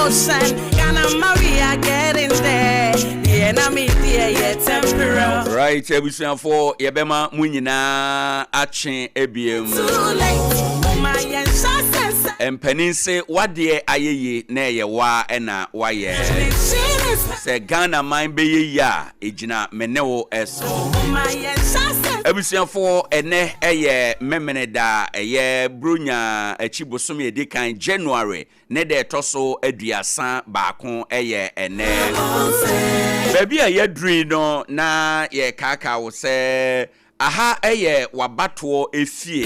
Ocean. Ghana, we are getting there. The enemy, yeah, temporal. Right, abusuafoɔ, yɛbɛma mo nyinaa akye ebiem. Too late. Oh my, yeah, Mpanin se wadeɛ ayɛ yie na ɛyɛ waa ɛna wayɛ. Sɛ Ghana man bɛyɛ yie a, ɛgyina me ne wo ɛso. Abusuafoɔ, ɛnɛ ɛyɛ Memene da, ɛyɛ Bronya akyi bosome edi kan, January ne da ɛtɔ so 31 ɛyɛ ɛnɛ. Baabi a yɛaduru yi no, na yɛkaakaa wo sɛ aha ɛyɛ wabatoɔ efie,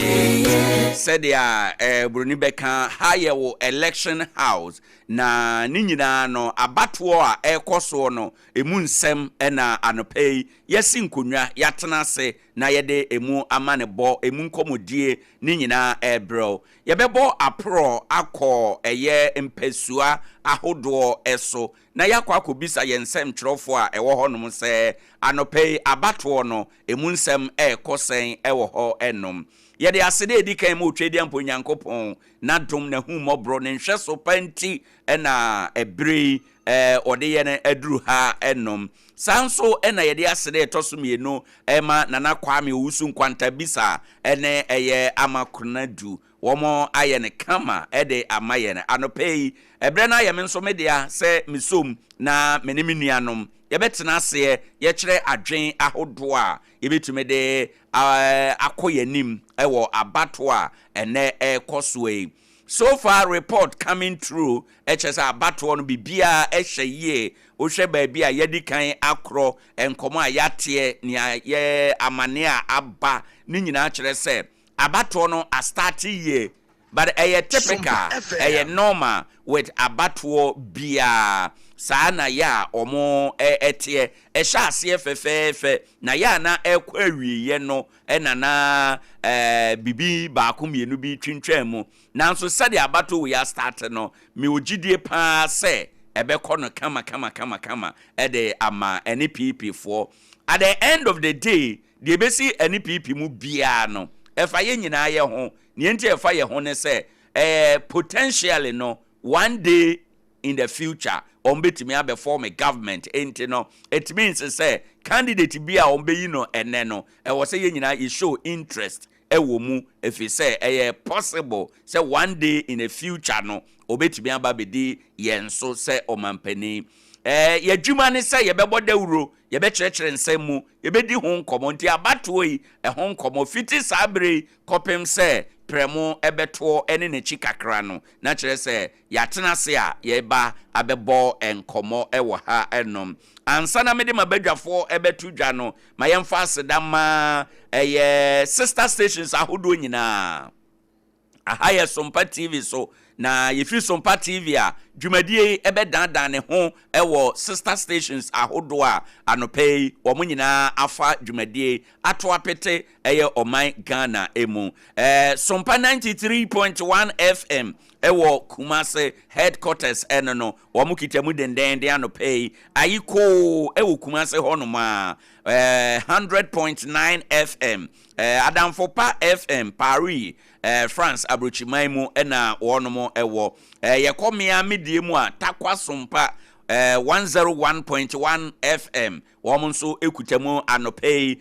sɛdeɛ buroni bɛka, ha yɛ wo election house. Na ne nyinaa no, abatoɔ a ɛrekɔ soɔ no emu nsɛm ɛna anɔpa yi yɛsi nkonnwa, yɛatena ase na yɛde emu ama ne bɔ emu nkɔmmɔdie ne nyinaa ɛrebrɛw. Yɛbɛbɔ aporɔ akɔ ɛyɛ mpasua ahodoɔ ɛso na yɛakɔ akɔbisa yɛn nsɛmtwerɛfoɔ a ɛwɔ hɔnom sɛ anɔpa yi abatoɔ no emu nsɛm ɛrekɔ sɛn ɛwɔ hɔ. Ɛnom yɛde aseda edi kan mu Otwa di ampo Nyankopɔn n'adom, n'ahummɔborɔ, ne nhwɛso pa nti ɛna ɛbere yi ɔde yɛn aduru ha. Ɛnom saa nso ɛna yɛde aseda ɛtɔ so mmienu ɛma Nana Kwame Owusu Nkwantabisa ɛne ɛyɛ Ama Konadu. Wɔn ayɛ ne kama ɛde ama yɛn anɔpa yi. Ɛberɛ no ayɛ me nso me dea sɛ mesom na me ne me nuanom yɛbɛtena aseɛ, yɛkyerɛ adwen ahodoɔ a yɛbɛtumi de akɔ yɛn anim ɛwɔ abatoɔ a ɛnɛ ɛrekɔ soɔ yi. So far, report coming through ɛkyerɛ sɛ abatoɔ no biribiara ɛhyɛ yie. Wohwɛ baabi a yɛdi kan akorɔ, nkɔmɔ a yɛateɛ, nea yɛ amane a aba ne nyinaa kyerɛ sɛ abatoɔ no astart yie, but ɛyɛ typical, ɛyɛ normal with abatoɔ biara. Saa na yɛ a ɔmo ɛteɛ, ɛhyɛ aseɛ fɛfɛɛfɛ na yɛ a na ɛkɔ awieɛ no ɛna na bibi baako mmienu bi twintwɛn mu. Nanso sɛdeɛ abatoɔ wei astart no, mewɔ gyidie paa sɛ ɛbɛkɔ no kama kama kama kama ɛde ama NPP foɔ. At the end of the day, deɛ ebesi NPP mu biara no, ɛfa yɛn nyinaa yɛ ho. Nea nti ɛfa yɛ ho ne sɛ potentially no, one day in the future wɔn bɛtumi abɛform a government. Nti no, it means sɛ candidate bi a wɔn bɛyi no ɛnɛ no, ɛwɔ sɛ yɛn nyinaa yɛ show interest ɛwɔ mu, efi sɛ ɛyɛ possible sɛ one day in the future no, obetumi aba bɛdi yɛn so sɛ ɔmampanin. Yɛdwuma ne sɛ yɛbɛbɔ dawuro, yɛbɛkyerɛkyerɛ nsɛm mu, yɛbɛdi ho nkɔmmɔ. Nti abatoɔ yi ɛho nkɔmmɔ fiti saa bere yi kɔpem sɛ prɛmo ɛbɛtoɔ ɛne n'akyi kakra no, na kyerɛ sɛ yɛatena ase a yɛba abɛbɔ nkɔmmɔ ɛwɔ ha. Ɛnom ansa na mede ma badwafoɔ ɛbɛto dwa no, ma yɛmfa aseda ma ɛyɛ sister stations ahodoɔ nyinaa. Aha yɛ Sompa TV so, na yɛfiri Sompa TV a, dwumadie yi ɛbɛdandan ne ho ɛwɔ sister stations ahodoɔ a anɔpɛ yi wɔn nyinaa afa dwumadie ato apete ɛyɛ ɔman Ghana emu. Sompa 93.1 FM ɛwɔ Kumase headquarters, ɛno no wɔn kita mu dendenden anɔpɛ yi. Ayikoo ɛwɔ Kumase hɔnom a 100.9 FM, Adamfopa FM, Paris, France aburokyiman mu ɛna wɔnom ɛwɔ. Yɛkɔ mmea medie mu a, Takwa Sompa 101.1 FM, wɔn nso ekuta mu anɔpɛ yi.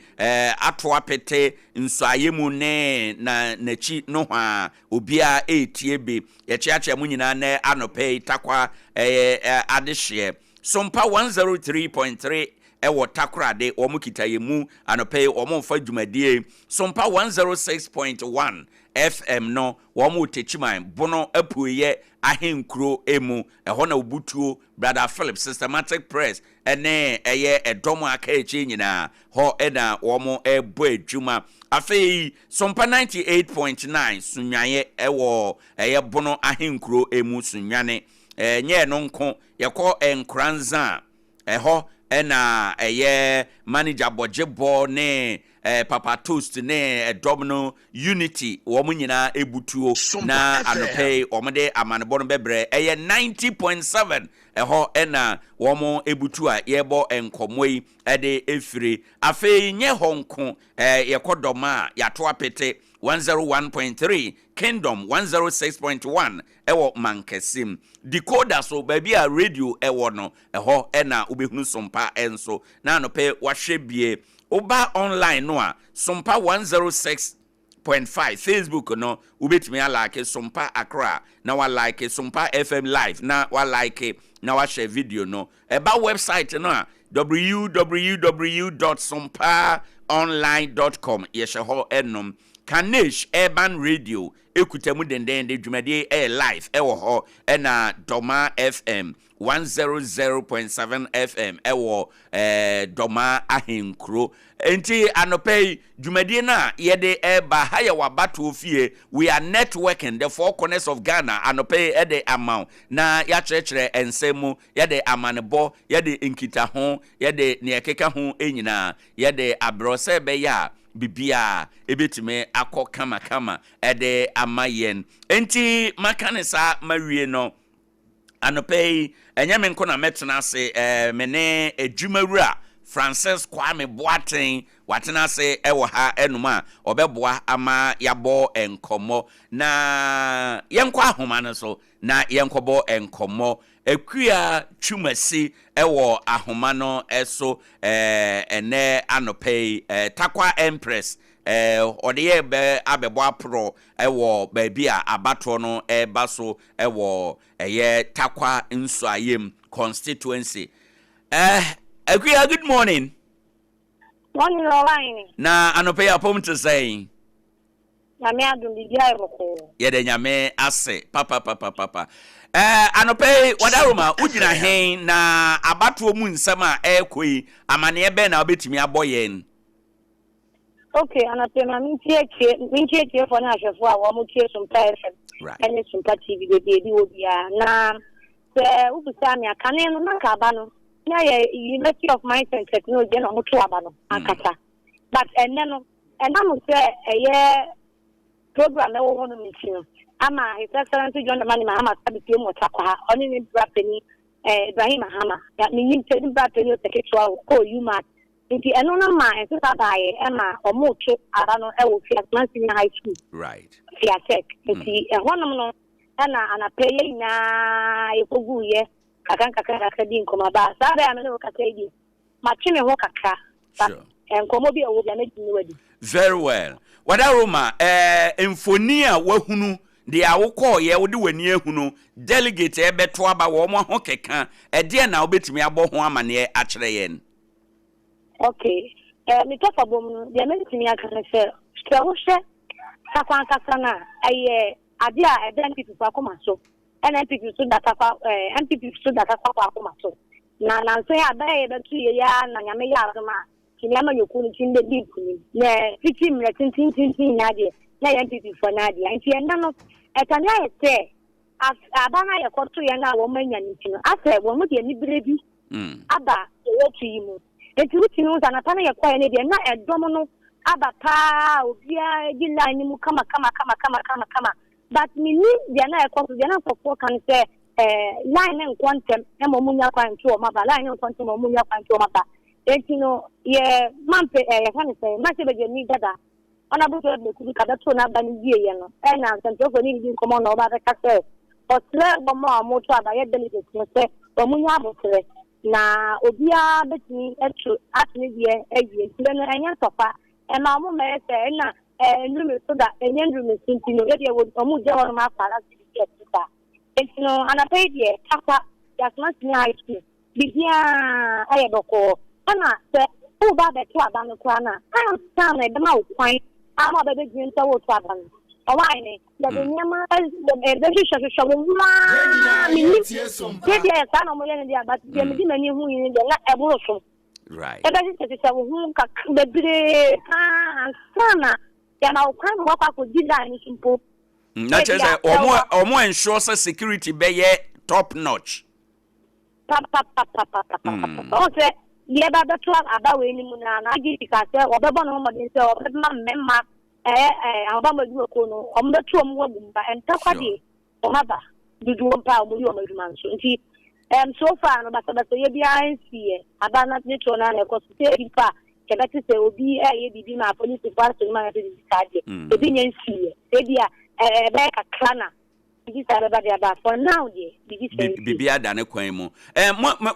Ato apete nsuayɛ mu ne na n'akyi nohoa, obiara etie bi. Yɛkyeakyea mu nyinaa nɛ anɔpɛ yi. Takwa ɛyɛ adehyeɛ Sompa 103.3 ɛwɔ Takorade, wɔn kita yɛn mu anɔpɛ yi, wɔn mfa dwumadie. Sompa 106.1 FM no, wɔn wɔ Techiman Bono apueyɛ ahenkuro emu ɛhɔ na Obutuo Brother Philip Systematic Press ɛne ɛyɛ ɛdɔm a aka akyire nyinaa hɔ ɛna wɔn ɛrebɔ adwuma. Afei Sompa 98.9 Sunwaeɛ ɛwɔ ɛyɛ Bono ahenkuro emu Sunwane. Nyɛ no nko, yɛkɔ Nkoranza a, ɛhɔ ɛna ɛyɛ manager bɔgyebɔ ne Papa Toast ne ɛdɔm no Unity, wɔn nyinaa ebutuo na anɔpɛ yi wɔn de amanebɔ no bɛbrɛ. Ɛyɛ 90.7 ɛhɔ ɛna wɔn ebutu a yɛrebɔ nkɔmɔ yi ɛde efiri. Afei nyɛ hɔ nko, yɛkɔ Dɔm a, yɛato apete. 101.3, Kingdom 106.1 ɛwɔ Mankɛsim. Decoder so, baabi a radio ɛwɔ no, ɛhɔ ɛna wobɛhunu Sompa nso. Na anɔpɛ wahwɛ bie. Woba online no a, Sompa 106.5 Facebook no, wobɛtumi alike Sompa Accra na walike Sompa FM Live na walike na wahyɛ video no. Ɛba website no a, www.sompaonline.com, yɛhyɛ hɔ ɛnom. Kanesh Urban Radio ekuta mu dendenden, dwumadie ɛyɛ live ɛwɔ hɔ, ɛna Dɔma FM 100.7 FM ɛwɔ Dɔma ahenkuro. Nti anɔpɛ yi dwumadie no a yɛde ɛba ha yɛ wabatoɔ fie. We are networking the four corners of Ghana anɔpɛ yi ɛde ama wo na yɛakyerɛkyerɛ nsɛm mu, yɛde amanebɔ, yɛde nkitaho, yɛde nea ɛkeka ho nyinaa yɛde abrɛ sɛ ɛbɛyɛ a biribiara ɛbɛtumi akɔ kamakama ɛde ama yɛn. Nti maka ne saa mawie no, anɔpɛ yi ɛnyɛ me nko na mɛtena ase. Me ne adwumawura Francis Kwame Boateng watena ase ɛwɔ ha ɛnum a ɔbɛboa ama yɛabɔ nkɔmmɔ. Na yɛnkɔ ahoma no so na yɛnkɔbɔ nkɔmmɔ. Akua Twumasi ɛwɔ ahoma no ɛso. Ɛnɛ anɔpɛ yi Takwa Empress ɔde yɛ bɛ abɛbɔ aporɔ ɛwɔ baabi a abatoɔ no ɛreba so ɛwɔ ɛyɛ Takwa Nsuayem constituency. Akua, good morning. Morning, Lorraine. Na anɔpɛ yi apɔm te sɛn? Nyame adom, biribi ayɛ bɔkɔɔ. Yɛde Nyame ase papapapapa. Anɔpɛ yi wadaroma wogyina hen na abatoɔ mu nsɛm a ɛrekɔ yi, amanneɛ bɛn na wobɛtumi abɔ yɛn? Ok, anɔpɛ ma mentie tiefoɔ ne ahwɛfoɔ a wɔn tie Sompa FM ɛne Sompa TV beebi ebi wɔ biara. Na sɛ wobusaa me akane no, na nka aba no na yɛ University of Mines and Technology na wɔn to aba no ankasa, but ɛnɛ no, ɛnam sɛ ɛyɛ program ɛwɔ hɔ nom nti no, ama His Excellency John Dramani Mahama sabipie mu wɔ Takwa ha, ɔne ne bra panyin Ibrahim Mahama, menyim sɛ ne bra panyin ɔsɛ ketewa kɔɔ UMaT, nti ɛno no ma nsesa baeɛ ɛma ɔmo to aba no ɛwɔ Fiasman Senior High School, Fiasec. Nti ɛhɔnom no ɛna anapɛ yɛ nyinaa yɛkɔgu yɛ kakra nkakra kakra di nkɔmɔ aba saa bɛyɛ a me ne wo kasa yi deɛ, matwe me ho kakra, but nkɔmɔ bi a ɛwɔ bi a mɛtumi wadi. Very well. Wadaroma, mfoni a wahunu deɛ a wokɔɔyɛ wode w'ani ahunu delegate ɛbɛto aba wɔn mo ho keka, ɛdeɛ na wobɛtumi abɔ ho amanneɛ akyerɛ yɛn? Okay, metɔ fa bom no deɛ, mɛtumi aka no sɛ wohwɛ Takwa ankasa no a, ɛyɛ adeɛ a ɛda NPP fo akoma so, ɛna NPP so da Takwa, NPP so da Takwa kɔ akoma so. Na nanso yɛ abɛyɛ yɛbɛto yɛ ya na Nyame yɛ adom a tumi ama yɛkuo no tumi bɛdi nkunim. Na fiti mmerɛ tentententen nyinaa deɛ, na yɛ NPP foɔ no adeɛ, nti ɛnɛ no ɛkame ayɛ sɛ aba no a yɛkɔto yɛn a wɔn anya no nti no, asɛ wɔn mo de anibere bi aba yɛtu yi mu. Nti wotumi hu sɛ anapa no yɛkɔɛ no deɛ, na ɛdɔm no aba paa, obiara di line no mu kama kama kama kama kama kama, but menim deɛ na ɛkɔ so deɛ, na nkurɔfoɔ ka no sɛ line ne nkɔ ntɛm ɛma ɔmo nya kwan nto ɔmo aba, line ne nkɔ ntɛm ma ɔmo nya kwan nto ɔmo aba. Nti no yɛ mampe yɛka ne sɛ mmarahyɛ badwani dada Honourable George Mekudu ka bɛto n'aba no wie yɛ no, ɛna nsɛntwerɛfoɔ ne didi nkɔmmɔ na ɔba bɛka sɛ ɔsrɛ wɔn a wɔto aba yɛ delegates no sɛ wɔn nya abotire na obiara bɛtumi atu ato ne deɛ awie. Nti no ɛnyɛ ntɔkwa ɛma wɔn mmɛyɛ sɛ ɛna nnurumi so da ɛnyɛ nnurumi so, nti no edeɛ wɔn gya hɔ nom akɔ anaasɛ biribi a ɛte saa. Nti no anapa yi deɛ, Takwa Yasoma Senior High School biribiara ayɛ bɔkɔɔ, ɛna sɛ woba abɛto aba no koraa no a, ansa na ɛbɛma wo kwan ama wobɛbɛgyina sɛ woto aba no, ɔwae ne yɛde nneɛma ɛbɛhwehwɛhwehwɛ wo ho aa. Menim sɛ deɛ yɛ saa na ɔmoyɛ no deɛ, but deɛ mede m'ani hu yi no deɛ, na ɛboro so. Ɛbɛhwehwɛhwehwɛ wo ho kakra bebree paa ansa na yɛma wo kwan ma woakɔ akɔdi line no so mpo. Na kyerɛ sɛ ɔmo ensure sɛ security bɛyɛ top notch. Papapapapapapa, ɔn sɛ yɛba bɛto aba wei no mu na IGP ka sɛ wɔbɛbɔ ne ho mmɔden sɛ wɔbɛma mmarima ɛɛ ɛɛ ahobammɔ adwumakuo no wɔn bɛto wɔn ho agu mu ba ntakwa deɛ, wɔn aba dodoɔ mpa a wɔn yi wɔn adwuma nso. Nti so far no, basabasa yɛ biara nsi yɛ aba na ne toɔ no na ɛkɔ so sɛ ebi pa. yɛbɛte sɛ obi reyɛ biribi ma apolisifoɔ asɔ ne mu anaasɛ biribi saa deɛ, ebi nnya nsiiɛ. Sɛ ebia ɛbɛyɛ kakra na biribi saa bɛba deɛ, but for now deɛ, biribi saa nsiiɛ. Biribi ada ne kwan mu. Mo, mo,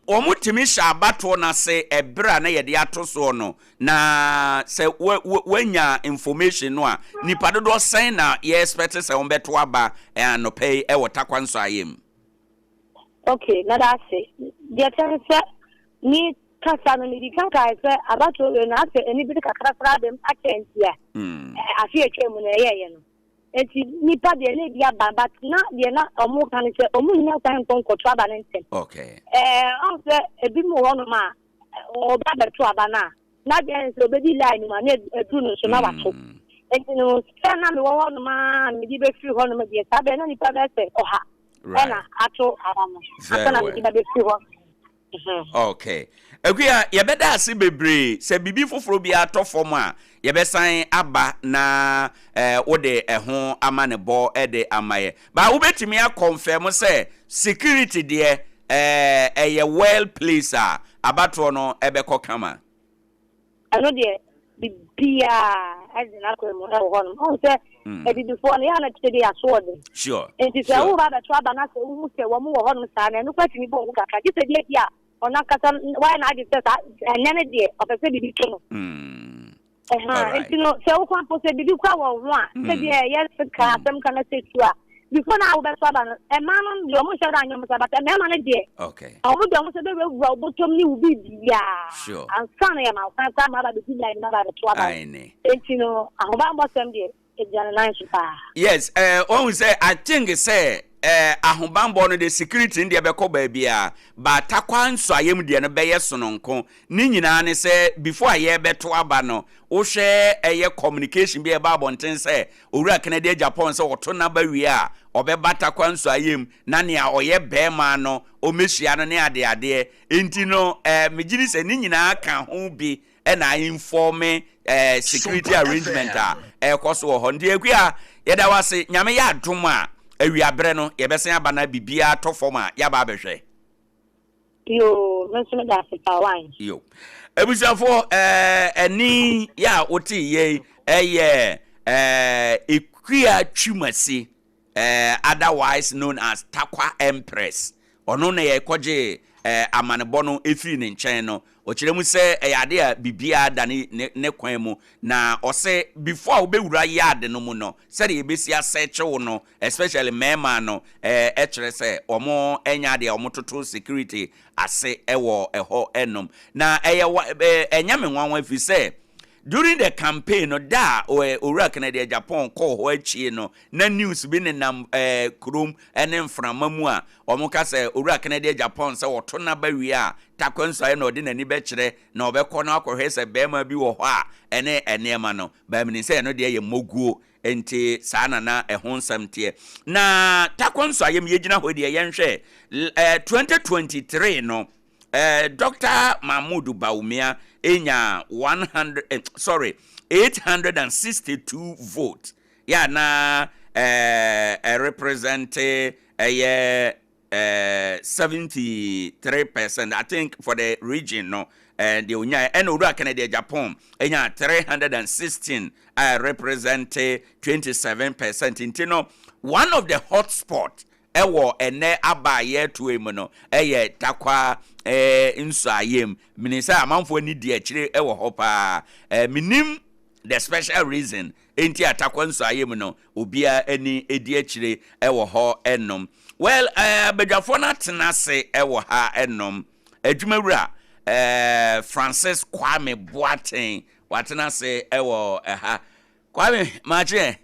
wɔn tumi hyɛ abatoɔ no ase ɛberɛ a na yɛde ato soɔ no, na sɛ woanya information no a, nipa dodoɔ sɛn na yɛ expect sɛ wɔbɛto aba anɔpa yi wɔ Tarkwa Nsɔayɛ mu? Okay, mɛda ase. Deɛ ɛteɛ ne sɛ, me kasa no, medi kan kae sɛ abatoɔ wei no, asɛ anibere kakra koraa aba mu akyɛ nti a, afe a atwa mu no ɛyɛeɛ no. Nti nnipa deɛ na ebi aba, but na deɛ na wɔn ka no sɛ wɔn nnya kwan nkɔ nkɔto aba no ntɛm. Ɛɛ, ɔn sɛ ebi mu wɔ hɔnom a, ɔba abɛto aba no a, n'adwene ne sɛ obedi line no mu a na aduru no so na wato. Nti no, sɛ na mewɔ hɔnom a mede bɛfiri hɔnom deɛ, saa bɛyɛ na nnipa bɛyɛ sɛ ɔha ɛna ato aba no ansa na mede ba bɛfiri hɔ. Okay. Akua, yɛbɛda ase bebree. Sɛ biribi foforɔ bi atɔ fam a, yɛbɛsan aba na eh, wode ɛho amanebɔ de ama yɛ. Ba wobɛtumi akɔnfɛm sɛ security deɛ eh, ɛyɛ well place a abatoɔ no ɛbɛkɔ kama. Ɛno deɛ biribiara ɛde n'akwan mu ɛwɔ hɔnom. Ɔhu sɛ abibifoɔ no yɛ a na te sɛ bi asoɔden. Sure. Nti sɛ woba abɛto aba na sɛ wohu sɛ wɔn wɔ hɔnom saa no, ɛno koraa tumi bɔ wo hu kakra. Gye sɛ bi a ɔno ankasa wayɛ n'adwene sɛ saa ɛnnɛ no deɛ ɔpɛ sɛ biribi to no. Ɛhaa, nti no sɛ wokɔ mpo sɛ biribi kura wɔn ho a, sɛ bi ɛyɛ sika asɛm ka na sɛ tu a, before na wobɛto aba no, mmaa no deɛ wɔn nhyɛ da nyɛ wɔn saa, but mmarima no deɛ, wɔn deɛ wɔn sɛ bɛwurawura wo bɔtɔm ne wo biribiara ansa na yɛma wo kwan koraa ma aba abɛdi line no aba abɛto aba no. Nti no ahobammɔsɛm deɛ Egyina ne nan so paa. Yes, eh, wahu sɛ I think sɛ eh, ahobanbɔ no de security no deɛ bɛkɔ baabiara, but Tarkwa nsuayɛm deɛ no bɛyɛ sononko. Ne nyinaa ne sɛ before a yɛrebɛto aba no, wohwɛ ɛyɛ communication bi a ɛba abɔnten sɛ Owura Kennedy Agyapong sɛ ɔto n'aba wie a, ɔbɛba Tarkwa nsuayɛm na nea ɔyɛ barima no ɔmmɛhyia no ne adeadeɛ. Enti no eh, megye di sɛ ne nyinaa ka ho bi na informe eh, security arrangement a ɛrekɔ so wɔ hɔ. Nti Akua, yɛda wo ase. Nyame yɛ adom a, awiaberɛ no yɛbɛsan aba na biribiara tɔ fam a, yɛaba abɛhwɛ. Yoo, me nso meda ase paa, why? Yo. Abusuafoɔ, eh, ɛne yɛ a wote yɛ yi ɛyɛ eh, Ekua Twumasi, eh, otherwise known as Tarkwa Empress. Ɔno na yɛkɔgyee amanebɔ no firii ne nkyɛn no, ɔkyerɛ mu sɛ ɛyɛ adeɛ a biribiara da ne ne ne kwan mu, na ɔse before a wobɛwura yard no mu no, sɛdeɛ yɛbɛsi asɛkye wo no, especially mmarima no, ɛkyerɛ sɛ wɔn nyɛ adeɛ a wɔtoto security ase wɔ ɛhɔ nom. Na ɛyɛ wa ɛnyɛ me nwanwa ɛfiri sɛ during the campaign no, da a Owura Kennedy Agyapong kɔɔ hɔ akyie no, na news bi nenam kurom ne mframa mu a wɔka sɛ Owura Kennedy Agyapong sɛ ɔto n'aba wie a, Tarkwa Nsuaeɛ na ɔde n'ani bɛkyerɛ na ɔbɛkɔ na wakɔhwɛ sɛ barima bi wɔ hɔ a ɛne nneɛma no. But menim sɛ ɛno deɛ yɛ mmɔguo nti saa na na ɛho nsɛm teɛ. Na Tarkwa Nsuaeɛ mu yɛgyina hɔ deɛ yɛnhwɛ 2023 no eh, Dr. Mahmoud Bawumia nya 100, eh, sorry, 862 vote yɛ a na ɛrepresente ɛyɛ 73 percent, I think, for the region no deɛ onyae. Ɛna Owura Kennedy Agyapong nya 316 a represente 27%. Nti no one of the hotspot ɛwɔ ɛnɛ aba a yɛretoa mu no ɛyɛ Tarkwa Nsuayem. Menim sɛ amanfoɔ ani di akyire ɛwɔ hɔ paa. Menim the special reason enti a Tarkwa Nsuayem no obiara ani di akyire wɔ hɔ nom. Well, abadwafoɔ no atena ase wɔ ha nom. Adwumawura Francis Kwame Boateng watena ase wɔ ha. Kwame, maakye ɛ?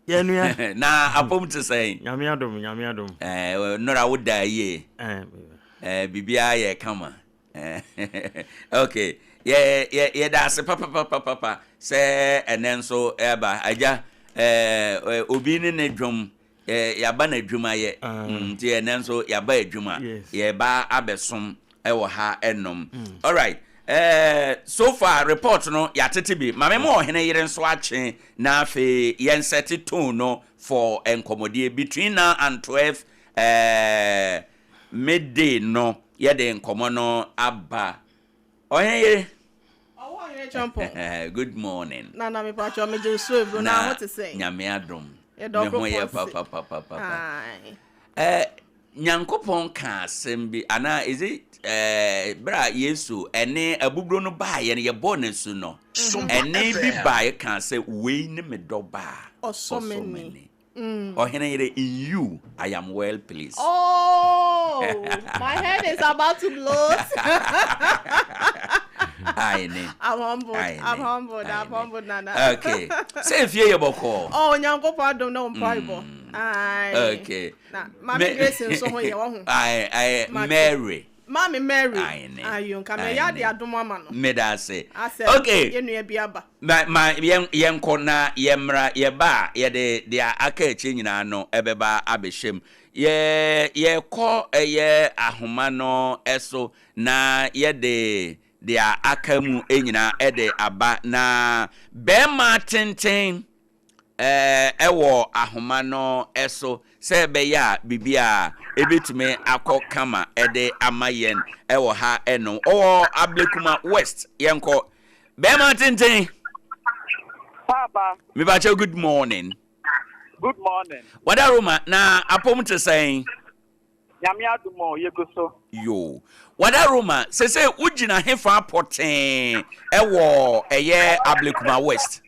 Yɛnua. Na apom te sɛn? Nyame adom, Nyame adom. Nnora wo da yie? Biribiara yɛ kama. Okay, yɛ yɛ yɛda ase papapapapa sɛ ɛnɛ nso ɛba agya ɛɛ obi ne ne dwom ɛɛ yaba n'adwuma yɛ nti ɛnɛ nso yaba adwuma yɛba abɛsom ɛwɔ ha ɛnom. Alright, ɛɛ so far report no yɛatete bi maame mo ɔhene yere nso akye na afei yɛn sɛte tone no for nkɔmɔdie between now and 12 ɛɛ midday no yɛde nkɔmɔ no aba. Ɔhene yere. Ɔwɔ ɔhene Champon. Good morning. Nana me pacho me gye so ebro na ho te sɛn. Nyame adom. Me ho yɛ papapapapa. Eh, Nyankopɔn ka asɛm bi anaa is it eh, bere a Yesu ɛne abuburo no baeɛ no yɛbɔɔ n'asu no ɛne bi baeɛ kaa sɛ wei ne me dɔ ba a ɔsɔ m'ani. Ɔhene yere, in you I am well pleased. Oh, my head is about to blow. Aine. I'm humbled. Aine. I'm humbled. I'm Aine. humbled, Nana. Okay. Sɛ efie yɛ bɔkɔɔ. Oh, Onyankopɔn adom na mpaebɔ. Aye. Okay. Na Mami Grace nso ho yɛ wɔ ho. Aye, aye, Mate. Mary. Maame Mary. Aine. Ayo, nka mɛ yɛ ade adom ama no. Meda ase. Asɛ Okay. yɛ nua bi aba. Ma ma yɛn yɛnkɔ na yɛmmra, yɛba a, yɛde deɛ aka akyire nyinaa no ɛbɛba abɛhyɛ mu. Yɛ yɛkɔ ɛyɛ ahoma no so na yɛde deɛ aka mu nyinaa ɛde aba na bɛrima tenten wɔ ahoma no so sɛ ɛbɛyɛ a biribiara ɛbɛtumi akɔ kama de ama yɛn wɔ ha nom. Ɔwɔ Ablekuma West, yɛnkɔ. Bɛrima tenten. Papa. Mebakyɛ good morning. Good morning. Wada Roma, na apom te sɛn? Nyame adom o, yegu so. Yoo. Wada Roma, sese wogyina hefa pɔtee ɛwɔ ɛyɛ Ablekuma West?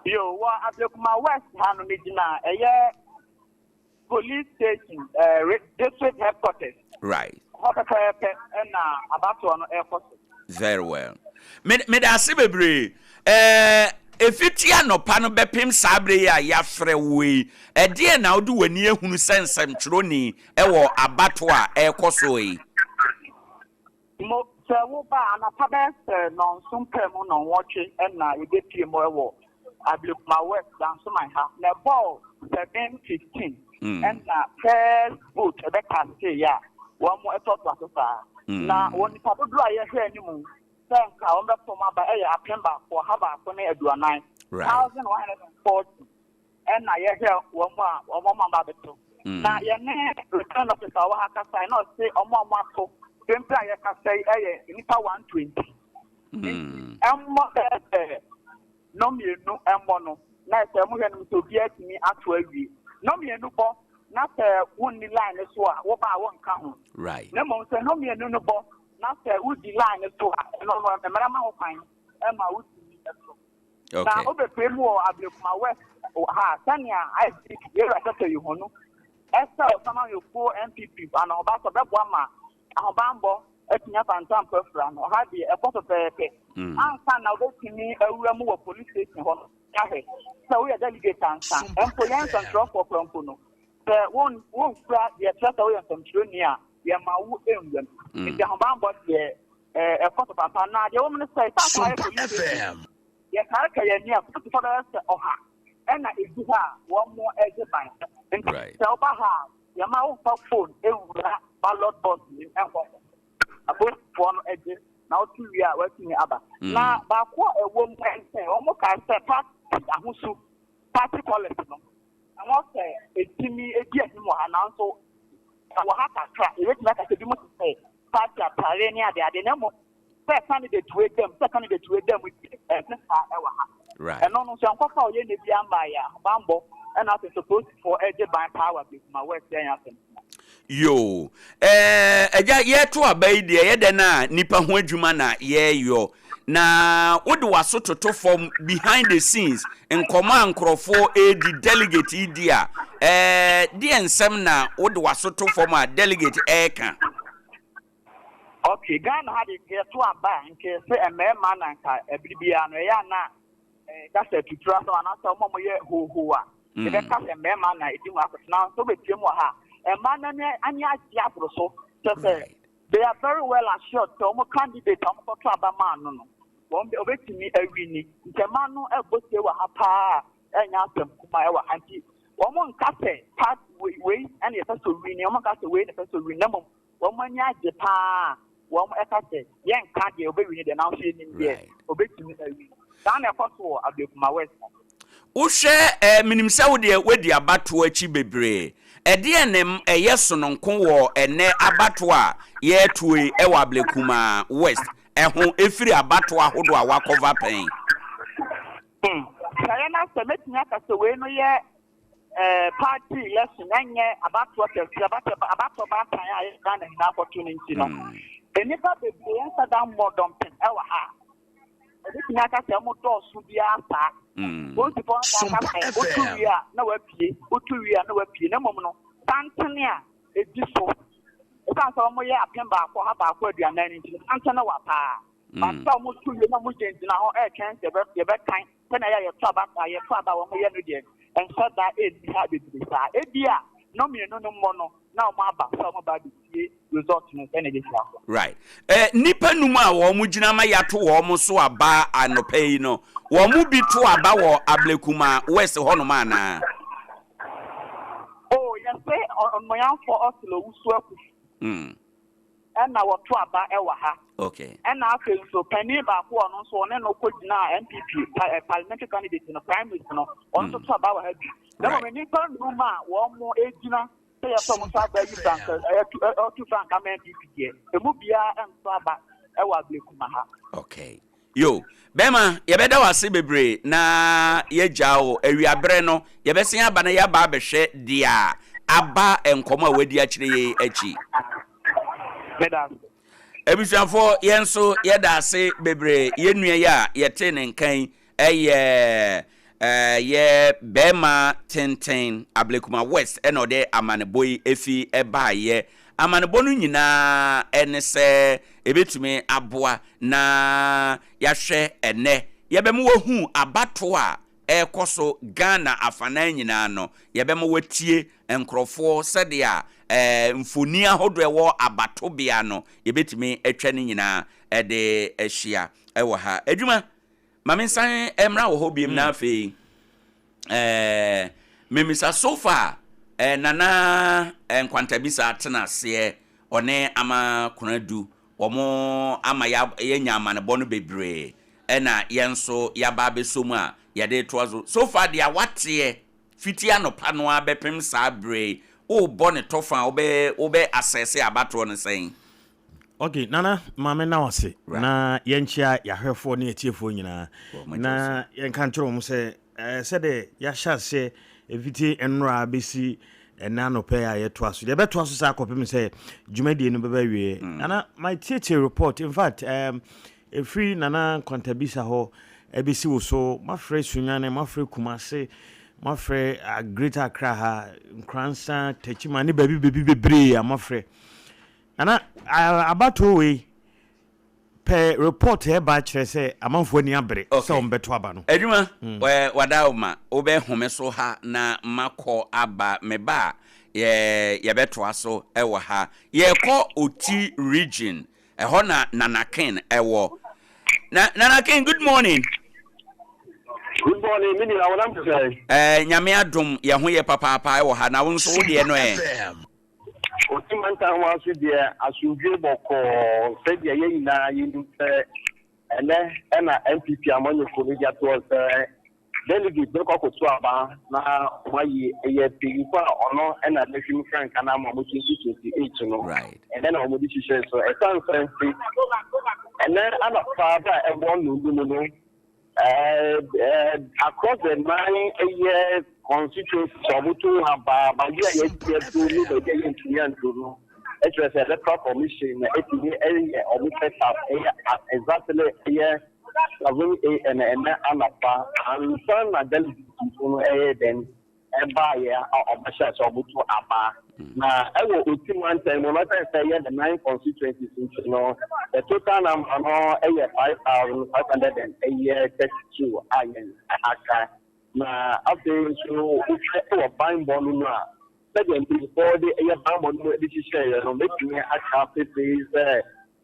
Yo, wɔ Ablekuma West ha no megyina ɛyɛ police station, district headquarters. Hɔ pɛpɛɛpɛ ɛna abatoɔ no ɛrekɔ so. Very well. Meda ase bebree. Ɛfiti anɔpa no bɛpem saa berɛ yi a yɛafrɛ wo yi, ɛdeɛn na wode w'ani ahunu sɛ nsɛmtwerɛni wɔ abatoɔ a ɛrekɔ soɔ yi? Mo, sɛ woba a, anɔpa bɛyɛ sɛ nnɔnson pɛ mu nnɔnwɔtwe na yɛbɛpue mu wɔ Ablekuma West, Dansoman ha. Na ɛbɔɔ 7:15 ɛna first vote ɛbɛkasteeɛ a wɔtoatoa so saa. Na wɔ nnipa dodoɔ a yɛhwɛ anim sɛ nka wɔbɛto wɔn aba ɛyɛ 1140, 1140 ɛna yɛhwɛ wɔn a wɔn aba abɛto. Na yɛne return officer a ɔwɔ ha kasae na ɔse wɔn a wɔato mprempren a yɛkasa yi ɛyɛ nnipa 120. Nti ɛmmɔ bɛyɛ sɛ nnɔmmienu mmɔ no na sɛ mohwɛ no sɛ obiara atumi ato awie. Nnɔmmienu bɔ na sɛ wonni line no so a woba a wonka ho. Na mmom sɛ nnɔmmienu no bɔ na sɛ wodi line no so a ɛno no mmara ma ho kwan ma wotumi to. Na wobɛpue mu wɔ Ablekuma West ha sɛnea IGP Yewura Sɛsɛ Yohonu ɛsɛ Ɔsaman-Yokuo NPP anohoba sɛ ɔbɛboa ma ahobanbɔ atumi afa ntampo afura no. Ɔha deɛ ɛkɔ pɛpɛɛpɛ. Ansa na wobɛtumi awura mu wɔ police station hɔ no, ahwɛ sɛ woyɛ delegate ansa. Mpo yɛn nsɛntwerɛfoɔ koraa mpo no, sɛ wonkura deɛ ɛkyerɛ sɛ woyɛ nsɛntwerɛni a, yɛma wo nwura mu. Nti ahobanbɔ deɛ ɛkɔ so papa. Na deɛ ɛwɔ mu ne sɛ, ɛsiane sɛ ha yɛ police station, yɛkaakae yɛn ani a, polisifoɔ bɛyɛ sɛ 100 ɛna ɛgu ha a wɔn gye ban. Nti sɛ woba ha a, yɛma womfa phone nwura ballot box no mu nkɔ hɔ. Apolisifoɔ no gye na woto wie a woatumi aba. Na baako a ɛwɔ mu ne sɛ wɔkae sɛ party ahosu, party colours no, ɛwɔ sɛ ɛtumi di anim wɔ ha nanso ɛwɔ ha kakra. Yɛbɛtumi aka sɛ ebinom te sɛ party atare ne adeade na mmom sɛ candidate wei da mu, sɛ candidate wei da mu deɛ ɛnte saa ɛwɔ ha. Ɛno no nso ɛnkɔfa ɔyɛ nne biara mmaeɛ a ahobammɔ ɛna afei nso polisifoɔ ɛgye ban paa wɔ Ablekuma West yɛn asɛm. Yoo. Ɛɛ, agya, yɛreto aba yi deɛ, ɛyɛ dɛn a nnipa ho adwuma na yɛreyɔ. Na wode w'aso toto fam behind the scenes, nkɔmmɔ a nkurɔfoɔ redi, delegate redi a, ɛɛ, deɛ nsɛm na wode w'aso to fam a delegate reka? Okay, Ghana ha de nka yɛto aba a, nka yɛsɛ mmarima na nka ɛbere biara no ɛyɛ a na ɛka sɛ tuturu asɛm anaasɛ wɔn a wɔyɛ hoohoo a yɛbɛka sɛ mmarima na ɛdi mu akɔtena. Nanso wobɛpie mu wɔ ha a, mmaa no ani agye aboro so kyɛ sɛ they are very well assured sɛ wɔn candidate a wɔkɔto aba maa no no, wɔn wɔbɛtumi awini. Nti mmaa no ɛbɔ se wɔ ha paa a ɛnyɛ asɛm kuma ɛwɔ ha. Nti wɔn nka sɛ party wei ɛna yɛpɛ sɛ owini, wɔn nka sɛ wei na yɛpɛ sɛ owini, na mmom wɔn ani agye paa. Wɔn ɛka sɛ yɛnka deɛ ɔbɛwini deɛ, nanso yɛnim deɛ ɔbɛtumi awini. Saa na ɛkɔ so wɔ Ablekuma West. Wohwɛ eh, menim sɛ wo deɛ woadi abatoɔ akyi bebree. Ɛdeɛn na ɛyɛ sononko wɔ ɛnnɛ abatoɔ a yɛretoɔ yi wɔ Ablekuma West? ho ɛfiri abatoɔ ahodoɔ a woakɔva pɛn? Hmm. Sɛ yɛ na sɛ mɛtumi aka sɛ wei no yɛ eh, party election, ɛnyɛ abatoɔ kɛseɛ, abatoɔ baatan a yɛ Ghana nyinaa kɔto no nti no, nnipa bebree nsa da mmɔ dɔmpem ɛwɔ ha. Ɛbɛtumi aka sɛ ɔmo dɔɔso biara saa. Polisifoɔ nsa aka sɛ wotu wie a na wapue, wotu wie a na wapue. Na mmom no, santene a ɛdi so, ɛsiane sɛ wɔyɛ 1140 no nti no, santene wa paa. But sɛ wɔto wie na wɔgyinagyina hɔ ɛretwɛn sɛ yɛbɛkan sɛnea ɛyɛ a yɛto aba a yɛto aba a wɔyɛ no deɛ, ɛnhyɛ da ɛnni ha bebree saa. Ebia nnɔmmienu no mmɔ no na wɔn aba sɛ wɔn ba abɛtie result no sɛnea ɛbɛsi akɔ. Right. Eh, nnipa num a wɔn gyina ma yɛato wɔn so aba anɔpa yi no, wɔn mu bi to aba wɔ Ablekuma West hɔnom anaa? Oh, yɛse ɔnoyamfo Ursula Owusu Akufu. Ɛna wɔto aba wɔ ha. Okay. Ɛna afei nso panin baako a ɔno nso ɔne no kɔ gyinaa NPP parliamentary candidate no primaries no, ɔno nso to aba wɔ ha bi. Na mmom nnipa nnum a wɔn gyina sɛ yɛsɔ wɔn nso aba yi frank ɛtu frank ama NPP deɛ, emu biara nto aba wɔ Ablekuma ha. Okay. Yo, bɛma yɛbɛda wo ase bebree na yɛagya wo. Awiaberɛ no, yɛbɛsen aba na yɛaba abɛhwɛ deɛ aba nkɔmmɔ a wadi akyerɛ yɛn akyi. Meda ase. Abusuafoɔ, yɛn nso yɛda ase bebree. Yɛn nua yi a yɛtee ne nka yi yɛ yɛ bɛrima tenten, Ablekuma West na ɔde amanebɔ yi fi baeɛ. Amanebɔ no nyinaa ne sɛ ɛbɛtumi aboa na yɛahwɛ ɛnnɛ. Yɛbɛma wahu abatoɔ a ɛrekɔ so Ghana afanan nyinaa no. Yɛbɛma watie nkorɔfoɔ sɛdeɛ mfoni ahodoɔ ɛwɔ abatobea no, yɛbɛtumi atwa ne nyinaa de ahyia wɔ ha. Adwuma, ma mensan mmra wɔ hɔ biom na afei Memisa so far Nana Nkwantabisa atena aseɛ ɔne Ama Konadu wɔn ama yɛanya amanebɔ no bebree ɛna yɛn nso yɛaba abɛsɔ mu a yɛde retoa so. So far deɛ wateɛ fiti anɔpa no ara bɛpem saa berɛ yi worebɔ ne tɔfa a wobɛ wobɛ assess abatoɔ no sɛn? Ok Nana ma me na wase na yɛnkyea yɛahwɛfoɔ ne atiefoɔ nyinaa na yɛnka nkyerɛ wɔn sɛ eh, sɛdeɛ yɛahyɛ aseɛ ɛfiti nnora bɛsi ɛnɛ anɔpɛ a yɛtoa so deɛ ɛbɛtoa so saa kɔpem sɛ dwumadie no bɛbɛ wieɛ. Nana, my tietie report, in fact, ɛfiri Nana Nkwantabisa hɔ ɛbɛsi wo so, mafrɛ Sunyane, mafrɛ Kumase, mafrɛ Greater Accra ha, Nkoransa, Techiman ne baabi baabi bebree a mafrɛ. Nana, abatoɔ wei pɛ report ɛba kyerɛ sɛ amanfoɔ ani abere sɛ wɔn bɛto aba no. Adwuma, wada wo ma wobɛ home so ha na makɔ aba, me ba a yɛbɛtoa so wɔ ha. Yɛkɔ Oti region, ɛhɔ na Nana Ken ɛwɔ. Na Nana Ken, good morning. Good morning, me nua, wɔnam te sɛn? Nyame adom yɛ ho yɛ papaapa ɛwɔ ha, na wo nso wo deɛ no ɛ? Oti mantam ha nso deɛ asomdwie bɔkɔɔ sɛdeɛ yɛn nyinaa yɛnim sɛ ɛnɛ ɛna NPP amanyɔkuo no de ato hɔ sɛ delegate bɛkɔ akɔto aba na wɔn ayi ɛyɛ panyinfo a ɔno ɛna bɛhwim frankaa no ama wɔn 2028 no ɛnɛ na wɔn de hyehyɛ so. Ɛsan sɛ nti ɛnɛ anɔpa bere a ɛbɔ nnɔndu mu no, Across the nine ɛyɛ constituencies a wɔto aba, baabi a yɛadi adu ne baabi a yɛntumi andu no, ɛkyerɛ sɛ electoral commission na ɛtumi ɛyɛ wɔn set up ɛyɛ at exactly ɛyɛ 7 a.m. Ɛnɛ anapa ansa na delegates no ɛyɛ dɛn ɛbaeɛ a wɔbɛhyɛɛ sɛ wɔto aba. Na ɛwɔ Oti mantam mu no, ɛsiane sɛ ɛyɛ the nine constituencies nti no, the total number no yɛ 5,532 a yɛn aka. Na afei nso wohwɛ wɔ banbɔ no mu a, sɛdeɛ mpanyinfoɔ de ɛyɛ banbɔ no mu de hyehyɛeɛ no, mɛtumi aka pefee sɛ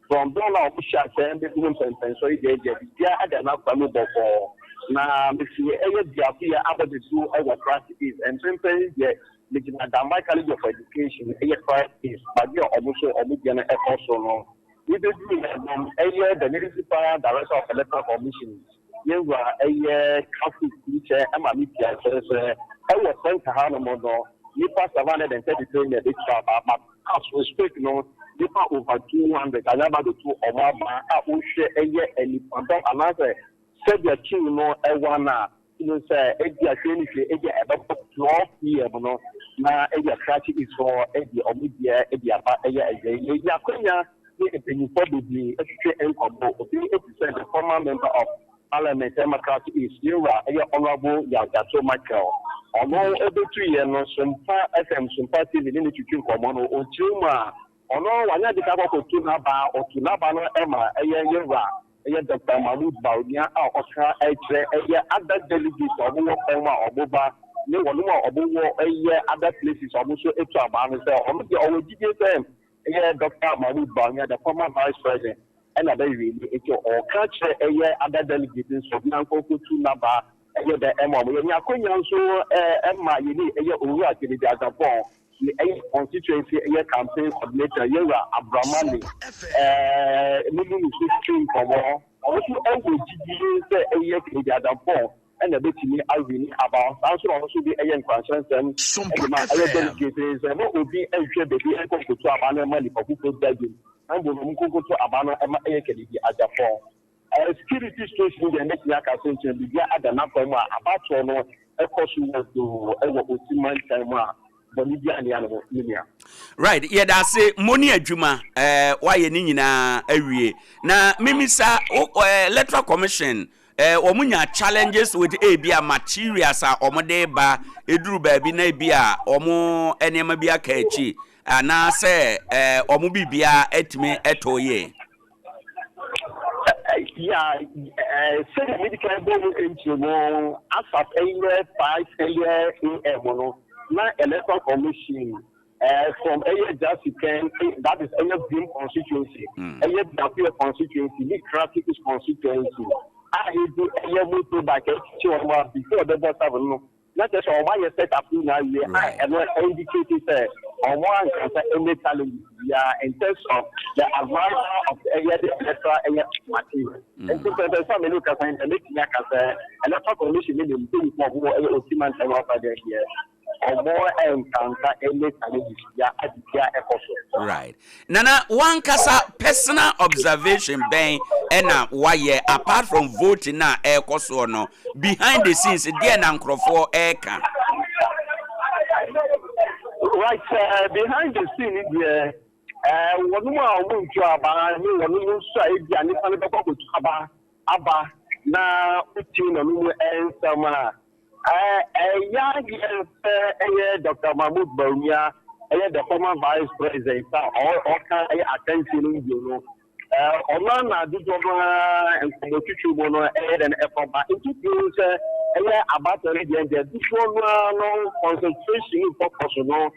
From bere no a wɔhyɛɛ aseɛ bɛhunu mpɛnpɛnsoɔ yi deɛ deɛ biribiara da n'akwan mu bɔkɔɔ. Na mefiri ɛyɛ biakoyɛ abɔ bɛduru wɔ Christ East. Mprempren yi deɛ megyina Dambai College of Education ɛyɛ Christ East baabi a wɔn nso wɔn deɛ no ɛkɔ so no. Mebɛduruiɛ no ɛyɛ the Municipal Director of Electoral Commission yɛn wura ɛyɛ Kafui Kurukyɛ ɛma me tia kyerɛ sɛ ɛwɔ center hanom no nnipa 733 na ɛbɛtwa aba but as we speak no. Nnipa over 200 anya aba abɛtu wɔn aba a wohwɛ ɛyɛ nnipadɔm anaasɛ sɛdeɛ queue no ɛwa no a, wotumi hu sɛ ebia hwee ne hwee ebia ɛbɛbɔ 12 PM no na ebia Krachi East hɔ de wɔn deɛ de aba ɛyɛ awia yi. Yɛnya akwanya ne mpanyinfoɔ bebree atwitwe nkɔmmɔ, obi te sɛ the former member of Parliament ɛma Krachi East, yɛn wura ɛyɛ Honourable Yaw Gyatso Michael, ɔno ɛbɛtuiɛ no Sompa FM, Sompa TV ne no twitwi nkɔmmɔ no, ɔkyerɛ mu a ɔno wanyɛ ade ka akɔkɔtu n'aba, ɔtu n'aba no ɛma ɛyɛ yɛn wura ɛyɛ Doctor Mahmood Bawumia a ɔka ɛkyerɛ ɛyɛ other delegates a wɔwɔ fam a wɔba ne wɔnom a wɔwɔ ɛyɛ other places a wɔn nso ɛtu aba no sɛ ɔno deɛ ɔwɔ gyidie sɛ ɛyɛ Doctor Mahmood Bawumia, the former vice president, ɛna bɛwie ni nti ɔka kyerɛ ɛyɛ other delegates nso obiara nkɔ nkɔtu n'aba ɛyɛ dɛ ɛma wɔn. Yɛnya akonya nso ɛma yɛni ɛyɛ Owura Kennedy Agyapong ne ɛyɛ constituency ɛyɛ campaign coordinator Yɛwura Abramani ɛɛ ne ne nso twi nkɔmɔ. Ɔno nso ɛwɔ gyidie sɛ ɛyɛ Kennedy Agyapong ɛna ɛbɛtumi awi ne aba. Saa nso na ɔno nso de ɛyɛ nkuranhyɛ nsɛm ɛde ma ɛyɛ delegate sɛ ɛma obi ɛnhwɛ baabi ɛnkɔ nkoto aba no ɛma nipa foforɔ bi adwene na mbom ɔmo nkoto aba no ɛma ɛyɛ Kennedy Agyapong. Security situation deɛ, mɛtumi aka sɛ nkyɛn biribi ada n'akwan mu a abatoɔ no ɛkɔ so wɔ doo ɛwɔ Oti mantam mu a bɔne bi anea no ho ne nua. Right, yɛda ase mo ne adwuma woayɛ ne nyinaa awie. Na mimisa wo, Electoral Commission wɔn nya challenges with ebi a materials a wɔn de ba eduru baabi na ebi a wɔn nneɛma bi aka akyi anaasɛ wɔn biribiara atumi ɛtɔ yie? Ya, sɛdeɛ medi kan bɔ mu nkyerɛmu asap ɛyɛ 5 ɛyɛ am no na Electoral Commission from ɛyɛ Jasikan, that is ɛyɛ Vim constituency, ɛyɛ Biakoye constituency ne Krachi East constituency a yɛdi ɛyɛ motorbike ɛkyi wɔn a before ɛbɛbɔ 7 no na kyerɛ sɛ wɔn ayɛ set up nyinaa wie a ɛno indicate sɛ wɔn ankasa any challenges biara in terms of the arrival of ɛyɛ the electoral ɛyɛ material. Nti pɛpɛ sɛ mene kasa yi, mɛtumi aka sɛ Electoral Commission ne ne mpanyinfoɔ a wɔwɔ ɛyɛ Oti mantam afa deɛ, wɔn encounter any challenges bia ade bia ɛkɔ so. Right. Nana, wankasa personal observation bɛn ɛna wayɛ apart from voting na ɛrekɔ soɔ no, behind the scenes deɛ na nkurɔfoɔ ɛreka? Right, behind the scene deɛ, wɔn a wɔn ntu aba ne wɔn nso a ebi a nipa no bɛkɔ akɔtu aba na wotie n'ano mu nsɛm a ɛyɛ adeɛ sɛ ɛyɛ Dr Mahmood Bawumia, ɛyɛ the former vice president a ɔka ɛyɛ akansie no bio no, ɔno ana dodoɔ no ara nkɔmmɔtwitwi mu no ɛyɛ dɛ no ɛkɔba. Nti pii sɛ ɛyɛ abatoɔ no deɛ dodoɔ no ara no concentration focus no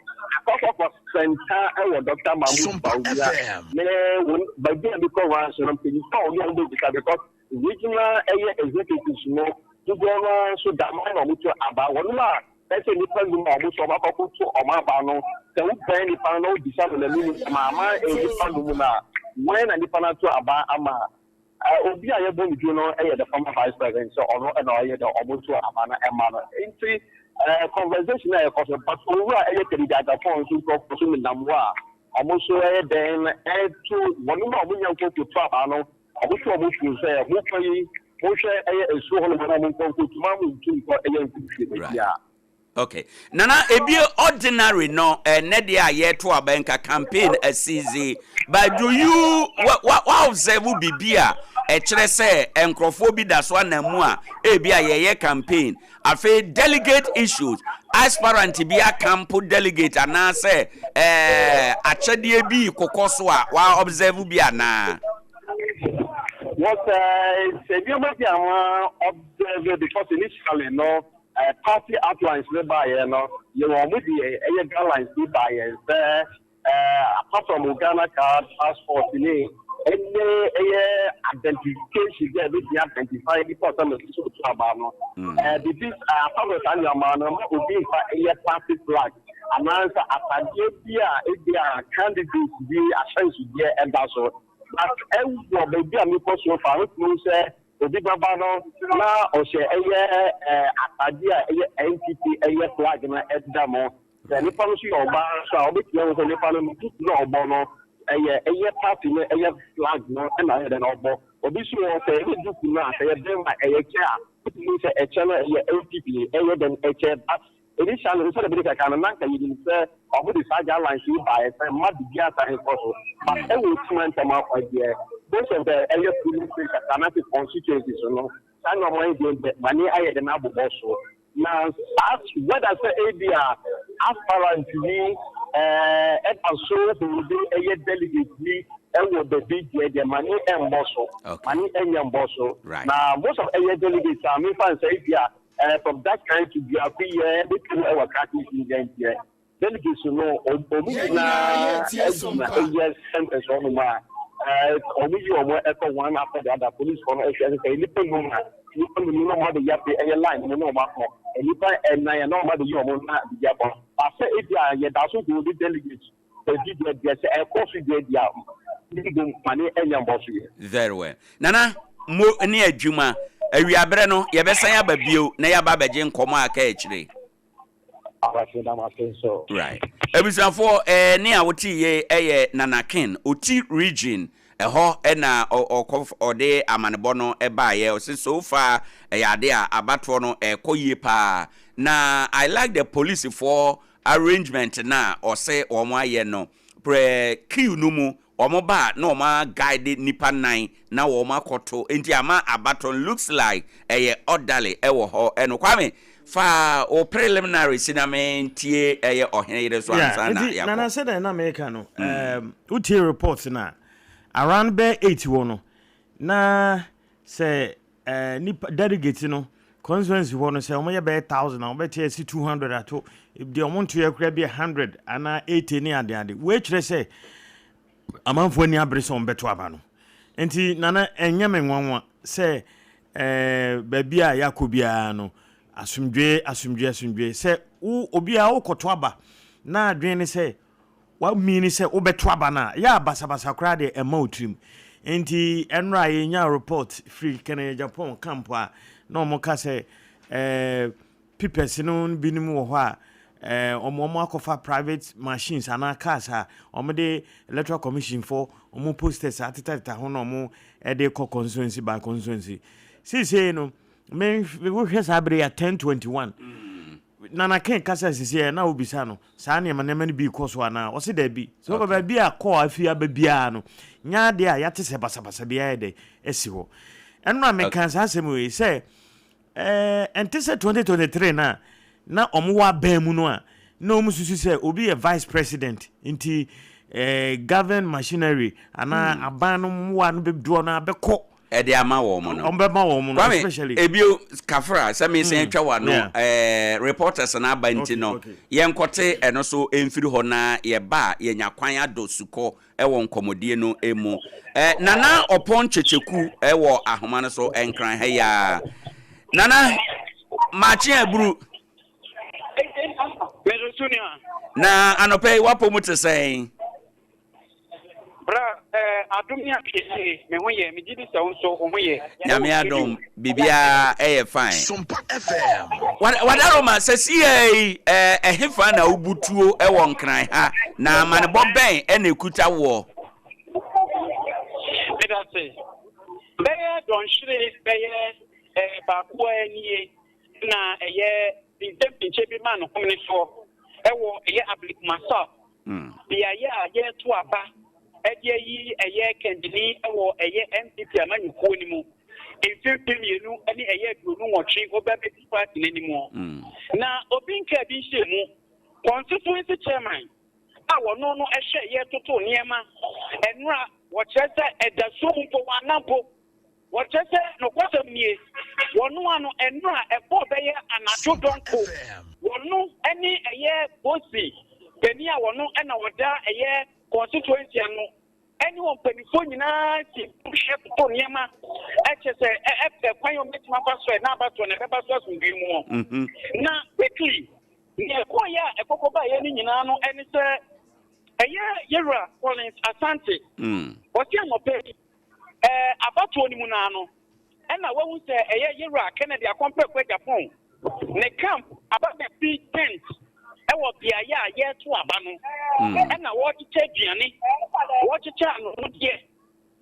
akɔkɔkɔ center ɛwɔ Dr Mahmood Bawumia ne wɔn baabi a mekɔ wɔn so no, mpanyinfoɔ a wɔn a wɔbɛbisa because regional ɛyɛ executives no dodoɔ no ara nso daman na wɔto aba. Wɔn a ɛsɛ nipa num a wɔn nso wɔn akɔkɔ to wɔn aba no, sɛ wobɛn nipa no na wobisa no n'anim maama nipa num na wɔn na nipa no ato aba ama obi a yɛbɔ ne din no yɛ the former vice president sɛ ɔno ɛna ɔyɛ dɛ ɔmo to aba no ɛma no. Nti conversation a ɛkɔ so, but owura ɛyɛ Kennedy Agyapong nso, nkurɔfoɔ so nenam hɔ a ɔmo nso ɛyɛ dɛn ɛto wɔn mu a ɔmo nya nkɔkɔ to aba no, ɔmo to ɔmo fo sɛ mokɔ yi mohwɛ ɛyɛ nsuo hɔ nom na ɔmo nkɔ nkɔtu maa mo ntu nkɔ ɛyɛ mfimfini baabi a. Okay. Nana, ebi ordinary no, ɛnɛ deɛ a yɛto aba nka campaign asizi, but do you wa observe biribi a ɛkyerɛ sɛ nkurɔfoɔ bi da so anam mu a ebi a yɛyɛ campaign? Afei delegate issues, aspirant bi akampo delegate anaasɛ akyɛdeɛ bi kokɔ so a wa observe bi anaa? Wɔsɛ sɛ nneɛma bi a ma observe because initially no party outlines ne baayɛ no, yɛwɔ ɔmo deɛ ɛyɛ guidelines bi baayɛ sɛ apart from Ghana card, passport ne ɛne ɛyɛ identification bi a ebetumi identify nipa ɔsɛ mo soso otu aba no, bibi apart from saa nneɛma no, ma obi nfa ɛyɛ party flag anaasɛ atadeɛ bi a ebi a candidate bi ahyɛnsodeɛ ɛda so. But ɛwɔ baabi a mekɔ so fa no tumi sɛ obi bɛba no na ɔhyɛ ɛyɛ atadeɛ a ɛyɛ NPP ɛyɛ flag no ɛda mu. Sɛ nipa no nso yɛ ɔbaa nso a, wobɛtumi ahu sɛ nipa no ne tutu na ɔbɔ no. Ɛyɛ ɛyɛ party no ɛyɛ flag no ɛna ɔyɛ dɛn ɔbɔ. Obi nso wɔ hɔ sɛ ɛyɛ duku no a sɛ ɛyɛ bɛrima a ɛyɛ kyɛ a wotumi hu sɛ ɛkyɛ no ɛyɛ NPP ɛyɛ dɛn ɛkyɛ but initially no sɛdeɛ mede kaka no na nka yɛnim sɛ ɔmo de saa guidelines yi baeɛ sɛ mma biribiara san nkɔ so but ɛwɔ Otumah ntam akwa deɛ most of the ɛyɛ polling stations anaasɛ constituencies no saa nnoɔma yi deɛ deɛ mane ayɛ dɛn abobɔ so. Na saa whether sɛ ebia aspirant yi ɛda so holde ɛyɛ delegate bi ɛwɔ baabi deɛ deɛ ma ne ɛmbɔ so, ma ne ɛnyɛ mbɔ so. Na most of ɛyɛ delegates a menfa no sɛ ebia from that kind to biako yɛ bɛtwa mu ɛwɔ Krachi nkyɛn deɛ Delegates no, wɔn nyinaa gyina ɛyɛ centers hɔ nom a, wɔn yi wɔn ɛkɔ one after the other, police foɔ no ɛhwɛ sɛ nnipa num a, nnipa num no na wɔn abɛyi afei ɛyɛ line no na wɔn akɔ, nnipa ɛnan a na wɔn abɛyi wɔn na biribi akɔ. Ba sɛ ebi a yɛda so hold delegates baabi deɛ deɛ sɛ ɛkɔ so deɛ deɛ a, mbom ma ne ɛnyɛ mbɔ so yɛ. Very well. Nana, mo ne adwuma, awiaberɛ no yɛbɛsan aba bio na yɛaba abɛgye nkɔmmɔ a aka akyire. Awurade da mo ase nso. Right. Abusuafoɔ ɛɛ ne a wote yie ɛyɛ Nana Ken Oti region ɛhɔ ɛna ɔkɔ ɔde amanebɔ no ɛbaeɛ ɔse so far ɛyɛ ade a abatoɔ no ɛkɔ yie paa na I like the policefoɔ arrangement no a ɔse wɔn ayɛ no prɛ queue no mu Wɔn ba a na wɔn a guide nipa nan na wɔn akɔ to nti ama abatɔ no looks like ɛyɛ orderly ɛwɔ hɔ ɛno Kwame fa wo preliminary si na me ntie ɛyɛ ɔhene yere so Yeah, ansa na nti yɛakɔ. Nana sɛdeɛ na meka no, um, wotie report no a, around bɛyɛ 8 hɔ no, na sɛ eh, nipa delegate no constituency hɔ no sɛ wɔyɛ bɛyɛ 1000 a wɔbɛte asi 200 ato deɛ wɔn ntoyɛ koraa bi yɛ 100 anaa 80 ne adeade. Wei kyerɛ sɛ amanfoɔ ani abere sɛ wɔbɛto aba no. Nti Nana ɛnyɛ me nwanwa sɛ eh, baabi a yɛakɔ biara no asomdwoe asomdwoe asomdwoe sɛ wo obiara wokɔto aba na adwene ne sɛ wamini sɛ wobɛto aba no a yɛ a basabasa koraa deɛ ɛma wo tirim. Nti ɛnora yɛnya report firi Kennedy Agyapong camp a na wɔn ka sɛ eh, Pipɛs no binom wɔ hɔ a, eh, wɔn wɔn akɔfa private machines anaa cars a wɔn de electoral commission fo wɔn posters atetateta ho na wɔn de kɔ constituency by constituency. Seesei no, me wohwɛ saa bere yɛ 10:21. Nana Ken kasa sisi ɛ na wobisa no saa nneɛma nneɛma no bi kɔ so anaa ɔse daabi. Sɛ wɔba baabi a kɔɔ afi aba biara no, nyɛ adeɛ a yɛate sɛ basabasa biara yɛ dɛ asi hɔ. Ɛno a meka saa asɛm wei sɛ Ɛɛ, ɛnte sɛ 2023 no a na wɔwɔ aban mu no a na wɔsusu sɛ obi yɛ vice president nti ɛɛ government machinery anaa aban no mmoa no dodoɔ no ara bɛkɔ Ɛde ama wɔn no. Wɔbɛma wɔn no Kwame, especially. ebio kafra sɛ mesan atwa w'ano Yeah. ɛɛ reporters no aba nti Okay, no okay. yɛnkɔte ɛno so mfiri hɔ na yɛba a yɛnya kwan adɔ sukɔ wɔ nkɔmmɔdie no mu. Nana Ɔpɔn Kyekyeku wɔ ahoma no so Nkran ha yi ara. Nana, makye aburu. Na anɔpa yi w'apɔ mu te sɛn? Bra, eh, adom ne ahwɛyie, me ho yɛ, megye di sɛ wo nso wo ho yɛ. Nyame adom, biribiara ɛyɛ fine. Sompa FM. Wadaroma, sɛsiaa yi, ɛhefa na wobutuo wɔ Nkran ha, na amanebɔ bɛn na ɛkuta woɔ? Medase. Bɛyɛ dɔnhwere bɛyɛ baako ara nie na ɛyɛ mpinkyɛmpinkyɛ bi maa no homene soɔ ɛwɔ ɛyɛ Ablekuma South beaeɛ a yɛreto aba de ayi ɛyɛ kandini wɔ ɛyɛ NPP amanyɔkuo no mu mfe 2028 ɔba bɛdi party no anim. Na obi nkaa bi nhyɛɛ mu, constituency chairman a wɔno no hwɛ yɛtoto nneɛma nnora wɔkyerɛ sɛ ɛda sum mpo wɔanna mpo. Wɔkyerɛ sɛ nokwasɛm nie, wɔnoa no nnora a ɛbɔɔ bɛyɛ anadwo dɔnko. Wɔno ne ɛyɛ Bosi panin a wɔno na ɔda ɛyɛ constituency ano ɛne wɔn mpanimfoɔ nyinaa si hwɛ toto nneɛma ɛkyɛ sɛ ɛpɛ kwan a wɔbɛtumi afa so ɛna abatoɔ na ɛbɛba so asomdwoe mu. Na quickly nea ɛkɔɔyɛ a ɛkɔkɔ baeɛ no nyinaa no ɛne sɛ ɛyɛ Yɛwura Collins Asante ɔse anɔpa yi Ɛɛ abatoɔ no mu no ara no, ɛna wahu sɛ ɛyɛ Yewura Kennedy Akompreko Agyapong ne camp aba bɛsi tent Ɛwɔ beaeɛ a yɛreto aba no, ɛna wɔrekyekyɛ aduane, wɔrekyekyɛ anonodeɛ,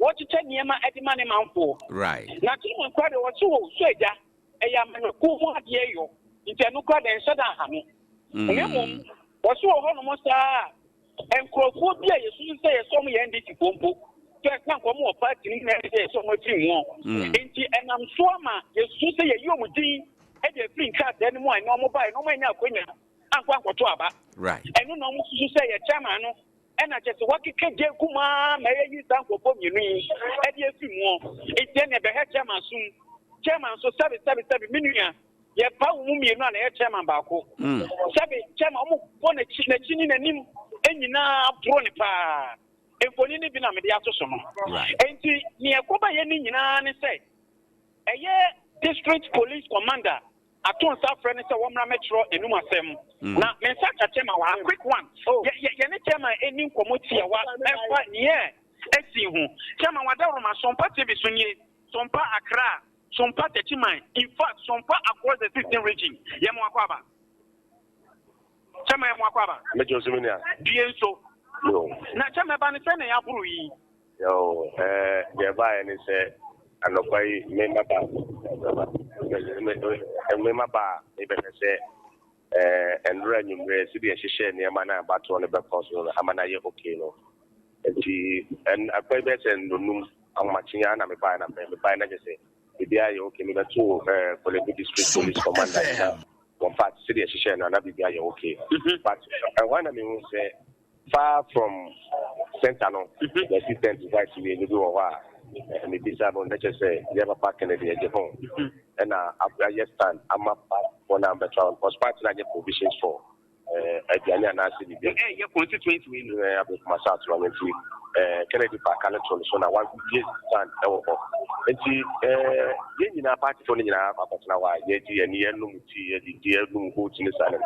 wɔrekyekyɛ nneɛma de ma ne manfoɔ. Na Chairman koraa deɛ ɔse o, so agya, ɛyɛ amanyɔkuo ho adeɛ yɔ, nti ɛno koraa deɛ ɛnhyɛ da nha no. Na mmom, ɔse wɔ hɔnom saa a, nkurɔfoɔ bi a yɛsusu sɛ yɛsɛ wɔn yɛ NDC foɔ mpo, first na nka wɔn wɔ party no mu na ɛsɛ sɛ yɛsɛ wɔn afiri mu. Nti ɛnam so ama yɛsusu sɛ yɛyi wɔn din de afiri nkrataa no mu a ɛnɛ wɔn baeɛ na wɔn annya akwanya ankɔ ankɔto aba. Ɛno na wɔn susu sɛ yɛ chairman no ɛna kyɛ sɛ wakeka gya gu mu ara ma yɛayi saa nkurɔfoɔ mmienu yi de afiri mu. Nti ɛnna ɛbɛhɛ chairman som. Chairman nso sɛbe sɛbe sɛbe me nua yɛpa wo mu mmienu a na ɛyɛ chairman baako. Sɛbe chairman wɔn bɔ n'akyi n'akyi ne n'anim nyinaa boro ne paa. Mfoni no bi na mede ato so no. Nti nea ɛkɔba yɛ ne nyinaa ne sɛ ɛyɛ district police commander ato nsa afrɛ no sɛ wɔmmra mɛtwerɛ n'anum asɛm. Na me nsa ka chairman wɔ ha, quick one. Yɛne chairman ɛni nkɔmmɔ tiawa ɛfa neɛ asi ho. Chairman Wadaworoma, Sompa TV so nie, Sompa Accra, Sompa Techiman, in fact Sompa across the 16 region. Yɛma wakɔ aba. Chairman yɛma wakɔ aba. Mɛgye nso me nua. Due nso. Na chairman ɛba ne sɛ na yɛaboro yi. Yo, deɛ ɛbaeɛ ne sɛ anɔpa yi me mmaba me mmaba a mebɛhwɛ sɛ nnora anwummerɛ sɛdeɛ ɛhyehyɛ nneɛma no a abatoɔ no bɛkɔ so no ama no ayɛ okay no. Nti akpa yi bɛyɛ sɛ nnonum ahomakye ara na mebaeɛ na mebaeɛ na kyerɛ sɛ biribiara yɛ okay. Mebɛtoo Korle-Bu District Police Commander na wɔn part sɛdeɛ ɛhyehyɛ no na biribiara yɛ okay. But ɛhɔ na mehu sɛ far from center no, the assistant white mmienu bi wɔ hɔ a mebisa no na kyerɛ sɛ yɛ papa Kennedy Agyapong ɛna ayɛ stand ama party no a mbɛto aba because party no anyɛ provisions for aduane anaasɛ biribi. Ɛyɛ constituency wei no. Ablekuma South no nti Kennedy Park no to no so na wabie stand ɛwɔ hɔ nti yɛn nyinaa partyfoɔ no nyinaa akɔtena hɔ a yɛgye yɛn ani, yɛnom tea, yɛdidi, yɛnom oats ne saa no.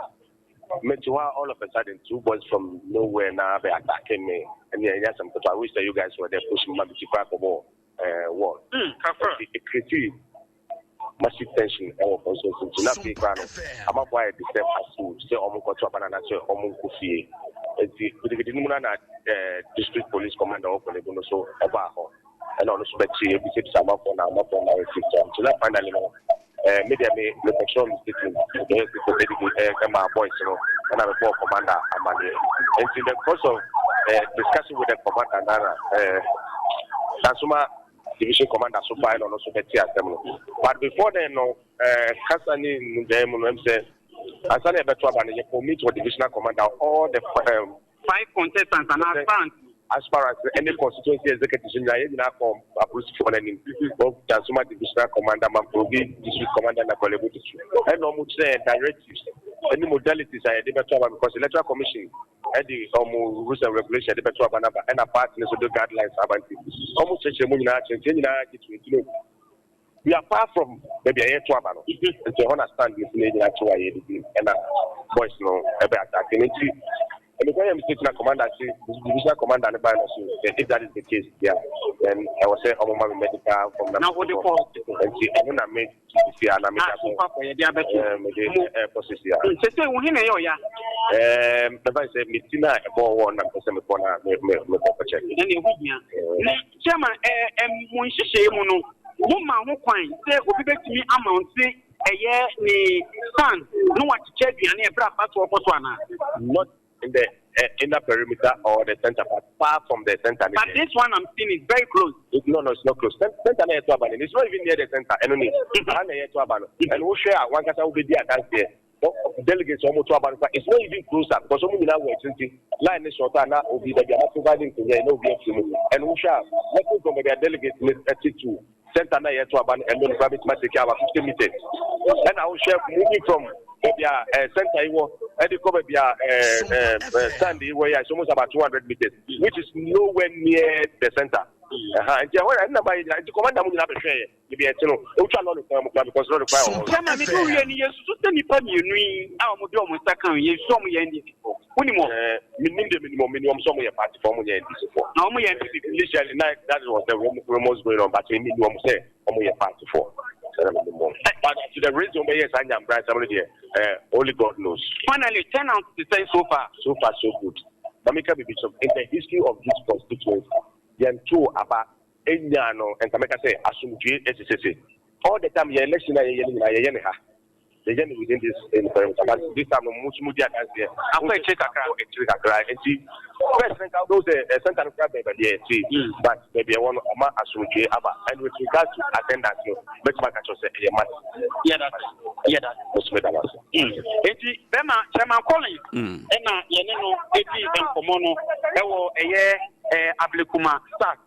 Mete hɔ a, all of a sudden two boys from nowhere na bɛ attack me. Ɛne ɛnyɛ asɛm ketewa. I wish that you guys were there push me ma me ti koraa kɔbɔɔ wall. Nti it create massive tension ɛwɔ constituency nti na afei koraa no amanfoɔ ayɛ disturb as to sɛ ɔmo nkɔto aba no anaasɛ ɔmo nkɔ fie. Nti gidigidi no mu no na district police commander wɔ Korle Bu no so ɛbaa hɔ. Ɛna ɔno nso bɛkyee ebisabisa amanfoɔ na amanfoɔ narrative kyerɛ nti na finally no me deɛ me mekɔkyerɛw me statement, mekɔyɛ statement ɛde bi ɛmaa boys no ɛna mebɔɔ commander amaneɛ. Nti in the course of discussion with the commander na na Dansoma division commander so bae na ɔno nso bɛte asɛm no. But before then no kasa ne nnugyae mu no ɛm sɛ ansa na yɛbɛto aba no yɛkɔ meet wɔ divisional commander all the five contestants anaa aspirants. Aspirants ne constituency executives nyinaa, yɛn nyinaa kɔɔ apolisifoɔ no anim, both Dansoma divisional commander, Mamprobi district commander na Korle Bu district. Ɛna wɔn kyerɛɛ yɛn directives ne modalities a yɛde bɛto aba because electoral commission de wɔn rules and regulations yɛde bɛto aba no aba ɛna party no nso de guidelines aba nti wɔn kyerɛkyerɛ mu nyinaa kyerɛ nti yɛn nyinaa gye to nti no We are far from baabi a yɛreto aba no, nti ɛhɔ na stand no si na yɛgyina to a yɛdidi ɛna boys no ɛbɛ attack no nti mekɔ yɛ mistake na commander se divisional commander no bae no so if that is the case yeah then ɛwɔ sɛ ɔmo ma me medical form na na wode kɔ hospital nti ɛno na me sisi a na me da so kɔ yɛde abɛto mede ɛkɔ sisi a sese wo he na ɛyɛ ɔya ɛɛ mɛfa sɛ me ti na ɛbɔ hɔ na mepɛ sɛ mekɔ na me me mekɔ kɔkyɛ ɛna ɛho hia na Chairman, ɛ mo nhyehyɛe mu no, moma ho kwan sɛ obi bɛtumi amounte ɛyɛ ne stand na wakyekyɛ aduane ɛberɛ a abatoɔ kɔ so anaa? Not in the inner perimeter or the center, but far from the center. But this one I'm seeing is very close. No, no, it's not close. Center na yɛto aba no, it's not even near the center. Ɛno ni, aha na yɛto aba no. And wohwɛ a, wankasa wobɛdi adanseɛ. Delegates a wɔto aba no koraa, it's not even closer because wɔn nyinaa wɔ akyiri nti line no short a na obi baabi a wɔaprovide nkonnwa yi na obi afiri mu. And wohwɛ a, walking from baabi a delegates no te to center no a yɛto aba no ɛno no koraa bɛtumi atake about 50 meters. Ɛna wohwɛ moving from baabi a center yi wɔ ɛde kɔ baabi a stand yi wɔ yi a, it's almost about 200 meters, which is nowhere near the center. Ɛha nti ɛhɔ ɛna ba yɛ nyinaa nti commander mu nyinaa bɛhwɛ yɛ. Baabi a ɛte no, wotwa lɔre kwan mu koraa because lɔre kwan wɔ hɔ. Chairman, me duu wie no, yɛsusu sɛ nnipa mmienu yi a wɔde wɔn nsa ka yi, yɛsusu wɔn yɛ NDC foɔ. Wonim wɔn? Eh, menim deɛ menim wɔn, menim wɔn sɛ wɔyɛ party foɔ, wɔnyɛ NDC foɔ. Na wɔyɛ NPP foɔ? Initially, na that was the rumors going on, but menim wɔn sɛ wɔyɛ party foɔ. Saa na menim wɔn. But as to the reason wɔbɛyɛɛ saa nyambra nsɛm no deɛ, eh, only God knows. Finally, turnout te sɛn so far? So far so good. Ma menka biribi nkyerɛ mo, in the history of this constituency, yɛntoo aba nyaa no, nka mɛka sɛ asomdwoe asi sese. All the time yɛn election a yɛyɛ no nyinaa yɛyɛ no ha. Yɛyɛ no within this perimeter but this time no mo nso mo di adanseɛ. Akɔ akyire kakra. Akɔ akyire kakra nti first no nka wobɛhu sɛ eh, center no koraa bɛn baabi a yɛte hmm. but baabi ɛwɔ no ama asomdwoe aba and with regards to attendance no mɛtumi aka kyerɛ sɛ ɛyɛ massive. Yɛda ase. Yɛda ase. Mo nso meda mo ase. Hmm. Nti bɛma Chairman Collins hmm. ɛna yɛne no edi nkɔmɔ no ɛwɔ ɛyɛ ɛɛ Ablekuma Stars.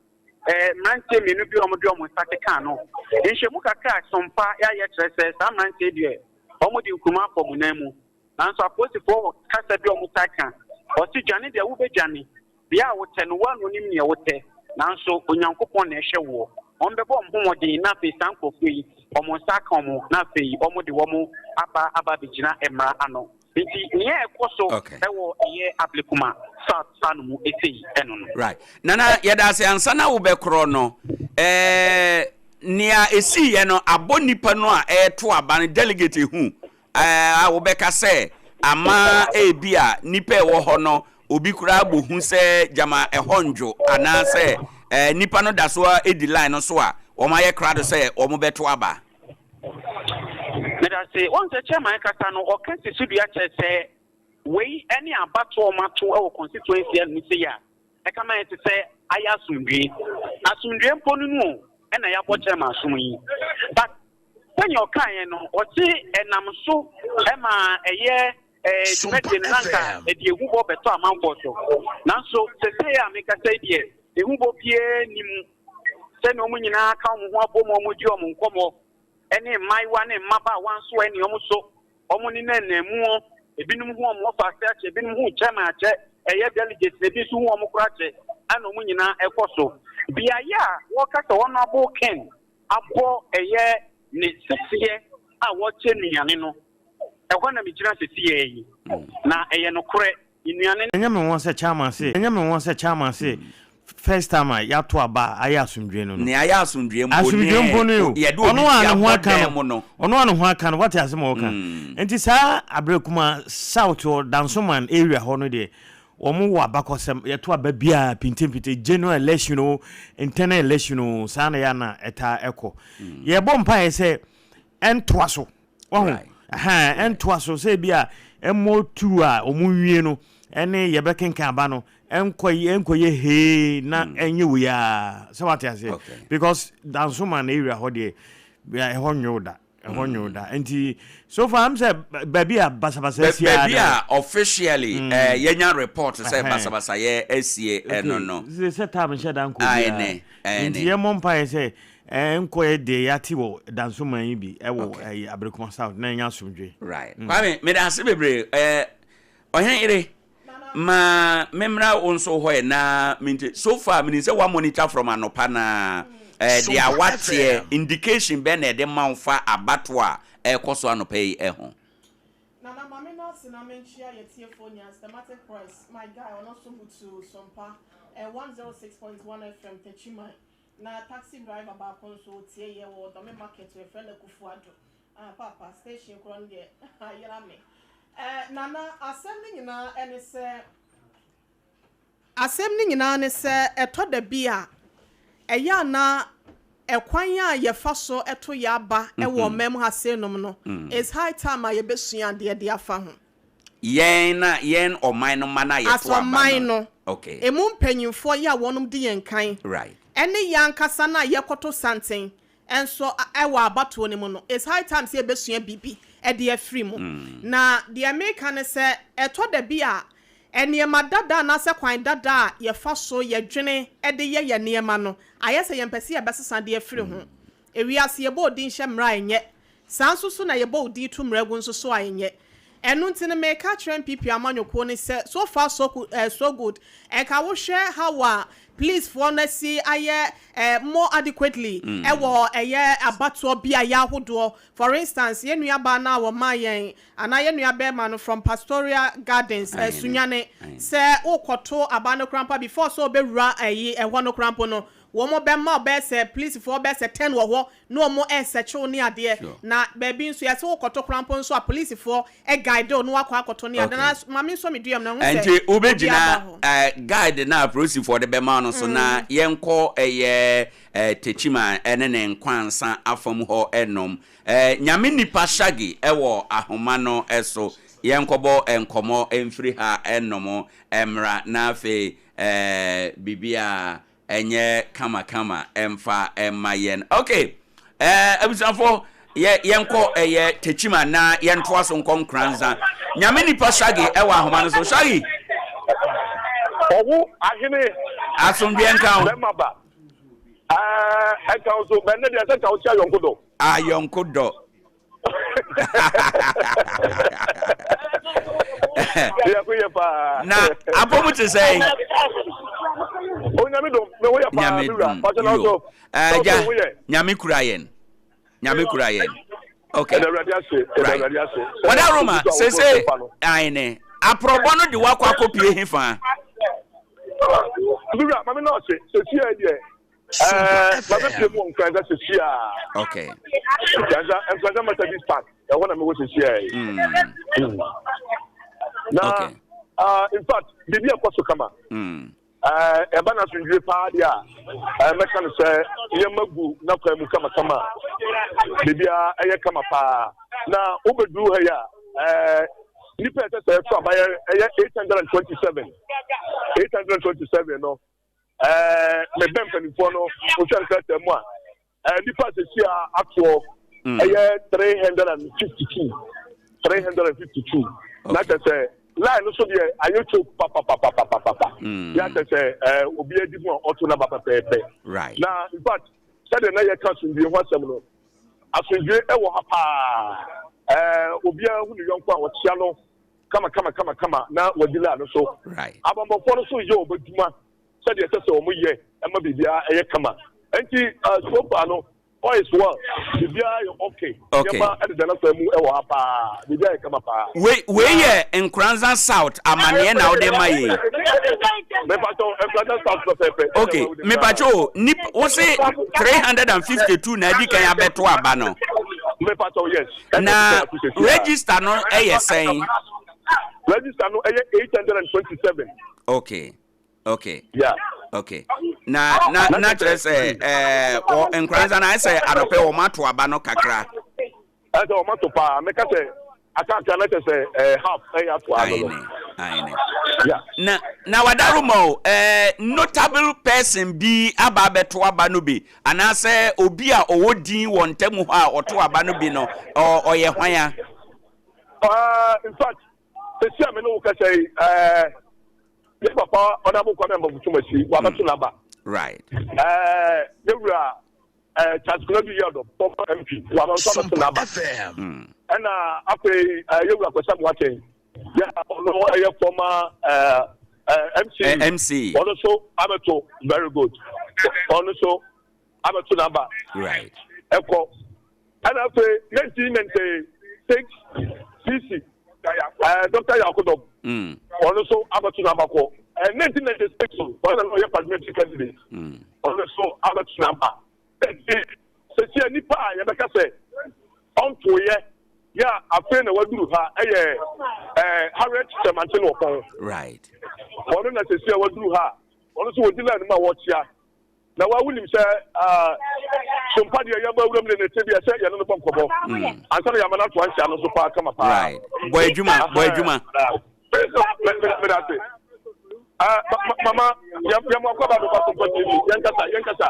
Mmeranteɛ mmienu bi a wɔde wɔn nsa kekaa no. Nhwɛmu kakra a Sompa yɛayɛ kyerɛ sɛ saa mmeranteɛ yi deɛ, wɔde nkruma afɔ wɔn nan mu. Nanso apolisifoɔ wɔ kasa bi a wɔtaa ka. Wɔse dwane deɛ wobɛdwane. Bea a wotɛ no, wo ara na wonim neɛ wotɛ. Nanso Onyankopɔn na ɛhwɛ woɔ. Wɔbɛbɔ wɔn ho mmɔden na afei saa nkurɔfoɔ yi, wɔn nsa aka wɔn na afei wɔde wɔn aba aba abɛgyina mmara ano. Nti nea ɛkɔ so wɔ ɛyɛ Ablekuma South fa no mu sei ɛno no. Right. Nana yɛda ase ansa na wobɛkorɔ no eh, nea ɛsiiɛ no abɔ nnipa no a ɛreto aba no delegate ehu eh, a wobɛka sɛ ama ebi a nnipa ɛwɔ hɔ no obi koraa bɔ hu sɛ gyama ɛhɔ ndwo anaasɛ eh, nnipa no da so a ɛdi line no so a wɔn ayɛ krado sɛ wɔn bɛto aba. Medase. Woahu sɛ chairman kasa no ɔka si so dua kyerɛ sɛ wei ne abatoɔ a wɔato wɔ constituency anum sei a ɛka ma yɛ te sɛ ayɛ asomdwie. Asomdwie mpo no mu o ɛna yɛabɔ chairman asom yi. But sɛnea ɔkaeɛ no ɔse ɛnam so ma ɛyɛ dwumadie no na nka ɛde ehubɔ bɛtɔ amanfoɔ so. Nanso sesei a mekasa yi deɛ ehubɔ biara nni mu. Sɛnea wɔn nyinaa ka wɔn ho abom a wɔdi wɔn nkɔmmɔ, ne mmaayewa ne mmabaawa nso a ɛne wɔn so wɔn nenananmu. Ebinom hu wɔn wɔfa ase akyɛ, ebinom hu chairman akyɛ, ɛyɛ delegates na ebi nso hu wɔn koraa akyɛ, ɛna wɔn nyinaa ɛkɔ so. Beaeɛ a wɔka sɛ Honourable Ken abɔ ɛyɛ ne seseɛ a wɔkyɛ nnuane no, ɛhɔ na megyina seseiɛ yi, na ɛyɛ nokorɛ. Nnuane. Ɛnyɛ me nwɔ sɛ chairman se ɛnyɛ me nwɔ sɛ chairman se first time a yɛato aba a ayɛ asomdwoe no no. Nea ayɛ asomdwoe mpo Asomdwoe mpo ne no o. yɛde obi Ɔno a ti ne ho abɔ aka dan no mu no. ɔno a ne ho aka no wate asɛm a ɔka. Nti saa Aberekuma south hɔ Dansoman area hɔ no deɛ wɔn wɔ abakɔsɛm yɛto aba biara pintempinte general election o internal election o saa na yɛ a na ɛtaa ɛkɔ. Yɛbɔ mpaeɛ sɛ ɛntoa so. Wahu? Ɛhɛn, ɛntoa so sɛ ebi a ɛmmɔ tu a wɔn nwie no ɛne yɛbɛkenkan aba no ɛnkɔ ɛnkɔyɛ hee na mm. ɛnyɛ wei a sɛ wate aseɛ because Dansoman area hɔ deɛ ɛhɔ nwew da ɛhɔ mm. nwew da nti so far am sɛ baabi a basabasa asi a baabi a officially mm. eh, yɛnya report sɛ basabasa yɛ asie ɛno no sɛ tam nhyɛ da nkɔ biara nti yɛmmɔ mpaeɛ sɛ Ɛɛ nkɔ yɛ deɛ yɛate wɔ Dansoman yi bi ɛwɔ ɛyi Aberekuma South na ɛnyɛ asomdwe. Right. Mm. Kwame, meda ase bebree. Ɛɛ ɔhene yere, ma memmra wo nso hɔ ɛ na mente. So far, menim sɛ wa monitor from anɔpa na ɛɛ deɛ wateɛ indication bɛn na ɛde ma wo fa abatoɔ a ɛrekɔ so anɔpa yi ɛho. Nana ma me nase na menkyea yɛ tiefoɔ nyinaa Stematic Press my guy ɔno nso butu Sompa eh, 106.1 FM Techiman Na taxi driver baako nso otie yɛ wɔ Dɔme market yɛfrɛ no Akuffo Addo ah paapa station korɔ no deɛ ayera me eh Nana asɛm no nyinaa ɛne sɛ Asɛm no nyinaa ne sɛ ɛtɔ da bi a ɛyɛ a na ɛkwan a yɛfa so to yɛ aba wɔ ɔman mu ha seinom no it's high time a yɛbɛsua adeɛ de afa ho. Yɛn na yɛn ɔman no mma no a As yɛto aba ɔman no. no, Okay. emu mpanyimfoɔ yi a wɔnom di yɛn kan, Right. ɛne yɛn ankasa no a yɛkɔto santen nso wɔ abatoɔ no mu no, it's high time sɛ yɛbɛsua biribi de afiri mu. Na deɛ meka ne sɛ, ɛtɔ da bi a, nneɛma dada anaasɛ kwan dada a yɛfa so yɛdwene de yɛ yɛn nneɛma no, ayɛ sɛ yɛmpɛ sɛ yɛbɛsesa de afiri ho. Ewiase, yɛbɔ odin hyɛ mmara a ɛnyɛ. Saa nso so na yɛbɔ wo din to mmara gu nso so a ɛnyɛ. Ɛno nti no meka kyerɛ NPP amanyɔkuo no sɛ so far so eh, so good. Ɛnka wo hwɛ how a police foɔ no asi ayɛ eh, more adequately ɛwɔ ɛyɛ abatoɔ beaeɛ ahodoɔ. For instance, yɛn nua baa no a wɔmaa yɛn anaa yɛn nua bɛɛma no from Pastoria Gardens, eh, Sunyani, sɛ wokɔto aba no koraa mpo a before sɛ wobɛwura ɛyi ɛhɔ no koraa mpo no, wɔn bɛma wo bɛyɛ sɛ polisifoɔ bɛyɛ sɛ ten wɔ hɔ na wɔn ɛresɛkye wo ne adeɛ. Na baabi nso yɛse wo kɔto koraa mpo nso a polisifoɔ guide wo na wakɔ akɔto ne adeɛ. Na ma me nsɔ me dua mu na hu sɛ Nti obi aba wobɛgyina hɔ. guide no a polisifoɔ de bɛma wo no so na yɛnkɔ ɛyɛ Techiman ne ne Nkwansa afam hɔ nom. Nyame nipa Shaggy wɔ ahoma no so. Yɛnkɔbɔ nkɔmmɔ mfiri ha nom mmra na afei biribiara ɛnyɛ kama kama mfa mma yɛn. Ok, abusuafoɔ yɛ yɛnkɔ ɛyɛ Techiman na yɛntoa so nkɔ Nkoranza. Nyame nipa Shaggy wɔ ahoma no so. Shaggy! Ɔwo ahene. Asomdwoeɛ nka wo. Bɛma ba. Ɛɛ ɛnka wo so bɛn ne deɛ sɛ nka wo kyia yɔnko dɔ. Ayɔnko dɔ. Na apɔmu te sɛ. Onyame dom me ho yɛ paa me wura pàṣẹ náà so. Ɛgya nyame kura yɛn nyame kura yɛn. Okay. Right. Wɔda Roma sese ayene aprɔbɔ no de wakɔ akɔpie he fa. Me wura maame náà se sese yɛ deɛ. Sompa Ɛɛ ma bɛ FM. pie mu wɔ Nkoranza sisi a. Okay. Nkoranza Nkoranza Methodist Park ɛhɔ na mewɔ sisi a yi. Na Okay. in fact biribi ɛkɔ so kama. Ɛɛ ɛba na asomdwie paa deɛ a ɛɛ mɛka no sɛ nneɛma gu n'akwan mu kamakama. Biribiara ɛyɛ kama paa. Na wobɛduru ha yi a ɛɛ nipa ɛsɛ sɛ ɛto aba yɛ ɛyɛ 827 827 no. Ɛɛ mebɛn mpanimfoɔ no wohwɛ nkrataa mu a ɛɛ nipa sisi a atoɔ ɛyɛ 352 352 na kyɛ sɛ line no so deɛ ayɛ choke papapapapapa yɛ kyɛ sɛ ɛɛ obi adi mu a ɔto naba pɛpɛɛpɛ na in fact sɛdeɛ na yɛka asomdwie ho asɛm no asomdwie ɛwɔ ha paa ɛɛ obiara hu ne yɔnko a ɔkyea no kama kama kama kama na wɔadi line no so. Abanbɔfoɔ no nso yɛ wɔn adwuma sɛdeɛ ɛsɛ sɛ wɔn yɛ ma biribiara ɛyɛ kama. Nti so far no all is well, biribiara yɛ okay, nneɛma ɛdeda n'akwan mu ɛwɔ ha paa, biribiara yɛ kama paa. Wei wei yɛ Nkoranza South amaneɛ na wode ma yei. Mepatɔ Nkoranza South pɛpɛɛpɛ. Okay, mepatɔ o, nip wo se 352 na adi kan abɛto aba no. Mepatɔ yes. Na register no yɛ sɛn? Register no yɛ 827. Okay. Okay. Yeah. Okay. Na na na kyerɛ sɛ ɛɛ wɔ nkoranza na ayɛ sɛ anɔpɛ wɔn ato aba no kakra. Ɛsɛ wɔn ato paa meka sɛ akakra na kyerɛ sɛ ɛɛ half ɛyɛ ato ano no. Ayene ayene. Yeah. Na na wadaroma o ɛɛ notable person bi aba abɛto aba no bi Anaasɛ obi a ɔwɔ din wɔ ntam hɔ a ɔto aba no bi no, ɔyɛ hwan a? In fact, sɛsi a me ne wo kasa yi, yɛ papa Honorable Kwame Ampafu Twumasi, wabɛto n'aba. Right. Yɛ wura Charles Konadu Yiadom, former MP, waba nso abɛto n'aba. Ɛna afei yɛ wura Kwesi Amoateng, yɛ ɔno ɛyɛ former MC MC ɔno nso abɛto very good ɔno nso abɛto n'aba right ɛkɔ ɛna afei 1996 CC Dr. Yakodom ɔno nso abɛto n'aba kɔ 1996 ɔno na ɔyɛ parliamentary candidate ɔno nso abɛto n'aba. Enti seesei nipa a yɛbɛka sɛ ɔntoeɛ yɛ a afei na waduru ha yɛ eh, Harriet Kyerɛmanten Wɔpɔn. Right. Ɔno na seesei a waduru ha a ɔno nso wɔdi line mu a wɔkyea. Na wa wonim sɛ ah, sompa deɛ yɛbɔ awuram ne ne tebea sɛ yɛne no bɔ nkɔmmɔ mm. ansa na yɛama no ato anhyia no nso paa kama paa. Right. Bɔ adwuma, bɔ adwuma. Meda ase. Ah, mama, yɛn mo akɔba bɛba so nkɔ TV, yɛn kasa, yɛn kasa.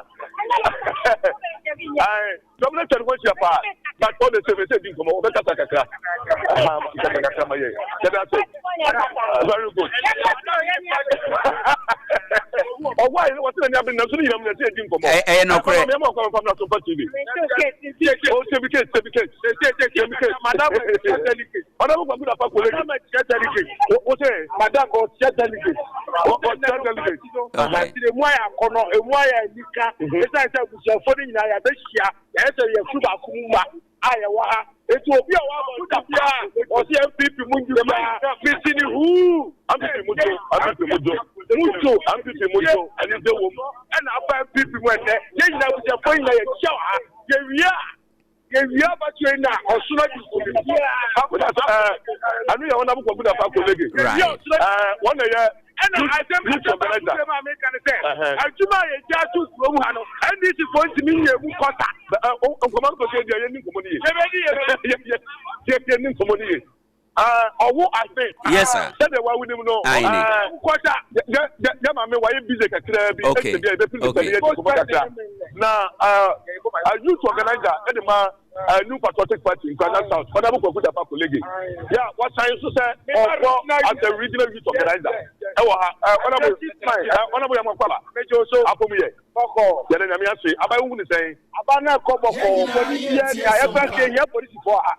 Ayi, dɔm no twɛn ho ahyia paa, but all the same, ɛsɛ di nkɔmɔ, ɔbɛ kasa kakra. Aha, kasa kakra ma yɛ. Yɛda ase. Very good. Ɔwɔ ayi, wɔte na ni abiri na nso ne nyinam na ɛsɛ di nkɔmɔ. Ɛyɛ nɔkorɛ. Yɛn mo akɔba bɛba so nkɔ TV. Oh, Sebi Kate, Sebi Kate, Sebi Kate. Madam, delegate. Madam Kwaku Dafa Kolegi. Madam kyerɛ delegate. Wo se. Madam ɔkyerɛ delegate. Ɔkyerɛ delegate. Okay. Emu ayɛ akɔnɔ, emu ayɛ anika. Esan sɛ abusuafo no nyinaa yɛabɛhyia, yɛayɛ sɛ yɛfiri baako mu ma a yɛwɔ ha. Eti obi a wabɔ nsa biara, ɔsi NPP mu ndu biara, mesi ne huu. NPP mu do, NPP mu do. Mucho NPP mucho anigye wom ɛna aba NPP mu ɛnɛ. Yɛn nyinaa abusuafoɔ nyinaa yɛhyia wɔ ha. Yɛwie a yɛwie abatoɔ yi na ɔsono adi nkunim. Ɛno yɛ wɔn abokɔ gu nafa kolege. Wɔn na yɛ ɛna asɛm asɛm baako bɛ maa mi ka ne sɛ adwuma a yɛgya ato kurom ha no NDC foɔ ntumi nyɛ mu kɔta. Nkɔmɔ no kɔsɛ deɛ yɛni nkɔmɔ no ye. Yɛbɛdi yɛbɛdi. Yɛni nkɔmɔ no ye. Ɔwo ase. Yes sir. Sɛdeɛ wawo nim no. Kɔta. Yɛ yɛ yɛ maame wayɛ busy kakraa bi. Okay. Ɛsɛ bi a yɛbɛfi ne sɛ yɛ di nkɔmɔ kakra. Na youth organizer ɛde ma New Patriotic Party Nkwanta South Honourable Kwaku Dafa Kolege. Yɛ a wasan nso sɛ ɔkɔ as a regional youth organizer ɛwɔ ha. Honourable Honourable Yamokwaba. Apɔmu yɛ. Yɛda Nyame ase. Aba yi wohu ne sɛn? Aba no ɛkɔ bɔkɔɔ, bɔne biara nni ha. Yɛfa sɛ yɛhia polisifoɔ ha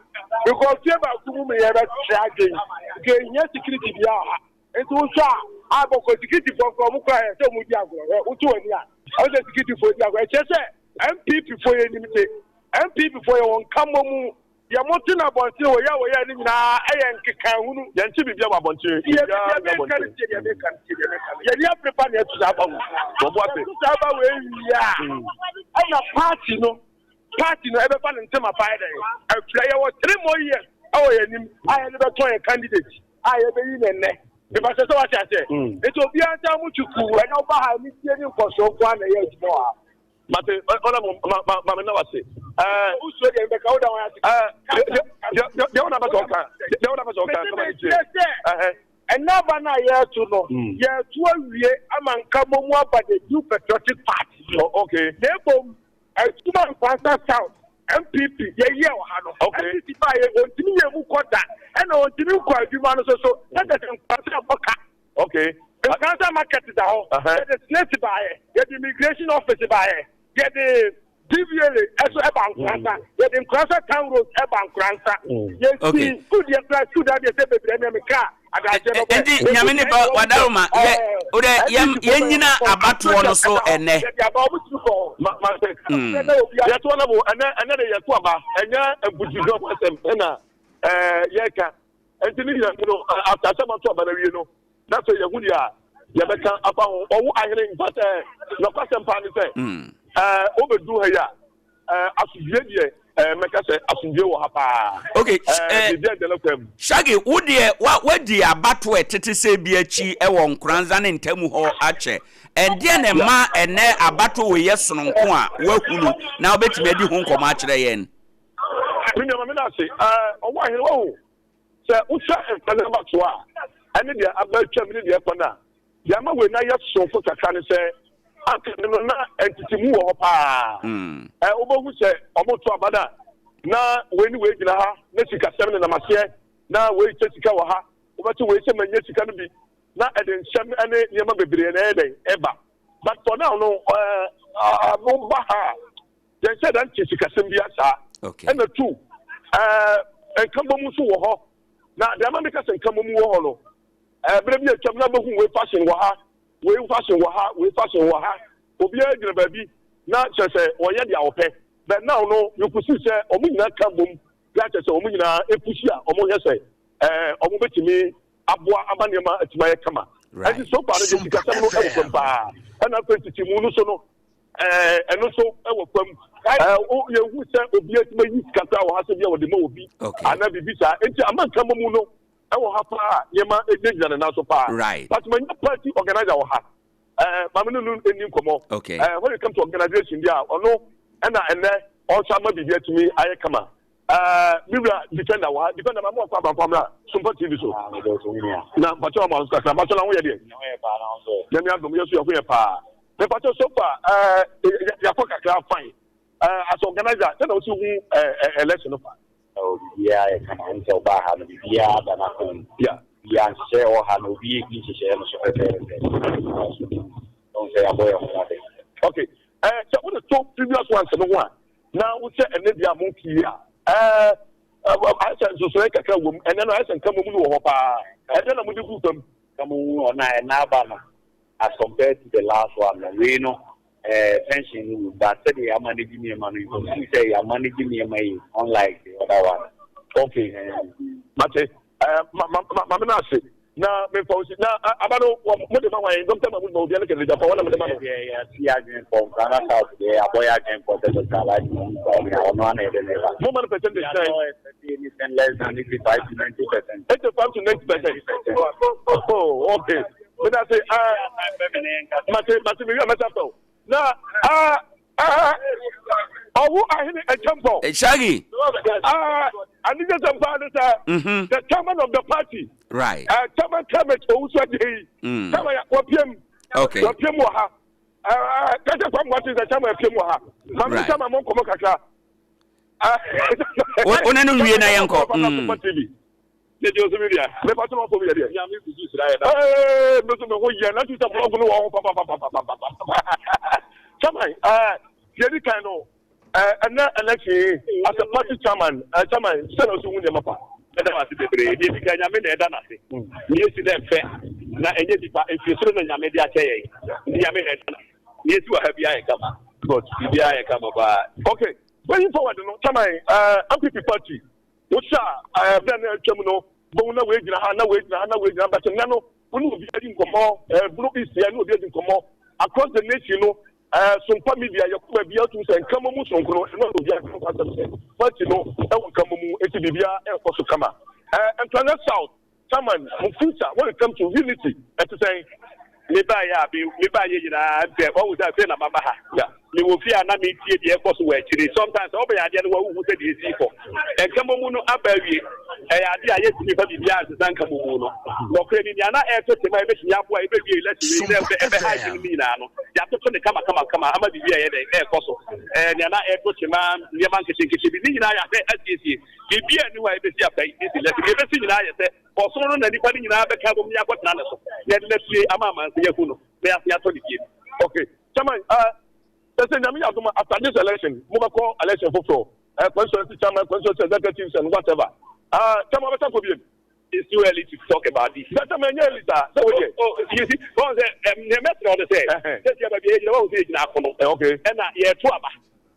because fie baako mu ma yɛbɛkyerɛ adwen nti yɛhia security biara wɔ ha. Nti wohwɛ a, a bɔkɔɔ securityfoɔ koraa wɔn koraa yɛ sɛ wɔn di agorɔ. Hwɛ woto w'ani a, ɛwɔ sɛ securityfoɔ di agorɔ. Ɛkyerɛ sɛ NPP foɔ yɛnim te, NPP foɔ yɛwɔ nkammɔ mu. Deɛ mote no abɔntene wɔ yɛ a wɔyɛɛ no nyinaa yɛ nkekahunu. Yɛnte biribiara wɔ abɔntene. Deɛ Biribiara deɛ nni meka no abɔntene. tie deɛ meka no tie deɛ meka no. Yɛni abere pa na yɛto saa aba wei. Wɔn bo ase. Yɛto saa aba wei wie a, ɛna party no party no ɛbɛfa ne ntoma pa ayɛ dɛn afira. Yɛwɔ 3 more years ɛwɔ yɛn anim a yɛde bɛtɔn yɛn candidate a yɛbɛyi no nnɛ. Mepa kyɛw sɛ wate aseɛ. Nti obiara nsa mu twukuu ɛna ɔba ha anigye ne nkɔsoɔ nko ara na ɛyɛ adwuma wɔ ha. Mate, ɔna mo ma ma ma me na wase. Ɛɛ. Usuo deɛ mbɛka wo da wɔn ase. Ɛɛ deɛ deɛ deɛ wɔn abɛsɛ ɔka deɛ wɔn abɛsɛ ɔka kama ne tie. Ɛhɛ. Ɛnna aba no a yɛreto no, yɛreto awie ama nkabom aba the New Patriotic Party. Oh, okay. Na ebom, Atuma Nkwanta South NPP yɛyɛ wɔ ha no. Okay. NPP ba yɛ ontumi yɛ mu kɔ da, ɛna ontumi nkɔ adwuma no so so. Ɛsɛ sɛ Nkwanta bɔ ka. Okay. Nkwanta market da hɔ. Yɛde SSNIT baayɛ, yɛde immigration office baayɛ, yɛde DVLA ɛso ɛba Nkwanta, yɛde Nkwanta town road ɛba Nkwanta. Yɛsi school deɛ kura school da deɛ sɛ bebree ɛnna mi kaa adagye no bɔ. Nti nyame nipa wadaroma yɛ o dɛ yɛn yɛn nyina abatoɔ no so ɛnɛ. Yɛde aba ɔmo tiri kɔ. Ma ma sɛ. Yɛto ɔnabo ɛnɛ ɛnɛ de yɛto aba ɛnyɛ mputudua ho asɛm ɛna ɛɛ yɛka nti ne yɛn no after sɛ mato aba na wie no na sɛ yɛhu deɛ a yɛbɛka afa ho. Ɔwo ahene mpa sɛ nɔkwasɛm paa ne sɛ ɛɛ wobɛdu ha yi a ɛɛ asomdwie deɛ ɛɛ mɛka sɛ asomdwie wɔ ha paa. Okay. Ɛɛ biribi a gyina kwan mu. Shaggy, wo deɛ wa wadi abatoɔ ɛtete sɛ bi akyi ɛwɔ Nkoranza ne ntamu hɔ akyɛ. Ɛndeɛ na ɛma ɛnɛ abatoɔ wei yɛ sononko a woahunu na wobɛtumi adi ho nkɔmmɔ akyerɛ yɛn? Me nua ma me no ase. Ɛɛ ɔwo ahene wahu sɛ wohwɛ mfa no abatoɔ a ɛne deɛ aba atwam ne deɛ ɛkɔ no a, deɛ ama wei no ayɛ sononko kakra ne sɛ anka no na ntetemu wɔ hɔ paa. Ɛ wobɛhu sɛ wɔto aba no a na wei ne wei gyina ha na sikasɛm nenam aseɛ na wei kyɛ sika wɔ ha, wobɛte wei sɛ manya sika no bi na ɛde nsɛm ne nneɛma bebree na ɛyɛ dɛn ɛba. But for now no ɛɛ woba ha a yɛnhyɛ da nte sikasɛm biara saa. Ɛna two ɛɛ nkabom nso wɔ hɔ na deɛ ama meka sɛ nkabom wɔ hɔ no ɛɛ berɛ bi atwam na bɛhu wei fashion wɔ ha, wei fashion wɔ ha, wei fashion wɔ ha, obiara gyina baabi na kyerɛ sɛ ɔyɛ deɛ ɔpɛ. But now no you could see sɛ wɔn nyinaa ka bom na kyerɛ sɛ wɔn nyinaa epusi a wɔn hwɛ sɛ ɛɛ wɔn bɛtumi aboa ama nneɛma atumi ayɛ kama. Ɛnti so far no deɛ sikasɛm no ɛwɔ fam paa, ɛna afei ntetemu no so no ɛɛ ɛno nso ɛwɔ fam. Ɛɛ yɛhu sɛ obi atumi ayi sika koraa wɔ ha sɛ bi a wɔde ma obi anaa biribi saa. Nti ama nka mu no ɛwɔ ha paa a nneɛma gyinagyina ne nan so paa. But manya party organizer wɔ ha. Ɛɛ maame no no nni nkɔmmɔ. Ɛɛ when it comes to organization bi a ɔno ɛna ɛnɛ ɔnsa ama biribi atumi ayɛ kama. Ɛɛ me wura defender wɔ ha. Defender maame wakɔ abankwamra Sompa TV so. Na mpakyɛw ama nso kakra. Mpakyɛw na ho yɛ deɛ. Nyame adom yɛ so yɛ ho yɛ paa. Mepakyɛw so far ɛɛ yɛakɔ kakra fine. Ɛɛ as organizer sɛ na wosi hu ɛɛ election no fa. Oh, biribiara yɛ kama. Wohu sɛ wobaa ha no, biribiara da n'akwan mu. Biribiara nhyehyɛeɛ wɔ ha no, obi redi nhyehyɛeɛ no so pɛpɛɛpɛ. Wohu sɛ yɛabɔ yɛn ho mmɔden. Okay. Eh, sɛ wode to previous ones no ho a, na wohyɛ ɛnɛ deɛ a mo pii a, eh, ayɛ sɛ nsonsonoeɛ kakra wɔ mu. Ɛnɛ no ayɛ sɛ nka mmom no wɔ hɔ paa. Ɛdɛn na mode guu fam? Nka mmom no, na ɛna aba no, as compared to the last one no, wei no, eh, tension no wom, but sɛdeɛ yɛ manage nneɛma no, you can see sɛ yɛ manage nneɛma yie, unlike the other one. Okay, mate. Eh, ma, ma, ma, ma me no ase. Na memfa wo si na aba no mo de ma hwan? Dɔkta Mahmood Bawumia ne Kennedy Agyapong wɔn na mo de ma no. Yɛdeɛ yɛasi yɛn adwene pɔ Nkrana South deɛ yɛabɔ yɛn adwene pɔ sɛ Dɔkta Alhaji Mahmood Bawumia ɔno ara na yɛde no reba. Mo ma no percentage We are sɛn? not expecting anything less than 85 to 90%. 85 to 90%. Oh, okay. Meda se ah mate mate me wi a mɛsa fɛ o. Na ah ah ɔwo ahene ɛkyɛmpɔn. Shaggy. Ah anigye sɛm paa ne sɛ the chairman of the party. Right. Chairman Clement Owusu Adjei. Chairman wɔpiem. Okay. Wɔpiem wɔ ha. Kɛsɛ kwam wɔte sɛ chairman apiem wɔ ha. Maame Right. chairman mo nkɔmɔ kakra. Wo ne no nwie na yɛnkɔ. Ne deɛ ɔsɛ mi deɛ. Mepa tó ma fɔ mi yɛ deɛ. Nyame kusu sira yɛ na. Ee mi nso mi ho yɛ na tu sɛ blɔg no wɔ ho papapapapapa. Chairman ɛɛ deɛ di kan no ɛɛ ɛnɛ election yi as a party chairman ɛɛ chairman sɛ na ɔsɛ hu nneɛma pa. Mɛda wo ase bebree. Deɛ ɛdi kan, Nyame na ɛda no ase. Nea esi no ɛmfɛ, na ɛnyɛ nipa. Ɛfiri soro na Nyame de akyɛ yɛn. Nti Nyame na ɛda no ase. Nea esi wɔ ha biara yɛ kama. Good. Biribiara yɛ kama paa. Okay, going forward no, chairman, ɛɛ NPP party Wohwɛ a, ɛɛ, berɛ a na atwam no, wobɛhu na wei gyina ha, na wei gyina ha, na wei gyina ha, but nnɛ no, wo ne obi adi nkɔmmɔ, ɛɛ, Bono East yɛ ne obi adi nkɔmmɔ, across the nation no, ɛɛ, Sompa Media, yɛkɔ baabi a wotumi sɛ nkramomu soronko no, ɛno na obi aka ho asɛm sɛ party no ɛwɔ nkramomu, enti biribiara ɛrekɔ so kama. Ɛɛ, Nkranga South, Chairman, mo future when it comes to unity ɛte sɛn? Me baeɛ a me me baeɛ nyinaa mpɛ wahu sɛ afei na maba ha. Yeah. Mewɔ fie a na metie deɛ ɛkɔ so wɔ akyire. Sometimes sɛ wobɛyɛ adeɛ no wa wohu sɛ deɛ ɛsii kɔ. Nkamomu no aba awie. Ɛyɛ adeɛ a yɛntumi mfa biribiara nsesa nkamomu no. Nɔkorɛ ni nea na ɛreto tema a ɛbɛtumi aboa a yɛbɛwie election wei sɛ Sompa ɛbɛha adwene FM. no nyinaa no yɛatoto no kama kama kama ama biribi a ɛyɛ dɛn ɛrekɔ so. Ɛɛ nea na ɛreto tema nneɛma nketenkete bi ne nyinaa yɛahwɛ asiesie. Biribiara nni hɔ a ebesi aba yi si nnɛ. Nea ebesi nyinaa yɛ sɛ ɔsono no na nnipa no nyinaa bɛka abom na yɛakɔtena ne so, na yɛde no apue ama amansan ahu no, na yɛasan atɔ ne bio. Okay, chairman, uh, sɛ sɛ nyame yɛ adom a, after this election, mobɛkɔ election foforɔ, uh, constituency chairman, constituency executives and whatever. Uh, chairman, wobɛsan kɔ bio? It's too early to talk about this. Sɛ chairman, ɛnyɛ early saa, sɛ wodeɛ. Oh, oh, you see, wɔn sɛ, nea mɛsrɛ wo ne sɛ, sɛ sɛ baabi a yɛgyina, wɔn sɛ yɛgyina akono, okay, ɛna yɛto aba.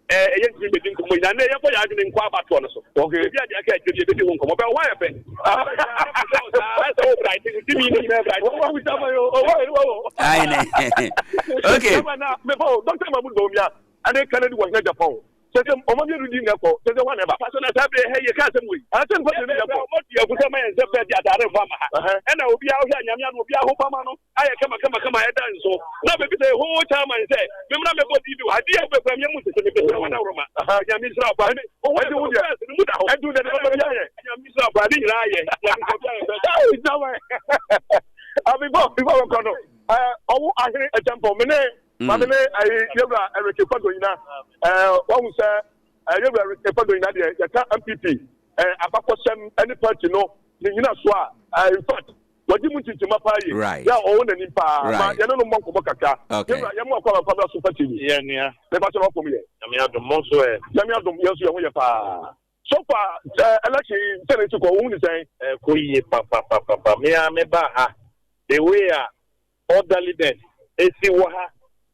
Ɛɛ, ɛyɛ ntumi mmedi nkɔmmɔ nyinaa. Nnɛ, yɛmfa yɛn adwene nkɔ abatoɔ no so. Okay. Ebi a deɛ aka akyire no, yɛbɛdi ho nkɔmmɔ. Bɛn, ho ayɛ fɛ. Saa, sɛ wo bright, wo timi ne nyinaa bright. Wɔn wusa ma yo, owó ɛwɔ wo. Ayi ne. Okay. Ɛma na mepɛ o, Dr. Mahmoud Bawumia ɛne Kennedy wɔ hene Japan. Kyɛ sɛ ɔma mmienu di nnɛ kɔ, kyɛ sɛ hwan na ɛba? Pastor na saa bere ha yɛ ka asɛm wei. Ɛsɛ nipa mmienu na ɛkɔ. Ɔmo di afu sɛ ma yɛn nsɛm bɛɛ di ataare mfa ma ha. Ɛna obiara wohwɛ a Nyame ano obiara ahofama no ayɛ kama kama kama ɛda nso na mebisa a whole chairman sɛ memmra mɛbɔ TV wɔ ha deɛ wobɛkura me amu sese mebɛsrɛ wo adaworoma Nyame nhyira wo paa Ɛnti wo deɛ no mu da hɔ ɛnti wo deɛ deɛ bɛbɛ bi ayɛ Nyame nhyira wo paa ne nyinaa yɛ Nyame nhyira obi ayɛ fɛ Ah, before before wɔkɔ no ɔwo ahene ɛkyɛmpɔ me ne maame ne ayi yɛwura Eric Fado nyina wahu sɛ yɛwura Eric Fado nyina deɛ yɛka MPP abakɔsɛm ɛne party no ne nyina so a in fact Wadi mu ntintimma paa yie. Right. Yɛ a ɔwɔ n'anim paa. Ma Right. yɛne no mmɔ nkɔmmɔ kakra. Okay. Yɛwura, yɛn mu akɔ aba mfa mmra Super TV. Yɛ nua. Mepa kyɛ w'afɔm yɛ. Nyame adom, mo nso ɛ? Nyame adom, yɛn nso yɛn ho yɛ paa. So far, eh, election yi sɛnea esi kɔ, wohu ne sɛn? Ɛkɔ yie papapapapa. Me ara me baa ha, the way a orderliness si wɔ ha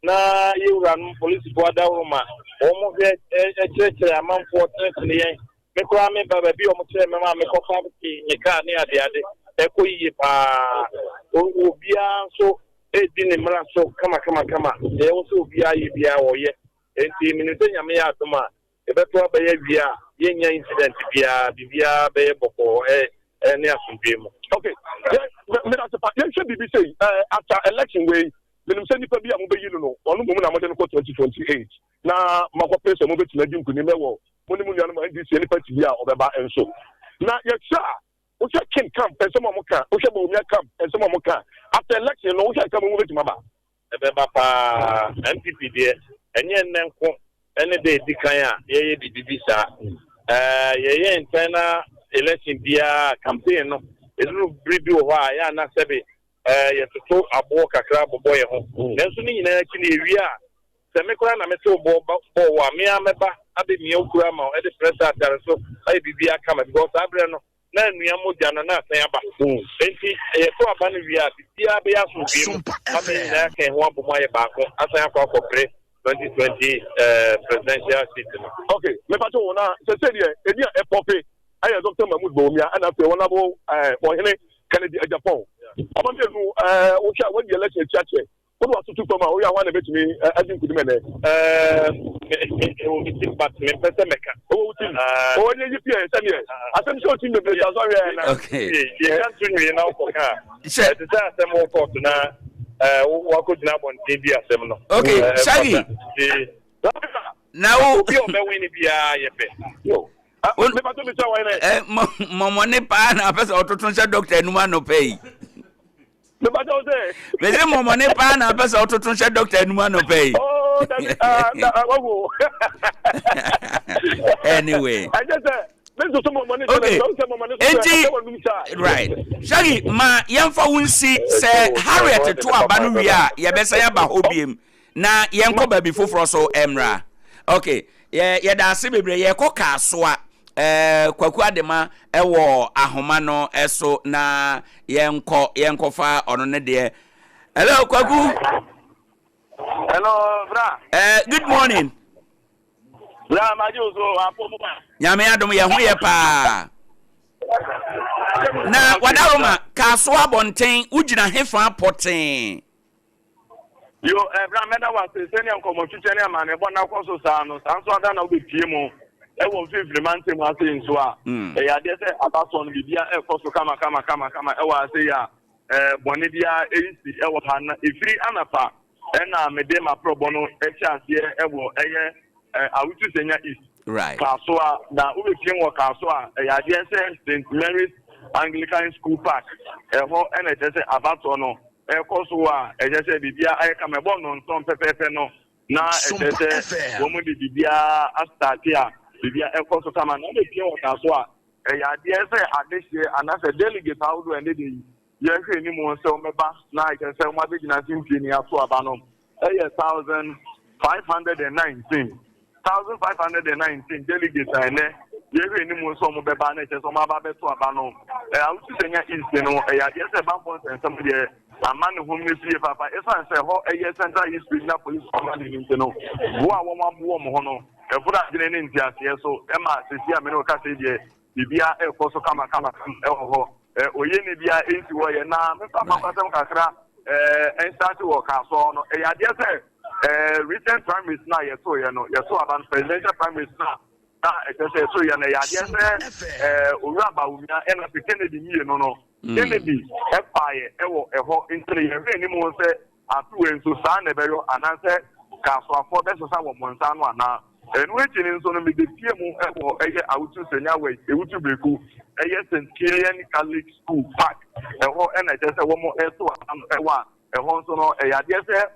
na yɛn wuranom polisifoɔ adaworoma wɔn hwɛ kyerɛkyerɛ amanfoɔ tenetene yɛn. Me koraa me ba baabi a wɔn kyerɛ me ma me kɔ parke me car ne adeade ɛkɔ yie paa. Obiara nso redi ne mmara so kama kama kama. Deɛ ɛwɔ sɛ obiara yɛ biara wɔyɛ. Enti menim sɛ Nyame yɛ adom a Yɛbɛto aba yi awie a, yɛnnya incident biara, biribiara bɛyɛ bɔkɔɔ ne asomdwoe mu. Ok, yɛ, meda ase pa. Yɛnhwɛ biribi sei, eh, after election wei, menim sɛ nipa bi a mobɛyi no no, ɔno mmom na mode no kɔ 2028, na moakɔpere sɛ mobɛtumi adi nkunim wɔ mo ne mo nuanom NDC ne party bi a ɔbɛba nso. Na yɛhwɛ a, wohwɛ King camp nsɛm a wɔka, wohwɛ Bawumia camp nsɛm a wɔka, after election no, wohwɛ nka mo mobɛtumi aba? Ɛbɛba paa. NPP deɛ, ɛnyɛ nnɛ nko ne da ɛdi kan a yɛyɛ biribi bi saa. Ɛɛ, yɛyɛ internal election biara, campaign no, ɛduru bere bi wɔ hɔ a, ɛyɛ a na sɛbe ɛɛ, yɛtoto aboɔ kakra bobɔ yɛn ho. Nanso ne nyinaa akyi no, yɛwie a, sɛ me koraa na metew boɔ bɔɔ wo a, me ara mɛba abɛmia wo kuro ama wo de prɛsa atare so ayɛ biribiara kama because saa berɛ no, na anua mogya no na asan aba. Enti yɛto aba no wie a, biribiara bɛyɛ asomdwoe mu ama yɛn nyinaa aka yɛn ho abom ayɛ baako asan akɔ akɔpere 2020 presidential seat no. Ok, mepakyɛ wo na sɛsɛ deɛ ɛdin a ɛpɔpe ɛyɛ Doctor Mahmood Bawumia ɛna afei Honourable Ɔhene Kennedy Agyapong. Ɔmo mmienu ɛɛ wohwɛ a wɔadi election akyi akyɛ. Wode w'aso to fam a woyɛ a hwan na ebetumi adi nkunim ɛnɛ? Ɛɛ me me ɛwɔ me tirim but mempɛ sɛ mɛka. Ɛwɔ wo tirim? Ɔwɔ ɛnɛ yi pie sɛdeɛ asɛm sɛ otim bebree sa so ahwɛ na. Okay. Yɛka nto nwie na wokɔka a Hyɛ. ɛte sɛ asɛm wɔ kɔɔto na ɛɛ wakɔgyina abɔnten di asɛm no. Okay, Ɛɛ Shaggy. ɛmfata. Nti Na wo. obi a ɔbɛwin biara yɛpɛ. Yo. Ah, me pato mi sɛ wɔn nɛ. Mɔmɔne paa na apɛ sɛ ɔtoto nhyɛ dɔkta anum anɔpɛ yi. Me pato sɛ. Mese mɔmɔne paa na apɛ sɛ ɔtoto nhyɛ dɔkta anum anɔpɛ yi. Oh, dabi, ah, da, wawo. Anyway. Ɛnyɛ sɛ me nso so mɔmɔne okay. Enti, right. Shaggy, ma yɛmfa wo nsi sɛ Harriet to aba no wie a yɛbɛsan aba hɔ biem. Na yɛnkɔ baabi foforɔ so mmra. Ok, yɛ yɛda ase bebree. Yɛkɔ Kasoa, eh, Kwaku Adema ɛwɔ ahoma no so na yɛnkɔ yɛnkɔfa ɔno ne deɛ. Hello, Kwaku. Hello, bra. Eh, good morning. Bra, magye wo so, apɔ mu a. Nyame adom yɛ ho yɛ paa. Na Wadaroma, Kasoa abɔnten, wogyina hefa pɔtee? Yo, eh, bra mɛda wo ase sɛnea nkɔmmɔtwitwa ne amanneɛbɔ no akɔ so saa no, saa nso ada na wobɛpie mu ɛwɔ mfimfini mantam ase yi nso a, ɛyɛ adeɛ sɛ abatoɔ no biribia ɛkɔ so kama kama kama kama ɛwɔ ase yi a, eh, bɔne biara ɛnsi ɛwɔ ha na ɛfiri anapa ɛna mede m'aprɔbɔ no ɛhyɛ aseɛ ɛwɔ ɛyɛ eh, Awutu Senya East Right. Kasoa na wobɛpie mu wɔ Kasoa a, ɛyɛ adeɛ sɛ St. Mary's Anglican School Park ɛhɔ ɛna ɛkyerɛ sɛ abatoɔ no ɛrekɔ so a ɛkyerɛ sɛ biribiara ayɛ kama. Ɛbɔ nnɔnson pɛpɛɛpɛ no, na ɛkyerɛ sɛ wɔde biribiara astate a biribiara ɛkɔ so kama. Na wobɛpie wɔ da so a, ɛyɛ adeɛ sɛ adehyeɛ anaasɛ delegate ahodoɔ a ɛnnɛ da yi yɛhwɛ anim sɛ wɔbɛba na ɛkyerɛ sɛ wɔabɛgyina simpie ni ato aba no ɛyɛ 1,519. 1,519 delegates a ɛnnɛ yɛhwɛ anim sɛ wɔbɛba na ɛkyerɛ sɛ wɔaba abɛto aba no. Awutu Senya East no, ɛyɛ adeɛ sɛ bammɔ nsɛnsɛm deɛ ama ne ho mmere so yie paapa. Ɛsiane sɛ ɛhɔ ɛyɛ Central East Regional Police Command no nti no, boa a wɔaboa wɔn ho no, ɛboro adwene ne nteaseɛ so ma seesei a me ne wo kasa yi deɛ, biribiara rekɔ so kamakama wɔ hɔ. Oye ne biara nsi hɔ yɛ. Na memfa abakɔsɛm kakra nstarte wɔ Kasoa no. Ɛyɛ adeɛ sɛ recent primaries no a yɛtoeɛ no, yɛtoo aba no, presidential primaries no a na ɛkyerɛ sɛ yɛtoeɛ no, ɛyɛ adeɛ sɛ Owura Bawumia ɛna afei Kennedy mmienu no, Kennedy faeɛ wɔ ɛhɔ. Nti no yɛhwɛ anim sɛ Afe wei nso, saa na ɛbɛyɔ anaasɛ Kasoafoɔ bɛsesa wɔn nsa ano anaa? Ɛno akyi no nso no, mebɛpie mu wɔ ɛyɛ Awutu Senya West, Ewutu Breku, ɛyɛ St. Kilian Catholic School Park, ɛhɔ na ɛkyerɛ sɛ wɔn reto aba no ɛwɔ a, ɛhɔ nso no, ɛyɛ adeɛ sɛ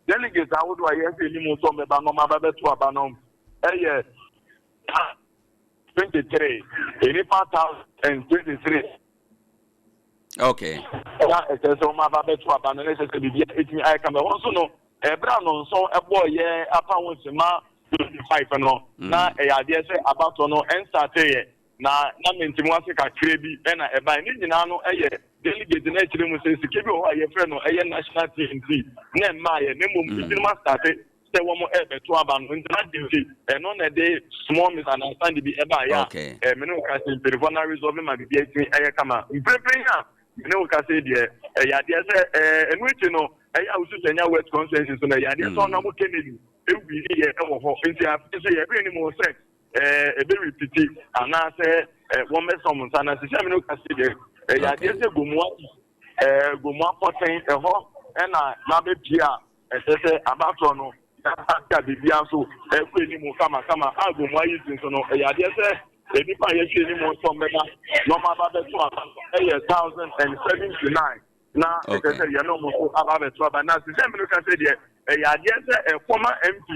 delegates ahodoɔ a yɛhwɛ anim sɛ wɔbɛba na wɔaba bɛto aba no ɛyɛ 23, nnipa 1,023. Okay. Na ɛsɛ sɛ wɔn aba bɛto aba no na ɛsɛ sɛ biribi etumi ayɛ kama. Ɛhɔ nso no, ɛberɛ a nɔnson ɛbɔɔ yɛ apa ho nsema 25 no, na ɛyɛ adeɛ sɛ abatoɔ no ɛnsateeɛ na na mente mu ase kakra bi ɛna ɛbae. Ne nyinaa no ɛyɛ delegate na ɛkyerɛ mu sɛ sika bi wɔ hɔ a yɛfrɛ no ɛyɛ national TNT na ɛmmaeɛ na mmom ebinom asate sɛ wɔn ɛrebɛto aba no nti na deɛ nti ɛno na ɛde small misunderstanding bi ɛbaeɛ a okay. me ne wo ka sɛ mpanimfoɔ no resolve ma biribi atumi ɛyɛ kama mprempren a me ne wo ka sɛ deɛ ɛyɛ adeɛ sɛ ɛno akyi no ɛyɛ a wosu sɛ nya west constituency so no ɛyɛ adeɛ sɛ ɔnam Kennedy ɛwi ne yɛ ɛwɔ hɔ nti afei nso yɛhwɛ anim sɛ ɛbɛ repiti anaasɛ wɔn bɛsɔ wɔn nsa na sisi a me ne wo ka sɛ deɛ ɛyɛ adeɛ sɛ gomua gomua pɔtɛn ɛhɔ ɛna n'abɛpie a Ɛsɛ sɛ abatoɔ no ase a biribiara nso rekɔ anim kamakama a Gomoa East nso no, ɛyɛ adeɛ sɛ nnipa a yɛhwɛ anim sɛ wɔbɛba na wɔaba abɛto aba no yɛ 1,079 na ɛsɛ sɛ yɛne wɔn nso aba abɛto aba. Na sɛ mene ka sɛ deɛ ɛyɛ adeɛ sɛ former MP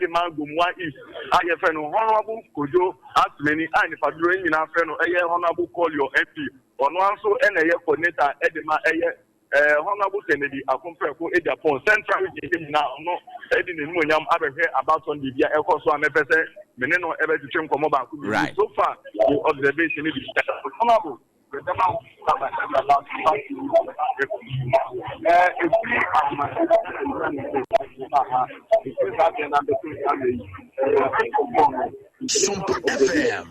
de ma Gomoa East a yɛfrɛ no Honourable Kojo Asmani a nnipa dodoɔ nyinaa frɛ no ɛyɛ Honourable Collier MP, ɔno ara nso na ɛyɛ coordinator de ma ɛyɛ Eh, Honourable Kennedy Akompreko Agyapong, Central Region ha nyinaa, ɔno de n'animuonyam abɛhwɛ abatoɔ no biribi a ɛkɔ so a mɛpɛ sɛ me ne no ɛbɛtwetwe nkɔmmɔ baako mmienu. Right. So far, the observation ne biribi a Honourable, yɛbɛma wo aba Eh, ɛfiri ahomahyɛ ba ha, ɛfiri saa deɛ na bɛto saa wei, eh, nkɔmmɔ no. Sompa FM.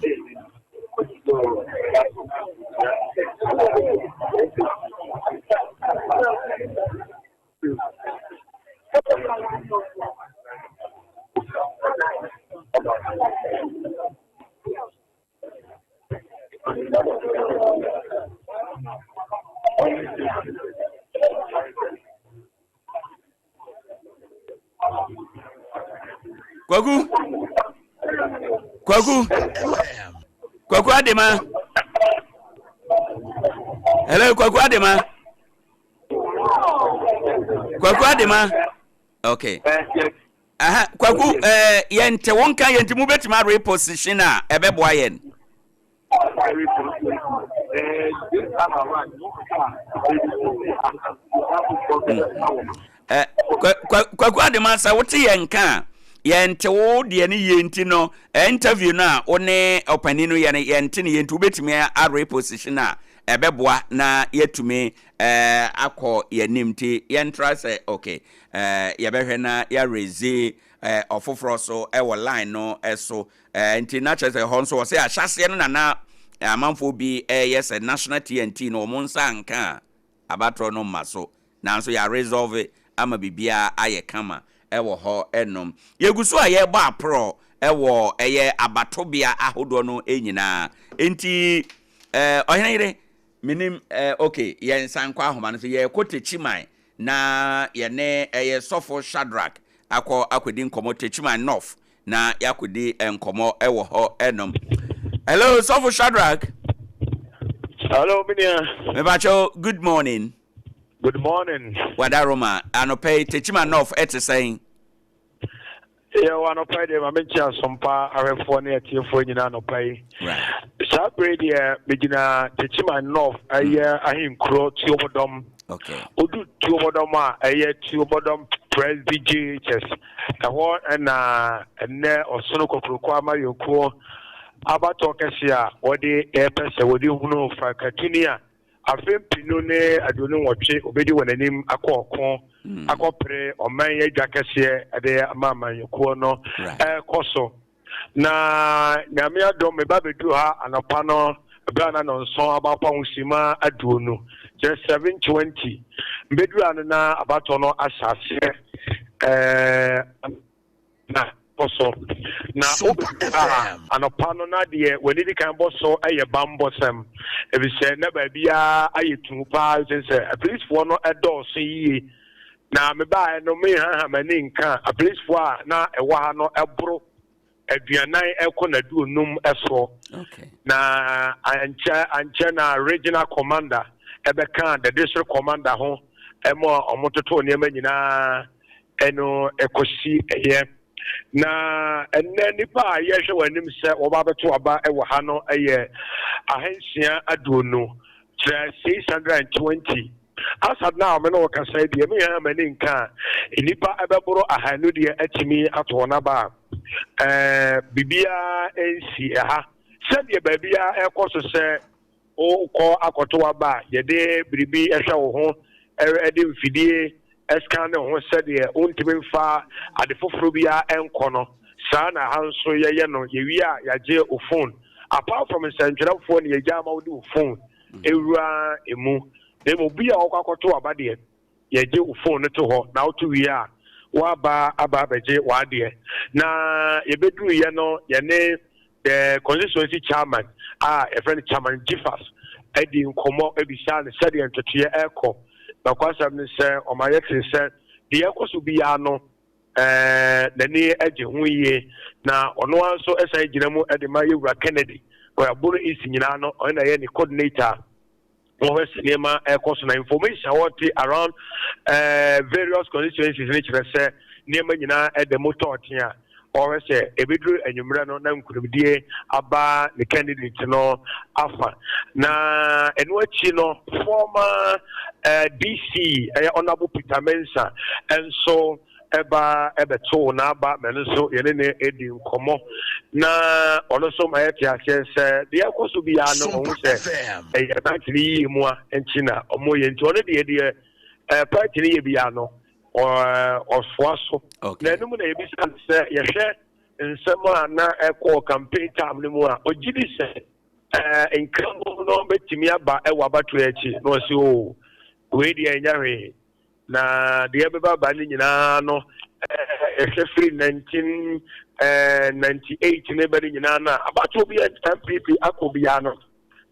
Kwaku Kwaku Kwaku Adema. Hello Kwaku Adema. Kwaku Adema. Okay. Aha, Kwaku, eh, yɛnte wo nka yɛnti mobɛtumi a reposition a ɛbɛboa yɛn. Eh, Kwaku Adema sɛ wote yɛn nka a yɛnte wo deɛ no yie nti no eh, interview no a wo ne ɔpanin no yɛ no yɛnte no yie nti wobɛtumi a reposition a ɛbɛboa na yɛatumi eh, akɔ yɛn anim nti yɛntra sɛ okay eh, yɛbɛhwɛ na yɛarezi eh, ɔfoforɔ so wɔ line no so Eh, nti na kyerɛ sɛ ɛhɔ nso wɔsɛ ahyɛaseɛ no na na amanfoɔ bi ɛyɛ sɛ national TNT no wɔn nsa anka a abatoɔ no mma so nanso yɛ resolve ama biribiara ayɛ kama ɛwɔ hɔ ɛnom. Yɛgu so a yɛrebɔ aporɔ ɛwɔ ɛyɛ abatobea ahodoɔ no nyinaa nti eh, ɔhene yere menim eh, ok yɛn nsa nkɔ ahoma no so yɛrekɔ Techiman na yɛne ɛyɛ sɔfo Shadrack akɔ akɔdi nkɔmmɔ Techiman North na yɛakɔdi nkɔmmɔ wɔ hɔ nom. Hello, Sɔfo Shadrack. Hello, Minia. Mebacho, good morning. Good morning. Wadaroma, anɔpɛ yi, Techiman North ɛte sɛn? Yɛwɔ anɔpa yi deɛ ma menkyɛ asompa ahwɛfoɔ ne atiefoɔ nyinaa anɔpa yi. Saa bere deɛ megyina Techiman North ɛyɛ ahenkuro Tuobodɔm. Okay. Odu Tuobodɔm a ɛyɛ Tuobodɔm Presby JHS. Ɛhɔ na ɛnnɛ ɔsono kokuroko amayɔkuo abatoɔ kɛseɛ a wɔde repɛ sɛ wɔde hunu frankatuni a afe mpenu ne 28 wɔbɛdi wɔn anim akɔ ɔko akɔpere ɔman yi adwa kɛseɛ de ama amanyɔkuo no ɛrekɔ so. Na Nyame adom meba bɛduru ha anɔpa no berɛ a na nɔnson aba apa ho simma 20, kyerɛ 7:20. Mbɛduru ha no na abatoɔ no ahyɛ aseɛ ɛɛ na kɔ so. Na wobɛduru ha anɔpa no na deɛ w'ani di kan bɔ so yɛ bammɔsɛm, efisɛ na baabiara ayɛ tuu paa, ɛfiri sɛ apolisifoɔ no dɔɔso yie. Na mebaeɛ no, menhaha m'ani nka apolisifoɔ a na ɛwɔ ha no boro 40 rekɔ n'aduonum soɔ. Na ankyɛ ankyɛ na regional commander ɛbɛka the district commander ho ɛma wɔtotoo nneɛma nyinaa ɛno ɛkɔsi ɛyɛ. Na ɛnnɛ nnipa a yɛhwɛ wɔn anim sɛ wɔba abɛto aba wɔ ha no yɛ 620, kyerɛ 620. Asad no a me ne wo kasa yi deɛ, me ha m'ani nka a, nnipa ɛbɛboro 200 deɛ atumi ato wɔn aba a, ɛɛ biribiara nsi ɛha. Sɛdeɛ baabiara ɛkɔ so sɛ wokɔ akɔto aba a, yɛde biribi hwɛ wo ho, ɛde mfidie scan ne ho sɛdeɛ wontumi mfa ade foforɔ biara nkɔ no, saa na ha nso yɛyɛ no. Yɛwie a yɛagye wo phone. Apart from nsɛntwerɛfoɔ na yɛgya ama wode wo phone wura mu. Na mmom obi a ɔkɔ akɔto aba deɛ, yɛgye wo phone no to hɔ na woto wie a, woaba aba abɛgye w'adeɛ. Na yɛbɛduruiɛ no, yɛne the constituency chairman a yɛfrɛ no Chairman Jifas adi nkɔmmɔ bisaa no sɛdeɛ ntotoeɛ ɛrekɔ. Nokwasɛm ne sɛ ɔma yɛtee sɛ deɛ ɛrekɔ so biara no n'ani gye ho yie na ɔno ara nso san gyina mu de ma yɛwura Kennedy. Bono East nyinaa no ɔno na ɛyɛ ne coordinator. Wɔhwɛ sɛ nneɛma ɛrekɔ so na information a wɔte around various constituencies no kyerɛ sɛ nneɛma nyinaa ɛda mu tɔɔten a wɔhwɛ sɛ ɛbɛduru anwummerɛ no na nkunimdie aba ne candidate no afa. Na ɛno akyi no former DC ɛyɛ Honourable Peter Mensah nso ɛba ɛbɛtoo n'aba ma ɛno nso yɛne no edi nkɔmmɔ na ɔno nso ma yɛte aseɛ sɛ deɛ ɛkɔ so biara no ɔho sɛ ɛyɛ party no yie mu a nti na ɔmo yɛ nti ɔno deɛ deɛ ɛɛ party no yɛ biara no ɔsoa so. Na ɛno mu na yɛbisa no sɛ yɛhwɛ nsɛm a na ɛkɔɔ campaign time no mu a ɔgye di sɛ ɛɛ nkramu no bɛtumi aba ɛwɔ abatoɔ akyi na ɔsi o oh, wei deɛ ɛnyɛ hwee. Na deɛ ɛbɛba aba no nyinaa no, ɛhwɛ firi 1998 ne ba no nyinaa no a, abatoɔ bi a NPP akɔ biara no,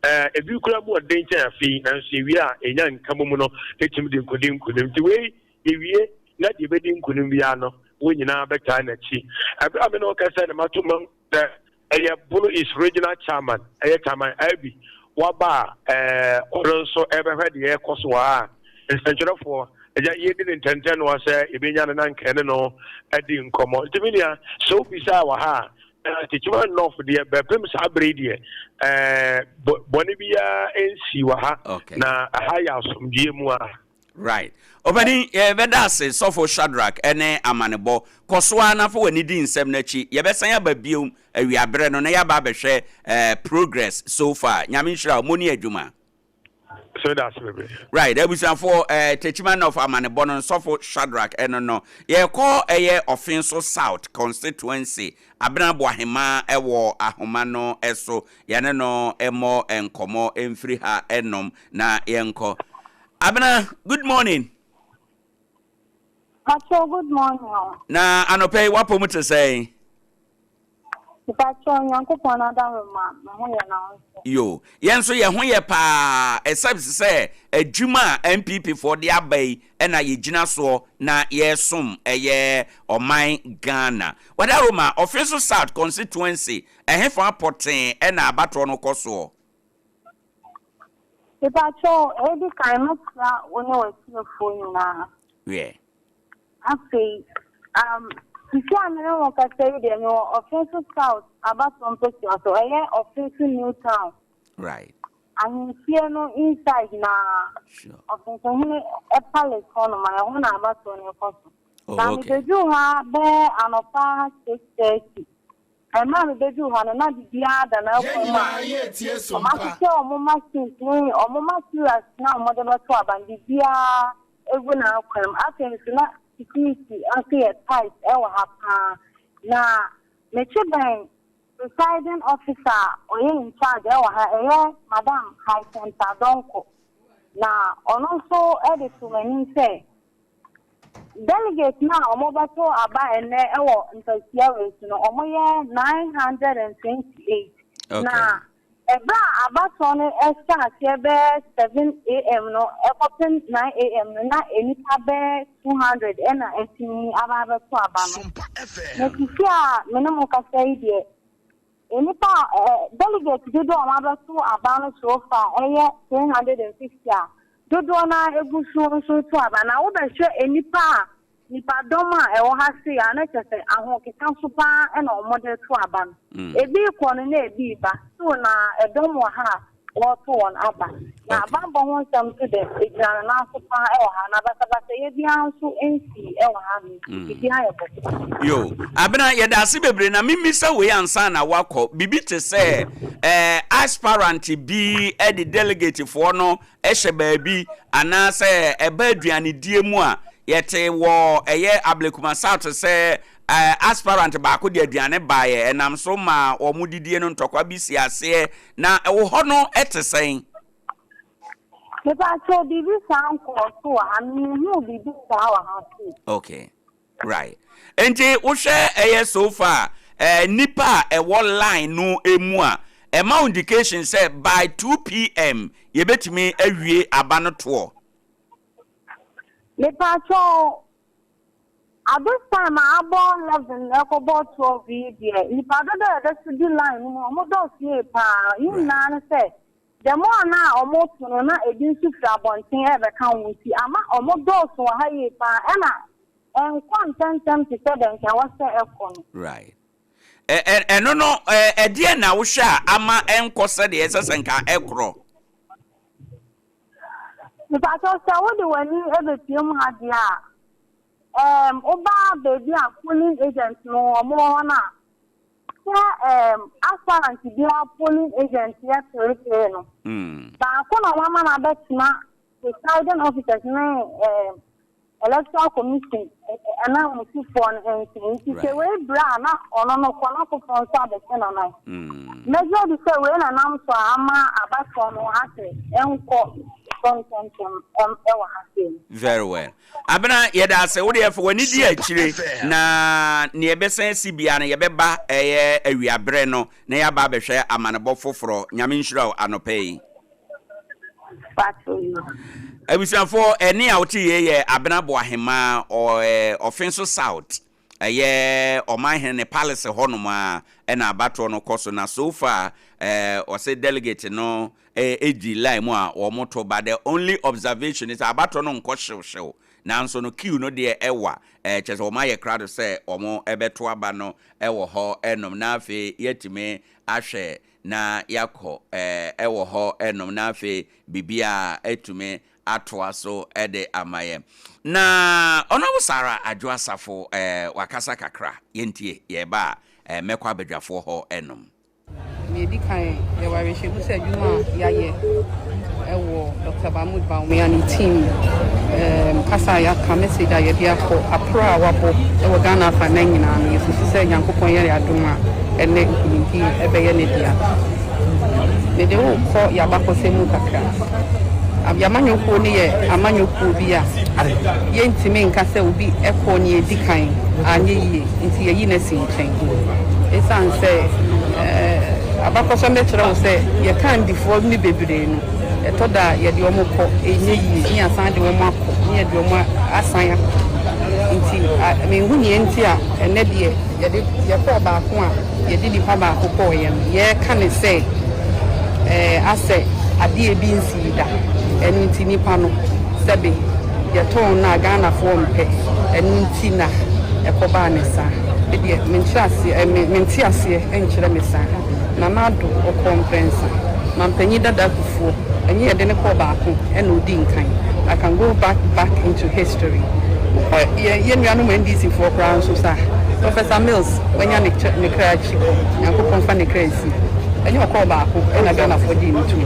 Ɛɛ, ebi koraa mu ɔden kyɛn afe yi, nanso yɛwie a, yɛnya nkabom no tumi de nkɔdi nkonim. Nti wei, yɛwie na deɛ ɛbɛdi nkonim biara no, wɔn nyinaa bɛtaa n'akyi. Ɛberɛ a me ne wo kasa na mato ma sɛ ɛyɛ Bono East Regional Chairman, ɛyɛ Chairman Abbey, waba a ɛɛ ɔno nso ɛbɛhwɛ deɛ ɛrekɔ so wɔ ha a, nsɛntwerɛfoɔ, agya yɛdi ne ntɛntɛn noa sɛ yɛbɛnya no na nka ɛne no adi nkɔmmɔ. Nti me nua, sɛ wobisaa wɔ ha a, Na Techiman North deɛ bɛpem saa bere yi deɛ ɛɛ bɔne biara nsii wɔ ha. Okay. Na ɛha yɛ asomdwoeɛ mu a. Right. Ɔpanin, yɛbɛda ase Sɔfo Shadrack ne amanebɔ. Kɔ so ara na fa w'ani di nsɛm no akyi. Yɛbɛsan aba bio awiaberɛ no na yɛaba abɛhwɛ eh, progress so far. Nyame nhyira wo. Moni adwuma. So da ase bebree. Right, abusuafoɔ eh, Techiman North amanebɔ no Sɔfo Shadrack ɛno no. Yɛkɔ ɛyɛ Ɔfenso South constituency, Abena Boahemaa ɛwɔ ahoma no so. Yɛne no mmɔ nkɔmmɔ mfiri ha ɛnom na yɛnkɔ. Abena, good morning. Pacho, good morning o. Na anɔpa yi w'apɔ mu te sɛn? Mepakyɛw, Nyankopɔn n'adaworoma, me ho yɛ na wo nso? Yo, yɛn nso yɛn ho yɛ paa except sɛ adwuma a NPP foɔ de aba yi na yɛgyina soɔ na yɛresom ɛyɛ ɔman Ghana. W'adaworoma, Offinso South constituency, ɛhefa pɔtee na abatoɔ no kɔ soɔ? Mepakyɛw, edi kan mɛkyia wo ne w'atiefoɔ nyinaa. Wiɛ. Afei, um, sisi a me ne wo kasa yi deɛ, mewɔ Ɔfenso South abatoɔ mpasua so, ɛyɛ Ɔfenso New Town. Right. Ahemfie no inside na Sure. Ɔfensohene palace hɔnom a, ɛhɔ na abatoɔ no rekɔ so. Oh, Na okay. mebɛduu ha bɛyɛ anɔpa 6:30. Mmerɛ a mebɛduu ha no, na biribiara da n'akwan mu a wɔahyehyɛ wɔn machines ne wɔn materials no a wɔde bɛto aba no, biribiara gu n'akwan mu. Afei nso na security nso yɛ tight wɔ ha pa ara. Na metwe bɛn presiding officer a ɔyɛ in charge wɔ ha, ɛyɛ Madam Hyacinth Adonko, na ɔno nso de too m'anim sɛ, Delegates no a wɔbɛto aba ɛnnɛ wɔ mpasua wei so no, wɔyɛ 928. Okay. Na ɛberɛ a abatoɔ no hyɛ aseɛ bɛyɛ 7 am no ɛkɔpem 9 am no, na nnipa bɛyɛ 200 ɛna atumi aba abɛto aba no. Na sisi a me ne mo kasa yi deɛ, Nnipa a ɛ delegates dodoɔ a wɔabɛto aba no so far yɛ 350 a dodoɔ no ara gu so nso reto aba. Na wobɛhwɛ nnipa a nnipadɔm a ɛwɔ ha sei a na kyerɛ sɛ ahokeka so pa ara na wɔde reto aba no. Ebi rekɔ no na ebi reba. So na ɛdɔm wɔ ha a wɔreto wɔn aba. Na bammɔ ho nsɛm nso de, egyina ne nan so paa wɔ ha, na basabasayɛ biara nso nsii wɔ ha no nti, biribiara yɛ bɔkɔɔ. Yo, Abena, yɛda ase bebree. Na memmisa wei ansa na woakɔ. Biribi te sɛ eh, aspirant bi de delegatefoɔ no hyɛ baabi anaasɛ ɛba aduanedie mu a, yɛte wɔ ɛyɛ Ablekuma South sɛ eh, aspirant baako de aduane baeɛ, ɛnam so ma wɔn didie no ntɔkwa bi si aseɛ Na ɛwɔ hɔ no te sɛn? Mepakyɛw, biribi saa nkɔɔ so wɔ ha. Minhuu biribi saa wɔ ha sei. Okay, right. Nti wohwɛ ɛyɛ so far eh, nipa a ɛwɔ line no mu a, ɛma wo indication sɛ by 2 pm yɛbɛtumi awie aba no toɔ? Mepakyɛw, At this time a abɔ 11 rekɔbɔ 12 yi deɛ, nnipa dodoɔ a yɛbɛso di line no mu no, wɔdɔɔso yie pa ara. Ne nyinaa ne sɛ, the more no a wɔreto no, na ebi nso firi abɔnten rebɛka ho nti, ama wɔdɔɔso wɔ ha yie pa ara. Ɛna ɛnkɔ ntɛmntɛm te sɛ deɛ nka ɛwɔ sɛ ɛkɔ no. Right. Ɛ ɛ ɛno no, ɛ ɛdeɛn na wohwɛ a ama ɛnkɔ sɛdeɛ ɛsɛ sɛ nka ɛkorɔ? Mepakyɛw sɛ wode w'ani bepue mu ha deɛ a, ɛɛm woba baabi a polling agent no wɔn wɔ hɔ no a, sɛ ɛɛm aspirant biara polling agent yɛ teretee no, baako na wɔama no abɛtena presiding officers ne ɛɛm Electoral Commission ananmusifoɔ no nkyɛn. Nti sɛ wei brɛ a na ɔno no kɔ na foforɔ nso abɛhyɛ n'anan. Mɛgye adi sɛ wei na nam so a ama abatoɔ no asɛ ɛnkɔ. asɔ ntɛmntɛm wɔ ha sei. Very well. Abena, yɛda ase. Wo deɛ fa w'ani di akyire na nea ɛbɛsan asi biara no yɛbɛba ɛyɛ awiaberɛ no na yɛaba abɛhwɛ amanebɔ foforɔ. Nyame nhyira wo anɔpa yi. Abusuafoɔ, ɛnne a wote yei yɛ Abena Boahemaa, Ɔfenso South, ɛyɛ Ɔmanhene ne palace hɔnom a ɛna abatoɔ no kɔ so. Na so far, ɔse delegate no di line mu a wɔto, but the only observation ne sɛ abatoɔ no nkɔ hyewhyew, nanso no queue no deɛ ɛwa, kyerɛ sɛ wɔayɛ krado sɛ wɔbɛto aba no wɔ hɔ nom, na afei yɛatumi ahwɛ na yɛakɔ wɔ hɔ nom na afei biribiara atumi atoa so de ama yɛn. Na Honourable Sarah Adwo Asafo wakasa kakra, yɛntie, yɛreba a mɛkɔ abadwafoɔ hɔ nom. Nea edi kan, yɛwɔ awerɛhyɛmu sɛ adwuma a yɛayɛ wɔ Dɔkta Mahmoud Bawumia ne team um, kasa a yɛaka, message a yɛde akɔ, aporo a wabɔ wɔ Ghana afanan nyinaa no, yɛsusu sɛ Nyankopɔn yɛ yɛn adom a, ɛnnɛ nkunimdie ɛbɛyɛ ne dea. Mede wo rekɔ yɛn abakɔsɛm mu kakra. Yɛn amanyɔkuo no yɛ amanyɔkuo bi a yɛntumi nka sɛ obi kɔɔ nea ɛdi kan anyɛ yie nti yɛyi no asi nkyɛn. Ɛsiane sɛ abakɔsɛm bɛkyerɛ wo sɛ yɛn kandifoɔ no bebree no, ɛtɔ da a yɛde wɔn kɔ, ɛnyɛ yie, ne yɛasan de wɔn akɔ, ne yɛde wɔn asan akɔ. Nti menhu nea nti a ɛnnɛ deɛ yɛde yɛkɔɔ baako a yɛde nipa baako kɔeɛ no, yɛreka no sɛ ɛɛ asɛ adeɛ bi nsii da. Ɛno nti nipa no sɛbe yɛtɔn no a Ghanafoɔ mpɛ, ɛno nti na ɛkɔbaa no saa. Me deɛ menkyerɛ aseɛ ɛ me mente aseɛ nkyerɛ me saa. Nana Addo ɔkɔɔ mprɛnsa, Mampanyin Dada Kufuor ɛnyɛ yɛde no kɔɔ baako ɛna ɔdi nkan. I can go back back into history. Wokɔ yɛn yɛn nuanom NDC foɔ koraa nso saa. Professor Mills wanya ne kyɛ ne kra akyi kɔ. Nyankopɔn fa ne kra nsi. Ɛnyɛ ɔkɔɔ baako ɛna Ghanafoɔ gyee no too.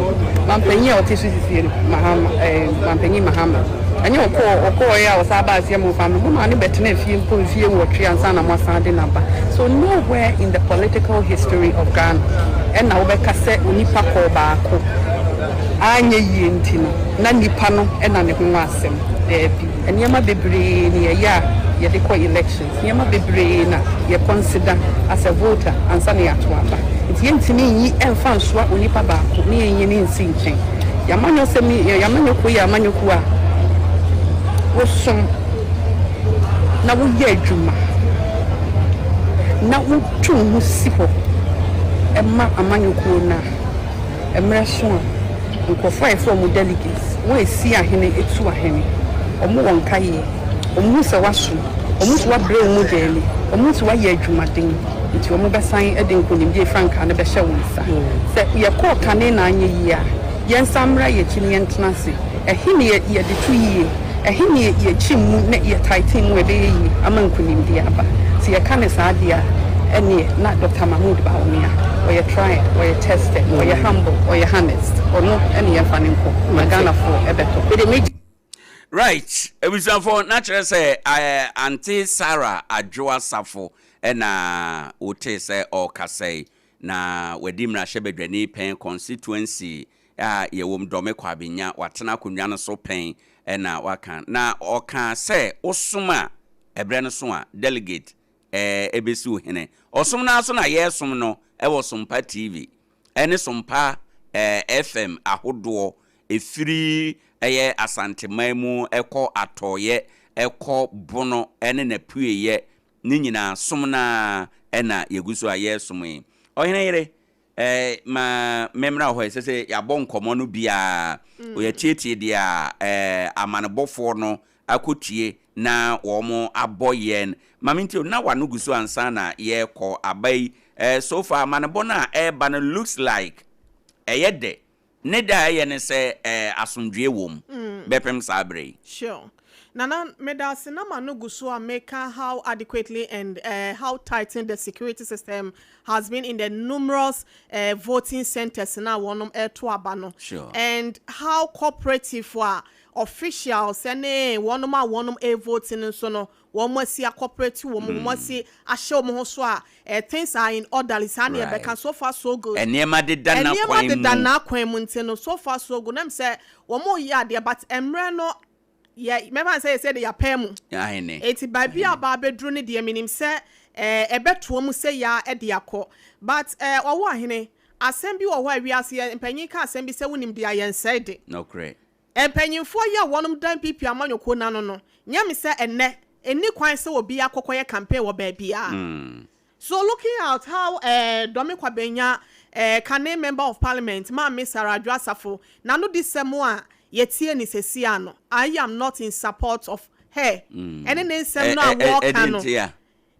Mampanyin a ɔte so sisie no Mahama ɛɛ Mampanyin Mahama. Ɛnyɛ ɔkɔɔ ɔkɔɔɛ a ɔsan baa sɛ momfa no momaa no bɛtenaa fie mpo mfie nwɔtwe ansa na moasan de no aba. So nowhere in the political history of Ghana ɛna wobɛka sɛ onipa kɔɔ baako anyɛ yie nti no na nipa no na ne ho wɔ asɛm. Daabi. Nneɛma bebree na yɛyɛ a yɛde kɔ elections. Nneɛma bebree na yɛ consider as a voter ansa na yɛato aba. Nti yɛntumi nyi mfa nsoa onipa baako na yɛnyi no nsi nkyɛn. Yɛn amanyɔsɛm yi, yɛn amanyɔkuo yɛ amanyɔkuo a wosom na woyɛ adwuma na wotu wo ho si hɔ ma amanyɔkuo no a, mmerɛ so a, nkurɔfoɔ a yɛfrɛ wɔn delegates, wɔn a ɛsi ahene tu ahene, wɔn wɔ nkaeɛ, wɔn hu sɛ woasom, wɔn hu sɛ woabrɛ wo mogya ani, wɔn hu sɛ woayɛ adwumaden, nti wɔbɛsan de nkonimdie frankaa no bɛhyɛ wo nsa. Sɛ yɛkɔɔ kane na anyɛ yie a, yɛnsan mmra yɛn akyi na yɛntena ase. Ɛhe na yɛde to yie? Ɛhe na yɛkyim mu na yɛ tighten mu a ɛbɛyɛ yie ama nkunimdie aba? Sɛ yɛka no saa deɛ a, ɛnneɛ na Doctor Mahmood Bawumia, ɔyɛ tried, ɔyɛ tested, ɔyɛ humble, ɔyɛ honest. Ɔno na yɛmfa no nkɔ na Ghanafoɔ bɛtɔ. Right, abusuafoɔ, na kyerɛ sɛ Auntie Sarah Adwoa Safo na wotee sɛ ɔrekasa yi. Na wadi mmarahyɛbadwani pɛn constituency a yɛwɔ mu, Dɔme Kwabenya, watena akonnwa no so pɛn na waka. Na ɔkaa sɛ wosom a, ɛberɛ no so a, delegate ɛbɛsi wo hene. Ɔsom no ara so na yɛresom no wɔ Sompa TV ne Sompa FM ahodoɔ, ɛfiri ɛyɛ Asanteman mu kɔ Atɔeɛ kɔ Bono ne n'apueeɛ Ne nyinaa, som no ara na yɛgu so a yɛresom yi. Ɔhene yere, eh, ma memmra wo hɔ ɛ. Sese yɛabɔ nkɔmmɔ no bi a, yɛatietie deɛ eh, amanebɔfoɔ no akɔtie na wɔn abɔ yɛn. Ma mentie o, na w'ano gu so ansa na yɛrekɔ aba yi. Eh, so far amanebɔ no a ɛreba no looks like ɛyɛ dɛ. Ne dɛ a ɛyɛ ne sɛ eh, asomdwoeɛ wom bɛpem saa berɛ yi. Sure. Nana, medase na m'ano gu so a meka how adequately and eh, how tightened the security system has been in the numerous eh, voting centers na wɔnom ɛreto aba no. Sure. And how cooperative a. officials ne wɔnom a wɔnom ɛrevote no nso no, wɔn asi akɔprɛte wɔn, wɔn asi ahyɛ wɔn ho so a, eh, things are in orderly, saa ne yɛbɛka, so far so good. Nneɛma deda n'akwan mu. Nneɛma deda n'akwan mu nti no, so far so good. Nam sɛ wɔn reyɛ adeɛ, but mmerɛ no yɛ, mɛfa no sɛ yɛsɛ de yɛapɛɛ mu. Ahene. Eti baabi a ɔbaa bɛduru no deɛ, menim sɛ eh, ɛbɛtoa mu sɛ yaa de akɔ. But eh, ɔwɔ ahene, asɛm bi wɔ hɔ a wiase yɛ, mpanyin ka asɛm bi sɛ wonim deɛ a yɛnsɛe de. Nokorɛ. Mpanyinfoɔ yi a wɔnom da NPP amanyɔkuo no ano no, nyɛ me sɛ ɛnnɛ, ɛnni kwan sɛ obiara kɔkɔyɛ campaign wɔ baabiara. So looking at how eh, Dome Kwabenya, eh, kane Member of Parliament, Maame Sarah Adwo Asafo, n'ano di sɛm a yɛtie no seesei ara no, I am not in support of her ɛne ne nsɛm no a wɔreka no.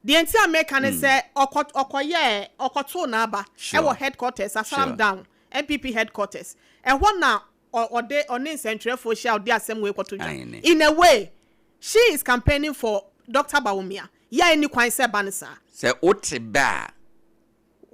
Deɛ nti a meka ne sɛ, ɔkɔ, ɔkɔyɛɛ, ɔkɔtoo n'aba wɔ headquarters, Asalam Down, NPP headquarters. Ɛhɔ na ɔde ɔne nsɛntwerɛfoɔ hyia a ɔde asɛm wei kɔto dwa. In a way, she is campaigning for Doctor Bawumia. Yɛ a ɛnni kwan sɛ ɛba no saa. Sɛ wote bɛ a,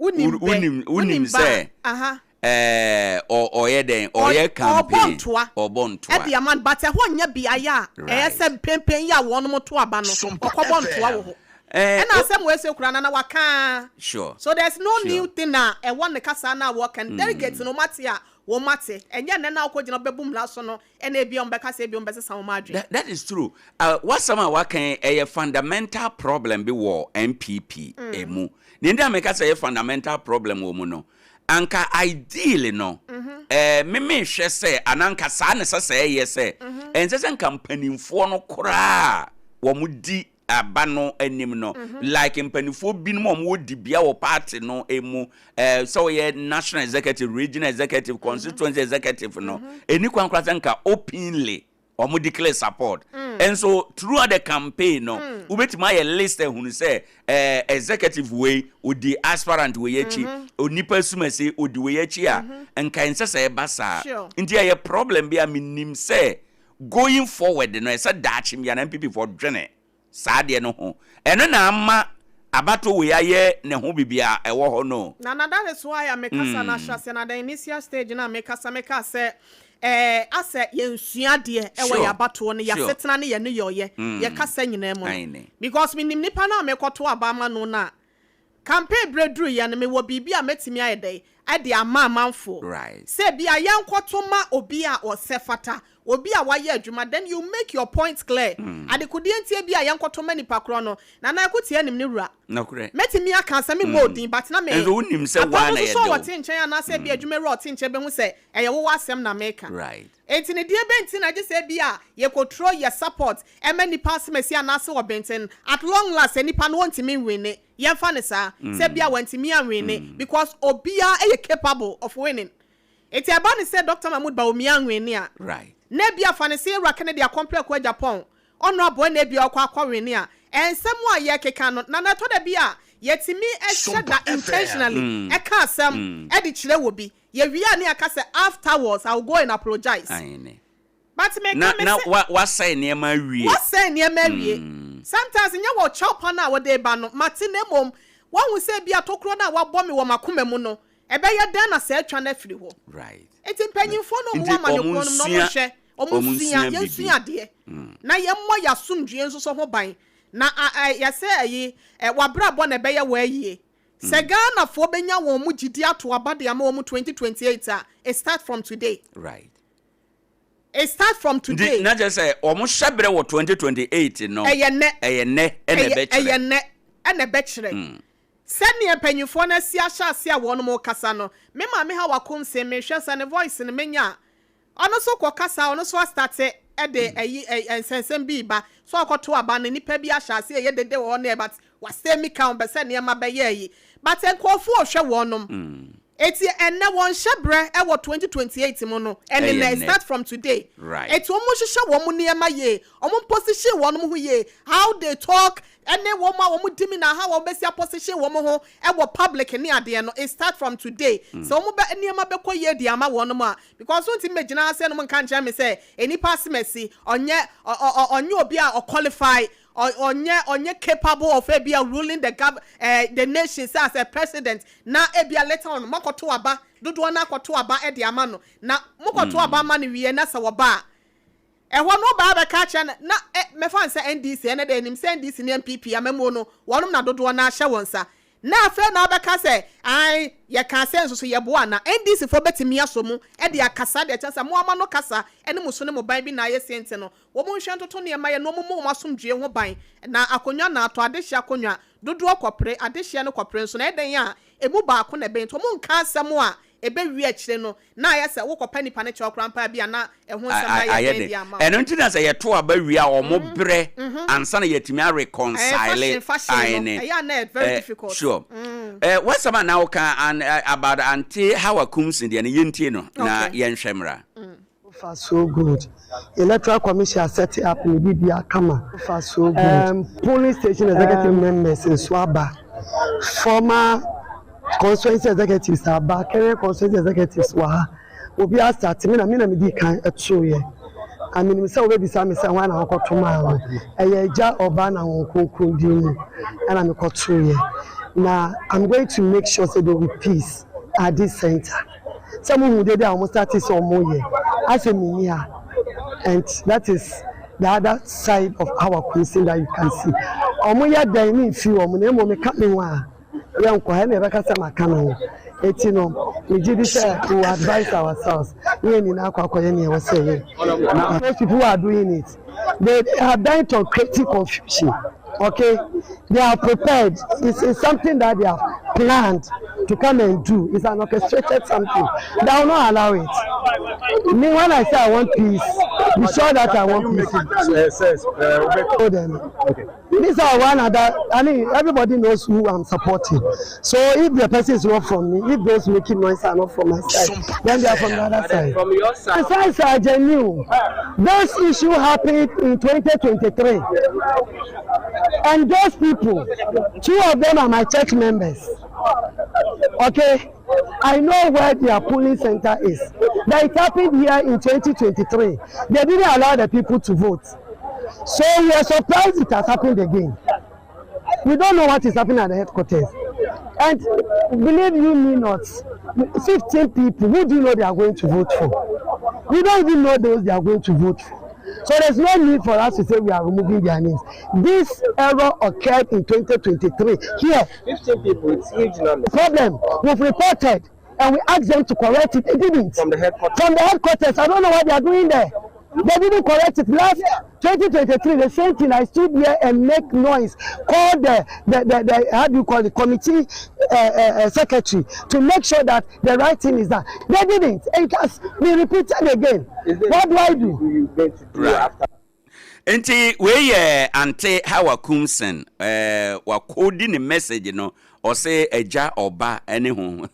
Wonim bɛ, wonim wonim ba sɛ a, aha. ɛɛ, ɔyɛ dɛn? Ɔyɛ Ɔrebɔ campaign. ntoa Ɔrebɔ ntoa. de ama no, but ɛhɔ nyɛ beaeɛ a ɛyɛ sɛ mpɛnpɛn yi a wɔnom to aba no, ɔkɔbɔ ntoa wɔ hɔ. Ɛɛ, Ɛna o. asɛm wei sei koraa Nana waka ara. So there's no new thing a ɛwɔ ne kasa no a wɔka no. Delegates no wɔate a wɔate. Ɛnyɛ nnɛ na wokɔgyina wobɛbu mmara so no ɛna ebia wɔbɛka sɛ ebia wɔbɛsesa wɔn adwene. That is true. W'asɛm a waka yi, ɛyɛ fundamental problem bi wɔ NPP mu. Nea nti a meka sɛ ɛyɛ fundamental problem wɔ mu no, anka ideally no, eh, me mehwɛ sɛ, anaa anka saa na ɛsɛ sɛ ɛyɛ sɛ, ɛnsɛ sɛ anka mpanimfoɔ no koraa a wɔdi aba no anim no, like mpanimfoɔ binom a wɔwɔ dibea wɔ party no mu, eh, sɛ wɔyɛ national executive, regional executive, constituency executive no, ɛni kwan koraa sɛ nka openly wɔn declare support. Nso throughout the campaign no, wobɛtumi ayɛ list ahunu sɛ eh, executive wei odi aspirant wei akyi, onipa sumasi odi wei akyi a, nka ɛnsɛ sɛ ɛba saa. Nti ɛyɛ problem bi a menim sɛ going forward no ɛsɛ daakye biara NPP foɔ dwene saa adeɛ no ho. Ɛno na ama abatoɔ wei ayɛ ne ho biribi a ɛwɔ hɔ no. Na na that is why a me kasa no ahyɛaseɛ no at the initial stage no a me kasa me kaa sɛ eh asɛ yɛn sua adeɛ ɛwɔ yɛn abatoɔ no yɛn asetena ne yɛn nneyɔeɛ yɛn kasa nyinaa mu no because me nim nipa no a me kɔ to aba ama no no a Campaign berɛ duruiɛ no, mewɔ biribi a mɛtumi ayɛ dɛn de ama amanfoɔ? Sɛ ebia yɛnkɔto ma obi a ɔsɛ fata, obi a wayɛ adwuma, then you make your point clear. Adekodeɛ nti ebia yɛnkɔto ma nipa korɔ no, Nana Akutia nim ne wura. Mɛtumi aka sɛ memmɔ odin but na me, Nso wonim sɛ wo Apam ara na nso sɛ yɛde wo. ɔte nkyɛn anaasɛ ebia adwumawura a ɔte nkyɛn bɛhu sɛ ɛyɛ wo w'asɛm na meka. Enti ne deɛ bɛn nti na gye sɛ ebia yɛkɔturo yɛ support ma nipa asemasi anaase ɔbenten, at long last sɛ nipa no ɔntumi nwinne, yɛmfa no saa, sɛ ebia wantumi anwinne because obiara yɛ capable of winning. Enti ɛba no sɛ Doctor Mahmood Bawumia anwinne a, na ebia fa no sɛ Yɛwura Kennedy Akompreko Agyapong, Honourable na ebia ɔkɔ akɔwinne a, nsɛm a yɛkeka no, Nana ɛtɔ da bi a yɛtumi hyɛ da intentionally ka asɛm de kyerɛ obi. Yɛwie a ne yɛaka sɛ afterwards I will go and apologise. Aane. But meka Na me na se. wa wasɛe nneɛma awie. Wasɛe nneɛma awie. Sometimes nyɛ wɔ kyɛw pa no a wode ba no, mate na mmom woahu sɛ ebia tokuro no a wabɔ me wɔ m'akoma mu no, ɛbɛyɛ dɛn na saa atwa no afiri hɔ. Right. Nti mpanyinfoɔ no a Nti wɔwɔ wɔn amanyɔkuo no mu no nsua wɔnhwɛ, wɔn wɔn nsua, nsua yɛnsua biribi. adeɛ na yɛmmɔ yɛn asomdwoeɛ nso so ho ban. Na a ɛ yɛsɛ ayi ɛ w'abrabɔ na ɛbɛyɛ wo ayie. Sɛ Ghanafoɔ bɛnya wɔn mo gyidie ato aba de ama wɔn 2028 a, it start from today. Right. It start from Nti today. na kyerɛ sɛ wɔn hyɛbrɛ wɔ 2028 no. Ɛyɛ nnɛ. Ɛyɛ nnɛ ɛna Ɛyɛ ɛbɛkyerɛ. ɛyɛ nnɛ ɛna ɛbɛkyerɛ. Sɛdeɛ mpanyinfoɔ no asi ahyɛ aseɛ a wɔn rekasa no, me maame Hawa Koomson mehwɛ sɛ ne voice no menya a, Ɔno nso kɔ kasa ɔno nso astate de ɛyi ɛ nsɛnsɛm bi reba sɛ ɔkɔto aba no nnipa bi ahyɛ aseɛ ɛyɛ dede wɔ hɔ ne but wasɛe mi ka ɔmpɛ sɛ nneɛma bɛyɛ ayi but nkurɔfoɔ rehwɛ wɔnom eti ɛnɛ wɔn hyɛ berɛ ɛwɔ 2028 mu no ɛne Ɛyɛ nɛ nnɛ. start from today Right. eti wɔn hyehyɛ wɔn nneɛma yie wɔn position wɔn ho yie how they talk ɛne wɔn a wɔn di mi na how wɔn bɛsi aposition wɔn ho ɛwɔ public ne adeɛ no it start from today sɛ wɔn bɛ nneɛma bɛkɔ yie de ama wɔn a because wontumi mmɛgyina ha sɛ nom nka nkyerɛ me sɛ nnipa asemasi ɔnyɛ ɔ ɔ ɔnyɛ obi a ɔqualify ɔ ɔnyɛ ɔnyɛ capable of ebi a ruling the gov eh, the nation sɛ as a president na ebi a later on moakɔto aba dodoɔ no akɔto aba de ama no na mokɔto aba ama no wie na sɛ wɔba a. Ɛhɔ no wobaa bɛka akyerɛ no na ɛ mɛfa no sɛ NDC ɛnɛ deɛ yɛnim sɛ NDC ne NPP amammuo no wɔnom na dodoɔ no ara hyɛ wɔn nsa. Na afei na wobɛka sɛ ae yɛkaa sɛ nso so yɛboa anaa? NDC foɔ bɛtumi asɔ mu de akasa de akyerɛ sɛ mo ama no kasa ne mo su ne mo ban bi na ayɛ sei nti no wɔn nhwɛ ntoto nneɛma yɛ na wɔn mmɔ wɔn asomdwoeɛ ho ban na akonnwa na atɔ adehyeɛ akonnwa dodoɔ kɔpere adehyeɛ no kɔpere nso na ɛdɛn a ɛmu baako na ɛbɛn nti wɔn nka asɛm a ɛbɛwie akyire no na ayɛ sɛ wokɔpɛ nipa no kyɛw koraa mpo a bi a na ɛho nsɛm no ayɛ ayɛ den den. de ama wo. Ɛno nti na sɛ yɛto aba wie a wɔn brɛ ansa na yɛatumi Ɛyɛ areconcile fashion fashion no aene. ɛyɛ a na ɛyɛ very Eh, difficult. sure. Eh, w'asɛm a na woka an, eh, about Auntie Hawa Koomson deɛ no yɛntie no na Okay. yɛnhwɛ mmra. So far so good. Electoral commission a set up ne biribiara kama. So far so good. Um, polling station executive um, members nso aba. Former constituency executives aba, current constituency executives wɔ ha. Obi asate me na me na medi kan ɛtoeɛ. Na menim sɛ wobɛbisa me sɛ hwan na wokɔto maa no. Ɛyɛ agya, ɔba na Honhom Kronkron din mu ɛna mekɔtoeɛ. Na I'm going to make sure sɛ there will be peace at this center. Sɛ mo hu dede a wɔn starte sɛ wɔn yɛ asɛ me nni ha and that is the other side of our Kumsin that you can see. Wɔn yɛ dɛn me nfi wɔn na mmom me ka me ho a yɛ nkɔ ha ɛna yɛbɛka sɛ maka me ho. Eti no me gye di sɛ we will advise ourselves ne yɛn nyinaa akɔ akɔyɛ nea ɛwɔ sɛ yɛ. Those people who are doing it they are bent on creating confusion okay they are prepared it's, it's something that they have planned to come and do it's an orchestrated something they will not allow it me when I say I want peace be sure that I want peace. Told them. Okay. These are one other, I mean, everybody knows who I'm supporting. So if the person is not from me, if those making noise are not from my side, then they are from the other side. From your side. The sides are genuine. This issue happened in 2023. And those people, two of them are my church members. Okay? I know where their polling center is. That it happened here in 2023. They didn't allow the people to vote. So we are surprised it has happened again. We don't know what is happening at the headquarters. And believe you me not, 15 people, who do you know they are going to vote for? We don't even know those they are going to vote for. So there's no need for us to say we are removing their names. This error occurred in 2023 here. 15 people, it's huge number. Problem, we've reported and we asked them to correct it. They didn't. From the headquarters? From the headquarters. I don't know what they are doing there. They didn't correct it. Last 2023, the same thing. I stood here and make noise. Called the, the, the, the how do you call it, committee uh, uh, secretary to make sure that the right thing is done. They didn't. It has been repeated again. What do I do? Right. Nti wei yɛ Ante Hawa Koomson eh, wakodi ne message no ɔse agya ɔba ne ho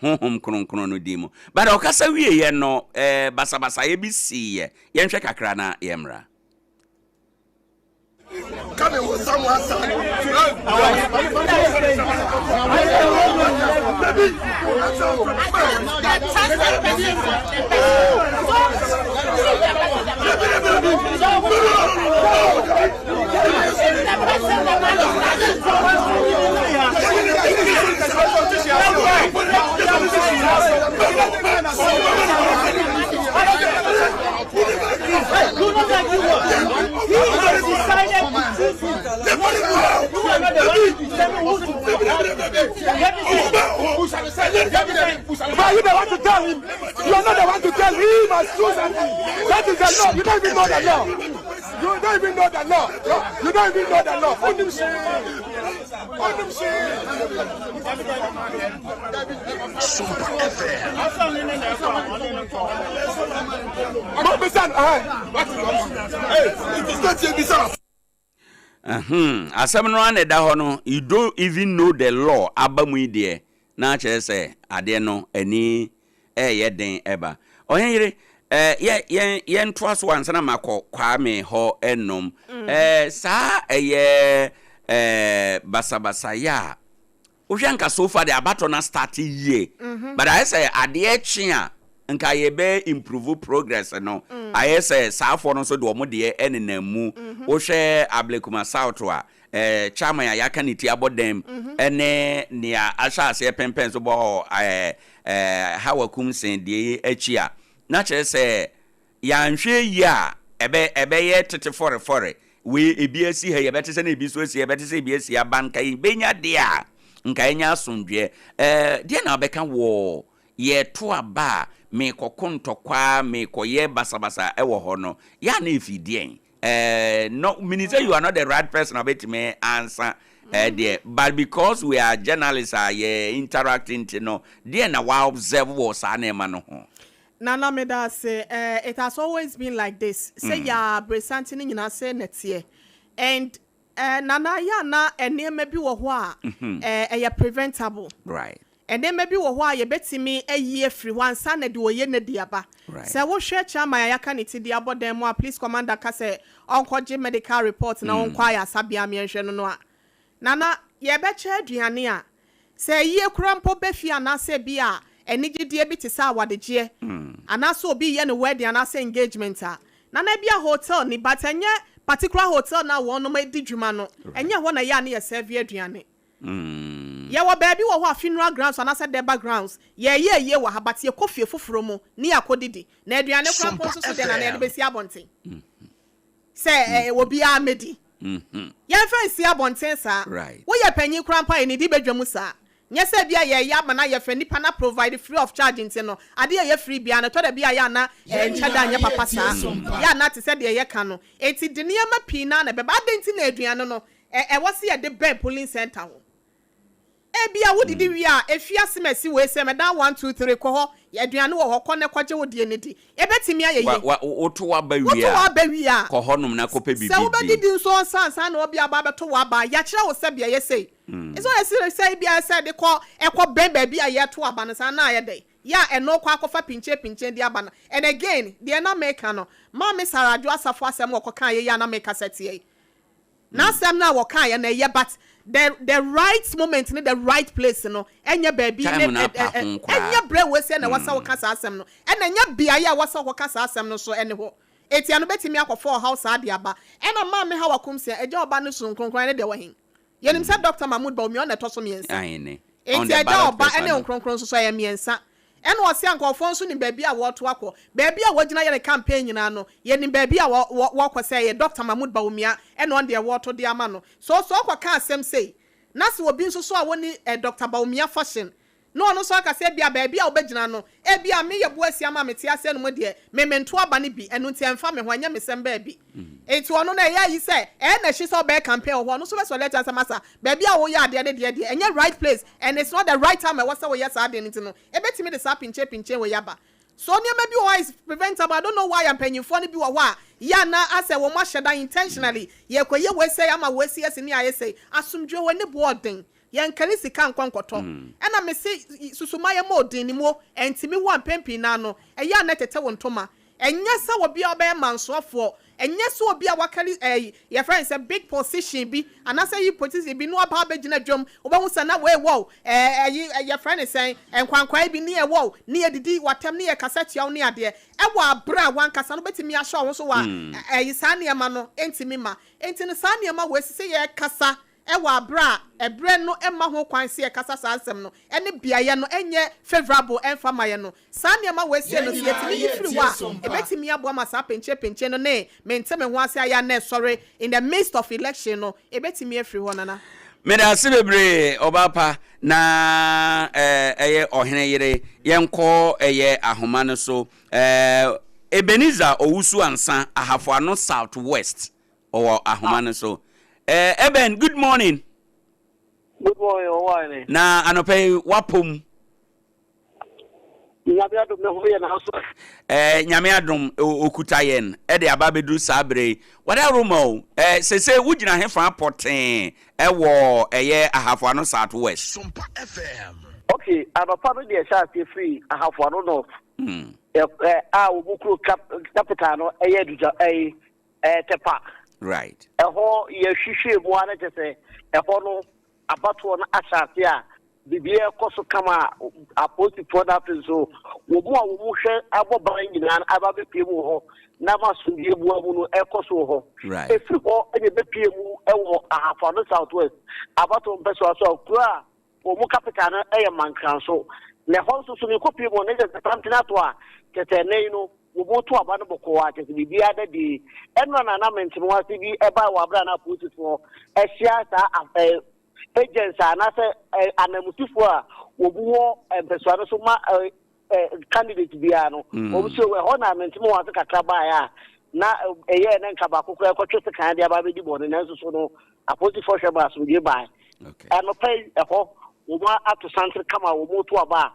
honhom kronkron no din mu. But ɔkasa wieɛ no eh, basabasayɛ bi siiɛ. Yɛnhwɛ kakra na yɛmmra. But you the one to tell him. You are not the one to tell him. Must do something. That is the law. You don't even know the law. You don't even know the law. You don't even know the law. Super FM. Asɛm no ara na ɛda hɔ no, you don't even know the law aba mu yi deɛ, na kyerɛ sɛ adeɛ no ani ɛreyɛ den ɛba. Ɔhenyere, eh, yɛ, yɛn, yɛntoa so ansa na makɔ Kwame hɔ ɛnom. Eh, saa ɛyɛ eh, basabasayɛ a, wohwɛ nka so far deɛ abatɔ no astarte yie, but ayɛ sɛ adeɛ kye a, nka yɛbɛ improve progress no, ayɛ sɛ saafoɔ no nso de wɔn deɛ ɛnenam mu. Wohwɛ Ablekuma South a, eh, chairman a yɛaka ne ti abɔ dam ɛne nea ahyɛ aseɛ pɛmpɛn so bɔ eh, eh, Hawa Kumsen deɛ yi akyi a, na kyerɛ sɛ yɛanhwɛ yie a, ɛbɛ ɛbɛyɛ tete fɔrefɔre. Wei ebi asi ha yi, ɛbɛte sɛ na ebi nso asi ha, ɛbɛte sɛ ebi asi ha, ba nka yɛbɛnya deɛ a, nka yɛnya asomdwoeɛ. Ɛɛ, deɛ na wobɛka wɔ yɛreto aba a merekɔko ntɔkwa, merekɔyɛ basabasa wɔ hɔ no, yɛ a na ɛfiri deɛn? Ɛɛ, no, menim sɛ you are not the right person a wobɛtumi ansa ɛɛ deɛ, but because we are journalists a yɛ interact nti no, deɛn na wa observe wɔ saa nneɛma no ho? Nana meda ase eh, it has always been like this sɛ yaa beresante no nyinaa sɛ na ɛteɛ and eh, Nana yɛ a na nneɛma bi wɔ hɔ a eh, ɛyɛ preventable. Right. Nneɛma bi wɔ hɔ a yɛbɛtumi ayi afiri hɔ ansa na deɛ ɔyɛ no adi aba. Right. Sɛ wohwɛ chairman a yɛaka ne ti de abɔ dan mu a police commander ka sɛ ɔnkɔgye medical report na ɔnkɔ ayaresabea mmɛnhwɛ no no a, Nana, yɛbɛkyɛ aduane a, sɛ ayie koraa mpo bɛ fie anaasɛ bi a anigyedeɛ bi te sɛ awadegyeɛ anaasɛ obi reyɛ ne wedding anaasɛ engagement a, Nana ebia hotel ni but ɛnyɛ particular hotel no a wɔnom di dwuma no, ɛnyɛ hɔ na ɛyɛ a ne yɛ serve aduane. Yɛwɔ baabi wɔ hɔ a funeral grounds anaasɛ durbar grounds, yɛreyɛ ayie wɔ ha but yɛkɔ fie foforɔ mu ne yɛakɔdidi. Na aduane koraa mpo nso so deɛ Nana yɛde bɛsi abɔnten. Sɛ ɛɛ obiara mmɛdi. Yɛmfa nsi abɔnten saa. Woyɛ panyin koraa mpo a, yɛnnidi badwa mu saa. Nyɛ sɛ ebia yɛreyɛ ama no ayɛ fɛ, nnipa no aprovide free of charge nti no, adeɛ a ɛyɛ free biara no, ɛtɔ da bi a ɛyɛ a na ɛnkyɛ da nyɛ papa saa. Yɛ a na te sɛ deɛ yɛka no. Enti de nneɛma pii no ara na ɛbɛba. Adɛn nti na aduane no, ɛwɔ sɛ yɛde bɛn polling centre hɔ? Ebia wodidi wie a, efi ase ma si wei sɛ, Mɛdan one, two, three, kɔ hɔ, aduane wɔ hɔ, kɔ na kɔgye wo deɛ no di. Ebetumi ayɛ Wa, yie. wa, woto w'aba wie Woto a, w'aba wie a, kɔ hɔnom na kɔpɛ sɛ biribi di. wobɛdidi nso ansa ansa na obi aba abɛto w'aba a, yɛakyerɛ wo sɛ beaeɛ sei. Ɛsɛ ɔyɛ sɛ sɛ ebia sɛ de kɔ ɛkɔ bɛn baabi a yɛreto aba no saa na ayɛ dɛn? Yɛ a ɛno kɔ akɔfa pinkyen pinkyen de aba no. And again, deɛ na meka no, Maame Sarah Adwo Asafo asɛm a ɔkɔkaeɛ yi a na mekasa tia yi, N'asɛm no a wɔkaeɛ no ɛyɛ but the the right moment ne the right place no ɛnyɛ baabi ne Time no apa ho koraa. ɛnyɛ berɛ wei sɛ na ɛwɔ sɛ woka saa asɛm no ɛna ɛnyɛ beaeɛ a ɛwɔ sɛ wokɔka saa asɛm no nso ɛne hɔ. Enti ɛno bɛtumi akɔfa ɔhaw saa de aba. Ɛna Maame Hawa Kumsia, Agya Ɔba ne Sunsum Kronkron ɛne deɛ wɔ he? Yɛnim sɛ Dɔkta Mahmood Bawumia ɔno na ɛtɔ so mmiɛnsa. Aane. On Enti the Agya ballot Ɔba paper ɛne no. Honhom Kronkron nso so ɛyɛ mmiɛnsa. Ɛna ɔse anka ɔfoɔ nso nim baabi a wɔreto akɔ. Baabi a wɔgyina yɛ ne campaign nyinaa no, yɛnim baabi a wɔ wɔ wɔkɔ sɛ ɛyɛ Doctor Mahmood Bawumia ɛna ɔno deɛ wɔreto de ama no. So sɛ ɔkɔ ka asɛm sei, na sɛ obi nso so a wɔnni eh, Doctor Bawumia fashion, na ɔno nso aka sɛ ebia baabi a wobɛgyina no, ebia me yɛ boasia ma mete aseɛ no mu deɛ, me mento aba no bi, ɛno nti ɛmfa me ho, ɛnyɛ me sɛm baabi. Enti ɔno no ɛyɛ ayi sɛ ɛyɛ na ɛhye sɛ ɔbɛyɛ campaign wɔ hɔ, ɔno nso bɛsɔre atia sɛ masa baabi a woyɛ adeɛ no deɛ deɛ ɛnyɛ right place and it's not the right time a ɛwɔ sɛ woyɛ saa adeɛ no nti no ɛbɛtumi de saa pinkyen pinkyen wei aba. So nneɛma bi wɔ hɔ a is preventable, I don't know why a mpanyinfoɔ no bi wɔ hɔ a yɛ a na asɛ wɔn ahyɛ da intentionally yɛrekɔyɛ wei sei ama wei asi asi ne ayɛ sei. Asomdwoeɛ wɔ ne boɔ ɔden, yɛnkari sika nkɔ nkɔtɔ. Ɛna mese susu ma yɛmmɔ odin ne muo ɛntumi wo a mpɛn pii no ara no ɛyɛ a na ɛtete wo ntoma. Ɛnyɛ sɛ obi a ɔbɛyɛ mansoafoɔ, ɛnyɛ sɛ obi a wakari ɛɛ yɛfrɛ no sɛ big position bi anaasɛ yi position bi na waba abɛgyina dwam, wobɛhu sɛ na wei wɔ o, ɛɛ ɛyi yɛfrɛ no sɛn, nkwankwae bi ne ɛwɔ o, ne yɛdidi w'atɛm ne yɛkasa tia wo ne adeɛ, ɛwɔ aberɛ a w'ankasa no wobɛtumi ahyɛ wo ho so wɔ ɛyi saa nneɛma no ntumi ma. Enti no saa nneɛma wei ɛsɛ sɛ yɛkasa wɔ aberɛ a ɛberɛ no mma ho kwan sɛ yɛkasa saa nsɛm no ne beaeɛ no nyɛ favourable mfa ma yɛn no, saa nneɛma wei sei no, sɛ yɛtumi yi firi hɔ a, ɛbɛtumi aboa ma saa penkyee-penkyee no ne mente me ho ase ayɛ a na ɛsɔre in the midst of election no, ɛbɛtumi afiri hɔ, Nana. Meda ase bebree ɔbaa pa na ɛyɛ ɔhene yere yɛnkɔ ɛyɛ ahoma no so Ebenezer Owusu Ansah Ahafo Ano South West Ɔwɔ ahoma no so. Eh, Eben, good morning. Good morning, ɔwɔ ne. Na anɔpɛ yi wapom. Nyame adom ne ho yɛ n'aso. Eh, Nyame adom okuta yɛn ɛde aba abɛduru saa bere yi. Wada Roma o. Eh, sese wogyina he fa pɔtee ɛwɔ ɛyɛ Ahafo Ano South West. Sompa FM. Okay, anɔpa no deɛ ɛhyɛ aseɛ firi Ahafo Ano North. A wɔn kuro capital no ɛyɛ Aduja ɛyi. Ɛyɛ Tepa. Right. Ɛhɔ yɛhwehwɛɛ mu ara na kyerɛ sɛ ɛhɔ no abatoɔ no ahyɛ ase a biribiara rekɔ so kama a apolisifoɔ no afei nso wɔn a wɔhwɛ abɔ ban nyinaa no aba abɛpue mu wɔ hɔ na ama asomdwoeɛ boa mu no ɛrekɔ so wɔ hɔ. Right. Ɛfiri hɔ na ɛbɛpue mu wɔ Ahafo Ano South West abatoɔ mpɛsoa so a kuro a wɔn capital no yɛ Mankranso. Na ɛhɔ nso so no yɛkɔpue mu hɔ no na kyerɛ sɛ Santene ato a kyerɛ sɛ ɛnnɛ yi no. Wɔto aba no bɔkɔɔ a kyerɛ sɛ biribiara da dinn. Ɛno na na mentemehoase bi bae wɔ bere a na apolisifoɔ ahyia saa agents a anaasɛ ananmusifoɔ a wɔwɔ mpasua no so ma candidate biara no. Wɔn so ɛhɔ na mentemehoase kakra baeɛ a na ɛyɛɛ na nka baako koraa kɔtwe sekan de aba abɛdi bɔne, nanso so no apolisifoɔ hwɛ ma asomdwoe bae. Anɔpa yi ɛhɔ wɔn ato santere kama a wɔreto aba a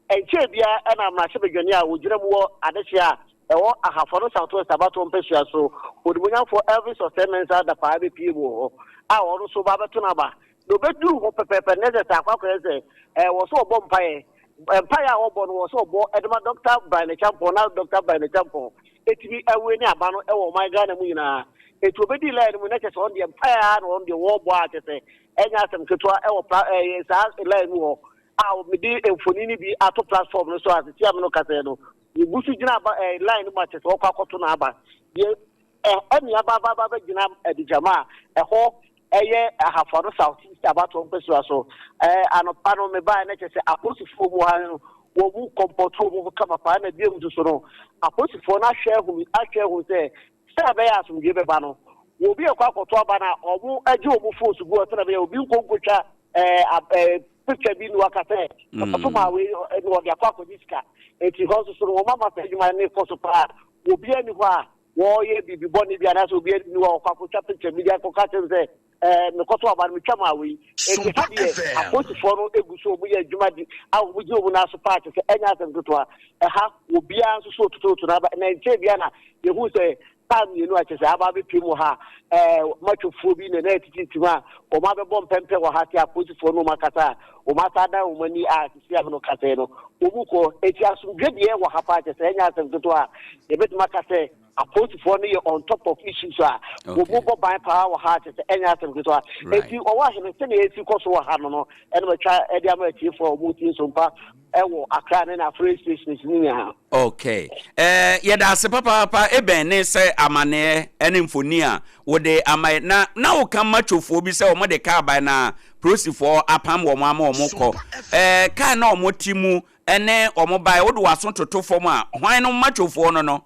Ɛnkyɛɛ biara na mmarahyɛbadwani a ɔgyina mu wɔ adehyeɛ a ɛwɔ Ahafo no South West abatoɔ mpasua so, Onimuonyamfoɔ Elvis Osei Mensah Dapaah bɛpue mu wɔ hɔ a ɔno nso ba abɛto n'aba. Na ɔbɛduru hɔ pɛpɛɛpɛ no na kyerɛ sɛ akɔ akɔyɛ sɛ ɛwɔ sɛ ɔbɔ mpaeɛ. Mpaeɛ a ɔbɔ no wɔ sɛ ɔbɔ de ma Dɔkta Brian Acheampong na Dɔkta Brian Acheampong ɛtumi awini aba no wɔ ɔman Ghana mu nyinaa. Enti ɔbɛdii line no mu na kyerɛ sɛ ɔno deɛ mpaeɛ ara na ɔno deɛ ɔrebɔ a kyerɛ sɛ ɛnyɛ asɛm ketewa wɔ pra ɛɛ saa line mu hɔ. a mede mfonini bi ato platform no so a sisi a me no kasa yi no, yɛgu so gyina aba ɛɛ line no mu a kyerɛ sɛ wɔkɔ akɔto n'aba. Deɛ ɛ ɛne aba aba aba bɛgyina Adigyama a ɛhɔ ɛyɛ Ahafo no South East abatoɔ mpasua so. Ɛɛ anɔpa no mebaeɛ na kyerɛ sɛ apolisifoɔ mu ha no wɔn mu kɔmpɔto wɔn ho kama paa na bio nso so no apolisifoɔ no ahwɛ ahu ahwɛ ahu sɛ sɛ ɛbɛyɛ asomdwoe bɛba no wɔbi ɛkɔ akɔto aba no a wɔn agye wɔn phones gu hɔ sɛdeɛ ɛbɛyɛ obi nkɔ nkɔtwa ɛɛ ɛɛ picture bi na waka sɛ ɔto maa wei na ɔde akɔ akɔgye sika. Eti hɔ nso so no wɔn ama saa adwuma no kɔ so paa. Obiara nni hɔ a wɔreyɛ biribi bɔne bi anaasɛ obiara nni hɔ a ɔkɔ akɔtwa picture bi de akɔka kyerɛ no sɛ ɛɛ mekɔto aba no metwa maa wei. Eti ha deɛ apolisifoɔ no egu so wɔn yɛ adwuma di a wɔn gye wɔn nan so paa kyerɛ sɛ ɛnyɛ asɛm ketewa. Ɛha obiara nso so otototo n'aba na nkyɛn biara na yɛhu sɛ Kaa mmienu a kyerɛ sɛ aba abɛpue mu wɔ ha a, ɛɛ matwofoɔ bi na na ɛtitiritim a wɔn abɛbɔ mpɛmpɛ wɔ ha sɛ apolisifoɔ ne wɔn akasa a wɔn asa adan wɔn ani a sisi a me no kasa yi no wɔn kɔ. Eti asomdwe deɛ wɔ ha paa kyerɛ sɛ ɛnyɛ asɛm ketewa a yɛbɛtumi aka sɛ apolisifoɔ no yɛ on top of issues a wɔn bɔ ban paa wɔ ha kyerɛ sɛ ɛnyɛ asɛm ketewa. Eti ɔwɔ ahene sɛnea esi kɔ so wɔ ha no no ɛna matwa ɛde ama atiefoɔ a wɔn tie so mpa ɛwɔ Accra ne n'afrɛ stations no nyinaa. Okay. Eh, yɛda ase papaapa ebɛn ne sɛ amaneɛ ne mfoni a wode ama yɛ na na woka machofoɔ bi sɛ wɔn de kaa bae na polisifoɔ apam wɔn ama wɔn kɔ eh, kaa na wɔn te mu ne wɔn bae wode w'aso toto fam a hwan no machofoɔ no no?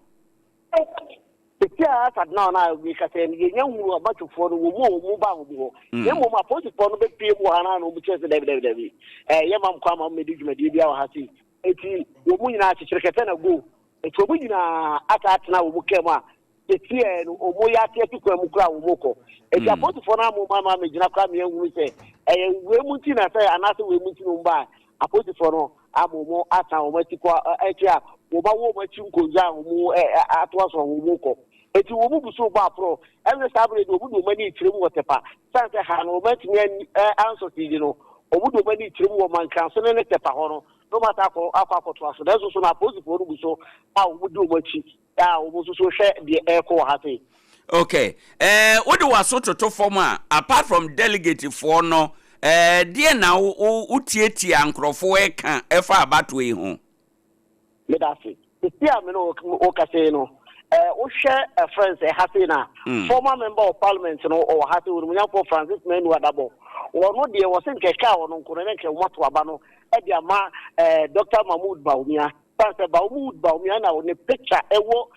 Sisi a Asad na ɔno a mekasa yi no, yɛnya nhunu abatofoɔ no, wɔn mu a wɔn mu baa wɔn hɔ. Na mmom apolisifoɔ no bɛpue mu wɔ ha no a na wɔn kyerɛ sɛ dabi dabi dabi, ɛɛ yɛmma mo kwan ma mommɛdi dwumadie biara wɔ ha sei. Eti wɔn mu nyinaa kyekyere kɛtɛ na go. Eti wɔn nyinaa asa atena wɔn kaa mu a sisi no wɔn yɛ ate atu kwan mu koraa a wɔn kɔ. Eti apolisifoɔ no amma wɔn amma ammɛgyina koraa mmea nhunu sɛ ɛyɛ wei mu nti na sɛ anaasɛ wei mu nti na wɔn baa. Apolisifoɔ no ama wɔn asan wɔn akyi kɔ akyi a wɔn awɔ wɔn akyi nkonnwa a wɔn atoa so a wɔn kɔ. Eti wɔn gu so rebɔ aporɔ. Ɛnde saa bere de wɔn de wɔn ani rekyerɛ mu wɔ Tepa. Sane sɛ ha no wɔn antumi ansɔ siidi no, wɔn de wɔn ani rekyerɛ mu wɔ Mankranso ne ne Tepa hɔ no na wɔn asan akɔ akɔ akɔtoa so. Nanso so no apolisifoɔ no gu so a wɔn di wɔn akyi a wɔn nso so hwɛ deɛ ɛrekɔ wɔ ha sei. Okay. Eh, wode w'aso toto fam a, apart from delegate foɔ no, eh, deɛ na wo, wo, wotietie a nkurɔfoɔ ɛka ɛfa abatoɔ yi ho? Meda ase. Sisi a me ne wo wo kasa yi no, eh, wohwɛ eh, friends ɛha sei no a, mm. former member of parliament no ɔwɔ ha sei, Onimunyamfoɔ Francis Manu Adabɔ. Ɔno deɛ wɔse nka ɛkaa ɔno nko no, na nka wɔato aba no de ama eh, Dr. Mahmoud Bawumia. San sɛ Mahmoud Bawumia na ne picture ɛwɔ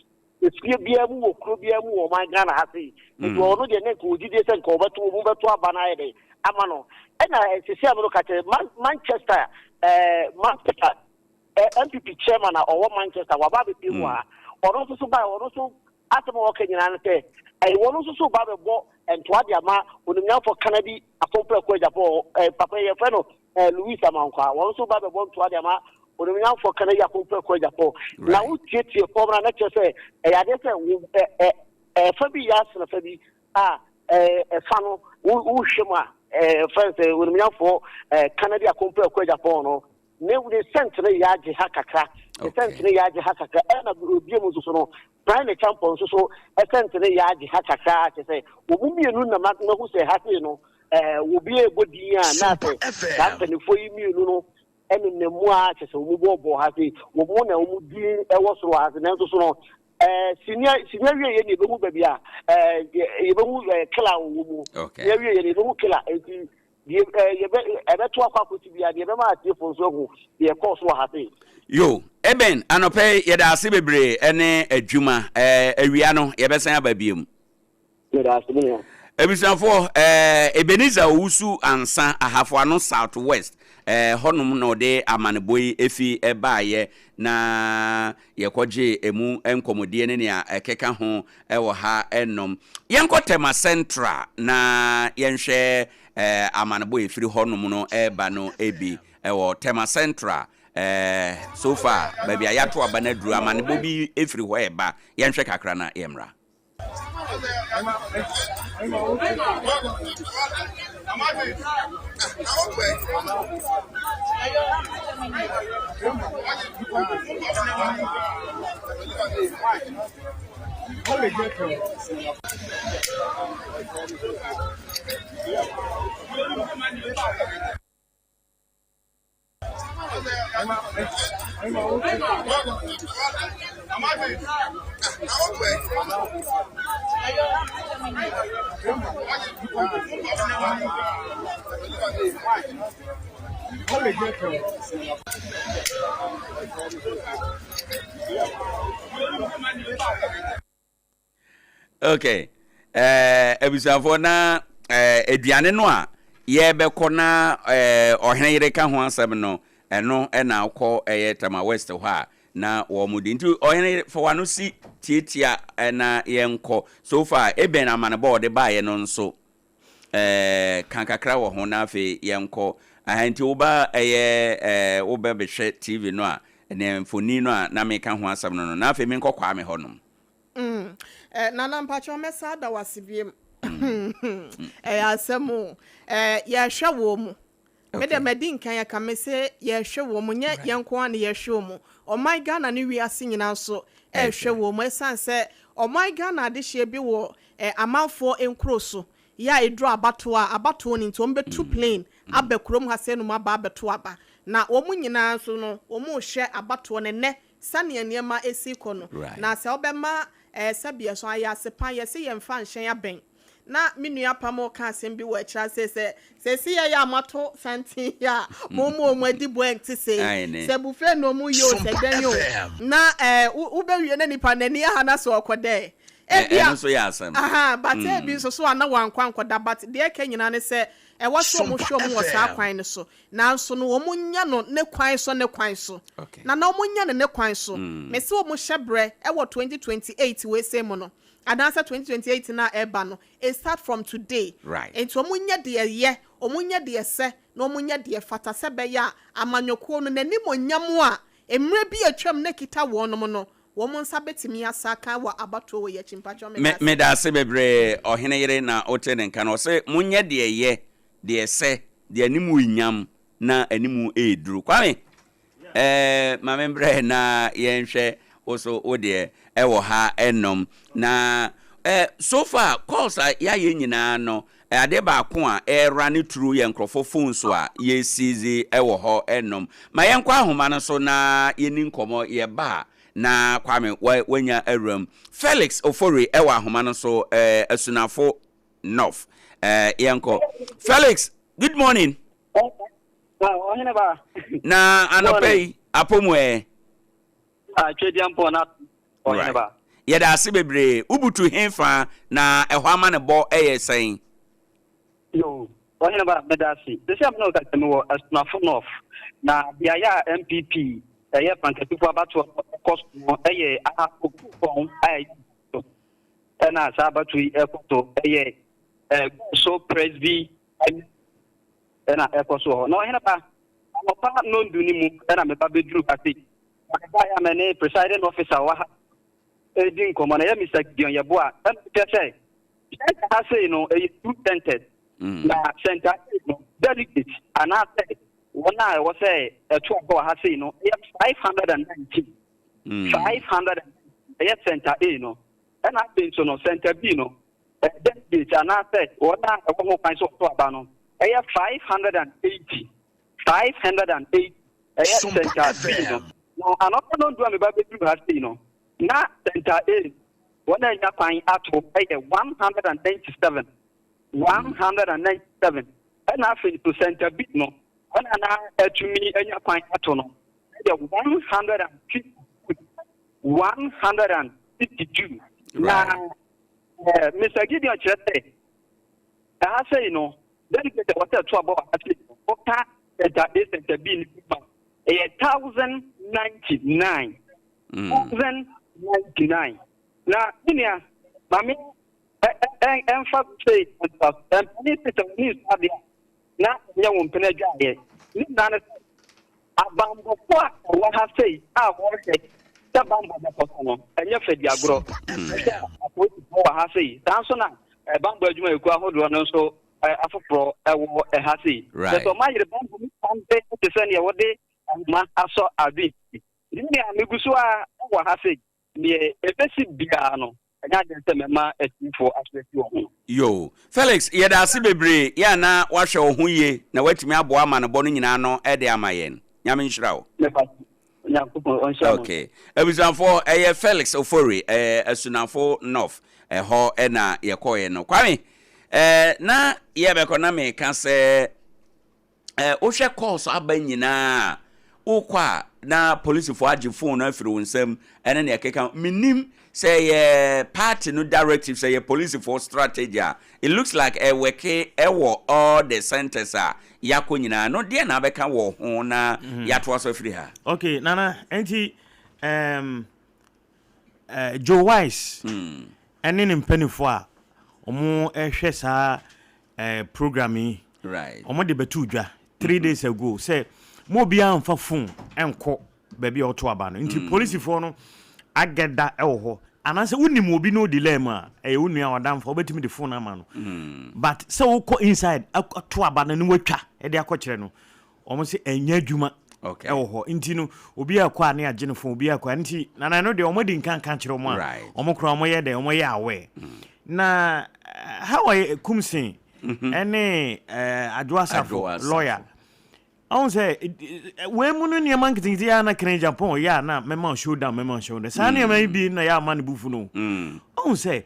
efie biara mu wɔ kuro biara mu wɔ ɔman Ghana ha sei. Nti ɔno deɛ ne nka ɔgyidie sɛ nka ɔbɛto ɔmu bɛto aba no ayɛ dɛ ama no. Ɛna sisi a me no ka kyerɛ Manchester ɛɛ Manchester ɛɛ NPP chairman a ɔwɔ Manchester waba abɛpie mu ha. Ɔno nso so bae ɔno nso asɛm a ɔka nyinaa ne sɛ ɛyɛ wɔn nso so ba abɛbɔ ntoa de ama onimnyamfoɔ Kennedy Akompreko Agyapong ɛɛ papa yi yɛfrɛ no Louis Amankwah, wɔn nso ba bɛbɔ ntoa de ama Onimnyamfoɔ Kennedy Akompreko Agyapong. Na wotietie fam no a, na kyerɛ sɛ ɛyɛ adeɛ sɛ wo ɛ ɛ ɛfa bi yɛ asene fa bi a ɛfa no wohwɛ mu a ɛfɛn sɛ Onimnyamfoɔ Kennedy Akompreko Agyapong no ne ne sɛnt no yɛ agye ha kakra, ne sɛnt no yɛ agye ha kakra, ɛna obie mu nso so no Brian Acheampong nso so sɛnt no yɛ agye ha kakra, kyerɛ sɛ wɔn mu mmienu na mahu sɛ ha sei no ɛɛ obi rebɔ din a na sɛ saa mpanimfoɔ yi mmienu no nenam mu a kyerɛ sɛ wɔn bɔɔbɔɔ ha sei, wɔn na wɔn din wɔ soro ha sei, nanso so no ɛɛ sini sini awie yɛ na yɛbɛhu baabi a ɛɛ yɛbɛhu ɛɛ kela wɔ mu, sini awie yɛ na yɛbɛhu kela eti. Deɛ ɛɛ yɛbɛ ɛbɛto akɔ akɔsi biara deɛ ɛbɛma atiefoɔ nso ahu deɛ ɛkɔɔ so wɔ ha sei. Yo, Eben, anɔpa yi yɛda ase bebree ɛne adwuma. Ɛɛ awia no yɛbɛsan aba biom. Meda ase me nua. Abusuafoɔ, ɛɛ Ebenezer Owusu Ansah, Ahafo Ano South West, ɛɛ hɔnom na ɔde amanebɔ yi efi baeɛ na yɛkɔgyee emu nkɔmmɔdie ne nea ɛkeka ho wɔ ha nom. Yɛnkɔ Tema Central na yɛnhwɛ amanebɔ a ɛfiri hɔnom no reba no bi. Wɔ Tema Central, so far baabi a yɛato aba no aduru, amanebɔ bi firi hɔ reba. Yɛnhwɛ kakra na yɛmmra. Okay. Eh, abusuafoɔ na eh, aduane no a yɛbɛkɔ na eh, ɔhene yere ka ho asɛm no ɛno ɛna wokɔ ɛyɛ Tema West hɔ a na wɔn di nti ɔhene yere fa w'ano si tietia na yɛnkɔ so far ebɛn amanebɔ a ɔde baeɛ no nso eh, ka kakra wɔ ho na afei yɛnkɔ aha nti woba ɛyɛ eh, wobɛ bɛhwɛ TV no a ne mfoni no a na meka ho asɛm no no na afei menkɔ Kwame hɔ nom. Mm. Eh, Nana mpakyɛw mɛsa ada wo ase biem. Ɛyɛ asɛm o. Eh, yɛhwɛ wɔ mu. Me dɛ madi nkan aka me se yɛhwɛ wɔ mu nyɛ yɛn nko ara na yɛhwɛ wɔ mu. Ɔman Ghana ne wiase nyinaa nso ɛrehwɛ wɔ mu ɛsiane sɛ ɔman Ghana adehyeɛ bi wɔ eh, amanfoɔ nkuro so yɛ a ɛduru abatoɔ a abatoɔ no nti wɔn bɛtu plane aba kurom ha sɛ nom aba abɛto aba na wɔn nyinaa nso no wɔn rehwɛ abatoɔ no nnɛ Sɛnea nneɛma si rekɔ no, na sɛ wobɛma ɛɛ sɛbeɛ so ayɛ ase pa, yɛse yɛmfa nhyɛn abɛn. Na me nua Pam reka asɛm bi wɔ akyire ase sɛ, seesei yɛyɛ a moato santen yi a mo mo wɔn adi boɛ nte sei. Sɛ buffet na wɔn yɛ o, sɛ dɛn o, na ɛɛ wobɛwie na nipa n'ani aha na sɛ ɔkɔ dɛ. Ebia, Ɛno nso yɛ asɛm. Aha, but ebi nso so a na wankɔ ankɔda, but deɛ ɛka nyinaa ne sɛ ɛwɔ sɛ wɔn hwɛ wɔn wɔ saa kwan no so. Nanso no wɔn nyɛ no ne kwan so ne kwan so. Na na wɔn nyɛ no ne kwan so. Me se wɔn hyɛ brɛ wɔ 2028 wei sei mu no, anaasɛ 2028 no a ɛreba no, it start from today. Nti wɔn nyɛ deɛ ɛyɛ, wɔn nyɛ deɛ ɛsɛ, na wɔn nyɛ deɛ ɛfata sɛ ɛbɛyɛ a amanyɔkuo no n'animuonyam a mmerɛ bi a atwam na ɛkita wɔnom no, wɔn nsa bɛtumi asa aka wɔ abatoɔ wei akyi. Mpakyɛw meda ase. Meda ase bebree ɔhene yere na wote ne nka no ɔse monyɛ deɛ ɛyɛ deɛ ɛsɛ, deɛ animu nyam na animu ɛreduru. Kwame, eh, ma me mbrɛ na yɛnhwɛ wo so wo deɛ ɛwɔ ha ɛnom. Na eh, so far calls a yɛayɛ nyinaa no, eh, adeɛ baako a ɛra ne turu yɛ nkurɔfoɔ phone so a yɛsizi ɛwɔ hɔ ɛnom. Ma yɛnkɔ ahoma no so na yɛni nkɔmmɔ yɛba a na Kwame wanya awuram. Felix Ofori ɛwɔ ahoma no so, eh, Asunafo North. Eh, yɛnkɔ. Felix, good morning. Ɔhene ba. Na anɔpa yi, apɔ mu ɛ. Atwadiampɔ na ɔhene ba. Yɛda ase bebree. Wobutu he fa na ɛhɔ amanebɔ yɛ sɛn? Yo, ɔhene ba, meda ase. Sɛsi a me ne wo kasa mewɔ Asunafo North, na beaeɛ a NPP ɛyɛ Frankatufo abatoɔ no kɔ so no yɛ Ahafo Kuropɔn a ɛyɛ so. Ɛna saa abatoɔ yi ɛkɔ so ɛyɛ Goso Presby ɛna ɛkɔ so wɔ hɔ. Na ɔhene ba, anɔpa nnɔndu no mu ɛna meba bɛduru ha sei. Na mebaeɛ a me ne presiding officer wɔ ha ɛredi nkɔmmɔ no, ɛyɛ Mister Gideon Yeboah, ɛna ɔkyerɛ sɛ center ha sei no ɛyɛ two centers. Na center sei no delegate anaasɛ wɔn a ɛwɔ sɛ ɛto aba wɔ ha sei no ɛyɛ 519. 500 ɛyɛ center A no. Ɛna afei nso no, Center B no, delegates anaasɛ wɔn a ɛwɔ ho kwan sɛ wɔto aba no, ɛyɛ 580. 580 ɛyɛ Center B no. Na anɔpa nnɔndu a meba bɛduru ha sei no, na Center A no, wɔn a anya kwan ato yɛ 197. 197. Ɛna afei nso Center B no, wɔn a na atumi anya kwan ato no yɛ 152, 152. Na eh, Mr. Gideon kyerɛ sɛ ɛha sei no, delegate a wɔsɛ ɛto aba wɔ ha sei no, woka Center A, Center B no bi ma ɛyɛ 1099. 1099. Na me nua, ma me ɛmfa sei ntoa so. Mpanin se sɛ w'ani nsɔ adeɛ a, na ɛnyɛ wo mpene adwaeɛ. Ne nyinaa ne sɛ, abanbɔfoɔ a ɛwɔ ha sei a wɔrehwɛ sɛ banbɔ bɛkɔ so no, ɛnyɛ fɛ di agorɔ. Ɛsɛ apolisifoɔ wɔ ha sei. Saa nso na banbɔ adwumayɛkuo ahodoɔ no nso afoforɔ wɔ ha sei. Kyerɛ sɛ wɔayere banbɔ mu kwan te sɛ deɛ wɔde ahoma asɔ ade. Ne nea megu so ara wɔ ha sei. Deɛ ɛbɛsi biara no, ɛnyɛ adeɛ sɛ mɛma atiefoɔ aso asi wɔn ho. Yoo. Felix, yɛda ase bebree, yɛ a na woahwɛ wo ho yie na woatumi aboa amanebɔ no nyinaa ano de ama yɛn. Nyame nhyira wo. Mɛfa so. Onyankopɔn ɔnhyira mo nso. Ok. Abusuafoɔ, ɛyɛ Felix Ofori, ɛyɛ Asunafo North, ɛhɔ na yɛkɔeɛ no. Kwame, ɛɛ, na yɛbɛkɔ na meka sɛ, Eh, wohwɛ calls aba nyinaa a, wokɔ a na polisifoɔ agye phone no afiri wo nsam ɛne nea ɛkeka ho. Mennim sɛ ɛyɛ party no directive, sɛ ɛyɛ polisifoɔ strategy a, it looks like ɛwɛke ɛwɔ all the centers a yɛakɔ nyinaa. No deɛ na abɛka wɔ ho na yɛatoa so afiri ha? Okay, Nana, enti um, uh, Joe Wise ɛne ne mpanimfoɔ a wɔhwɛ saa eh, program yi wɔn de bɛto dwa 3 days ago sɛ mo obiara nfa phone nkɔ baabi a ɔto aba no nti polisifoɔ no agɛda wɔ hɔ anaasɛ wonim obi na ɔdi lɛɛ mu a ɛyɛ wo nua ɔdamfo wobɛtumi de phone ama no but sɛ wokɔ inside ato aba no ne watwa de akɔkyerɛ no wɔn sɛ ɛnyɛ adwuma ɛwɔ hɔ nti no obi akɔ a ne agye no phone obi akɔ a nti nana no deɛ wɔn adi nka nka kyerɛ wɔn a wɔn kora wɔn yɛ dɛ wɔn yɛ aware na how ɔyɛ Kumsin ɛne Adwo Asafo lawyer ɔn sɛ wei mu no nneɛma nketenkete yɛ a na kene Japan yɛ a na mɛma showdown mɛma showdown saa nneɛma yi bi na yɛ ama ne bufu no ɔn sɛ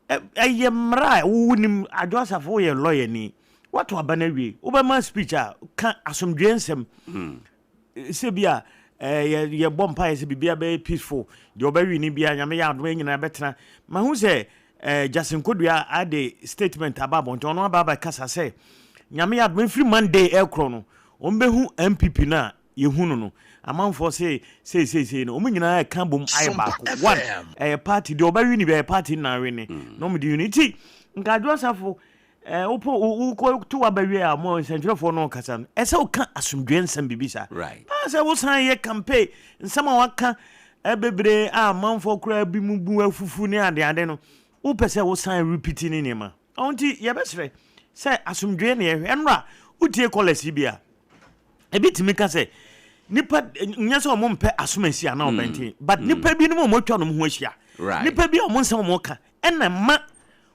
Ɛyɛ mmara a wo nim Adwo Asafo woyɛ lawyer ni woato aba no awie wobɛma speech a ka asomdwoeɛ nsɛm sɛ bi a yɛbɔ mpaeɛ sɛ biribiara bɛyɛ peaceful deɛ ɔbɛwe ne biara nyame yɛ adom yɛn nyinaa bɛtena mahu sɛ Justin Kodua ade statement aba abɔnten ɔno aba abɛkasa sɛ nyame yɛ adom ɛfiri Monday ɛkorɔ no wɔn bɛhu NPP no a yɛhu no no, amanfoɔ se sei sei sei no, wɔn nyinaa ɛka bom ayɛ baako. One, ɛyɛ party, deɛ ɔbɛwe no bi ɛyɛ party no na awe ne, na wɔn de unity. Nka Adwo Asafo, ɛɛ wopɔ wokɔ to waba wie a, mo nsɛntwerɛfoɔ no kasa no, ɛsɛ woka asomdwoeɛ nsɛm biribi saa. Right. Paa sɛ wosan yɛ campaign, nsɛm a waka bebree a amanfoɔ koraa bi mu bu afufu ne adeade no, wopɛ sɛ wosan repeat ne nneɛma. Ɔho nti yɛbɛsrɛ sɛ asomdwoeɛ na yɛhwɛ. Ɛnora wotie callers yi bi a, ebi tumi ka sɛ nipa nyɛ sɛ wɔn mpɛ asomasi anaa ɔbɛnten but nipa binom a wɔn atwa wɔn ho ahyia nipa bi a wɔn nsɛm wɔn ka ɛna ma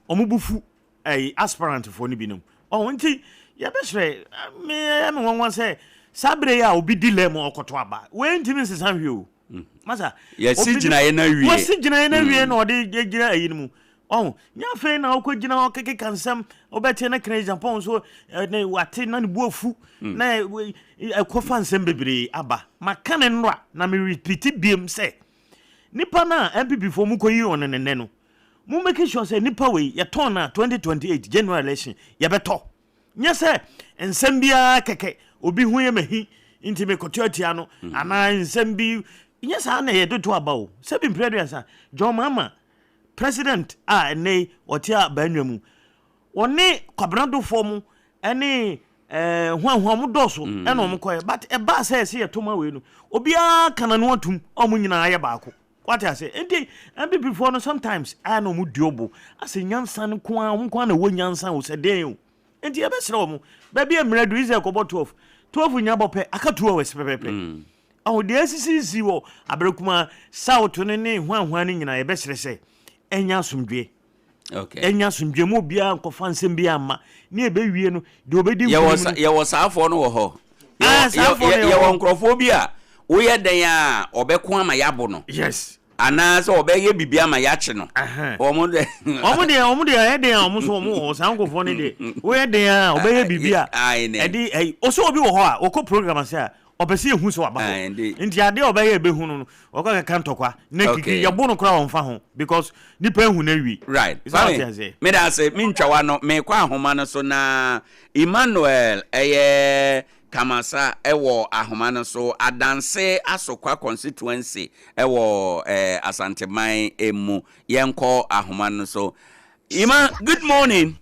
wɔn bo fu ɛyi aspirant foɔ no binom ɔho nti yɛbɛsrɛ me ɛyɛ me nwanwa sɛ saa bere yi a obi di lɛm ɔkɔto aba wei ntumi nsesa hwee o. Masa. Yɛsi gyinaeɛ no awie. Wɔsi gyinaeɛ no awie na ɔde gyina ayi no mu. Ɔho, nyɛ afei na ɔkɔ gyina hɔ kekeka nsɛm, wobɛte ne kene Japan so ne wate na ne bu afu na ɛkɔfa nsɛm bebree aba. Maka ne nnora na me repeat biem sɛ nipa no a NPP foɔ mu kɔyi wɔn ne nnɛ no, mo make sure sɛ nipa wei yɛtɔn no a 2028 general election yɛbɛtɔ. Nyɛ sɛ nsɛm biara kɛkɛ, obi ho yɛ m'ahi nti mekɔto atia no, anaa nsɛm bi, nyɛ saa na yɛde to aba o. Sɛbi mprɛ aduasa, John Mahama, president a ɛnnɛ yi ɔte abannwa mu, ɔne Kwabena Dofoɔ mo ne eh, hwanhwa mo dɔɔso ɛna wɔn kɔɛ, but ɛbaa sɛ ɛsɛ yɛto ma wei no, obiara ka n'ano atum, wɔn nyinaa yɛ baako. Wate ase? Nti NPP foɔ no sometimes ayɛ na wɔn di ɔbo asɛ nyansa no nko ara wɔn nko ara na ɛwɔ nyansa o sɛ dɛn o. Nti yɛbɛsrɛ wɔn baabi a mmerɛ du Israel kɔbɔ 12 12 nya bɔ pɛ aka 2 hours pɛpɛpɛ. Ɔho deɛ asisisi wɔ Aberekuma South no ne hwanhwan no nyinaa yɛbɛsrɛ sɛ ɛnyɛ asomdwoeɛ. Okay. Ɛnyɛ asomdwoeɛ mu obiara nkɔfa nsɛm bi amma ne ɛbɛwie no deɛ ɔbɛdi nkonim no. Yɛwɔ saafoɔ no wɔ hɔ. Ah, saafoɔ no yɛwɔ nkurɔfoɔ bi a woyɛ dɛn a ɔbɛko ama yɛabo no. Yes. Anaa sɛ ɔbɛyɛ biribi ama yɛakye no. Wɔn deɛ. Wɔn deɛ wɔn deɛ ɛyɛ den a wɔn nso wɔn wɔ hɔ saa nkurɔfoɔ no deɛ woyɛ den a ɔbɛyɛ biribi a ɛde ɛyi ɔsɛ obi wɔ hɔ a ɔkɔ program ase a ɔpɛ sɛ ehu sɛ waba hɔ nti adeɛ a ɔbɛyɛ ebehu no no ɔkɔ kɛkɛ ntɔkwa na kiki yɛbo no koraa wɔn fa ho because nipa ehu na ewie. Right Kwame meda ase mentwa w'ano mekɔ ahoma no so na Emmanuel ɛyɛ Kamasa wɔ ahoma no so, Adanse Asokwa constituency wɔ Asanteman mu. Yɛnkɔ ahoma no so. Ima, good morning.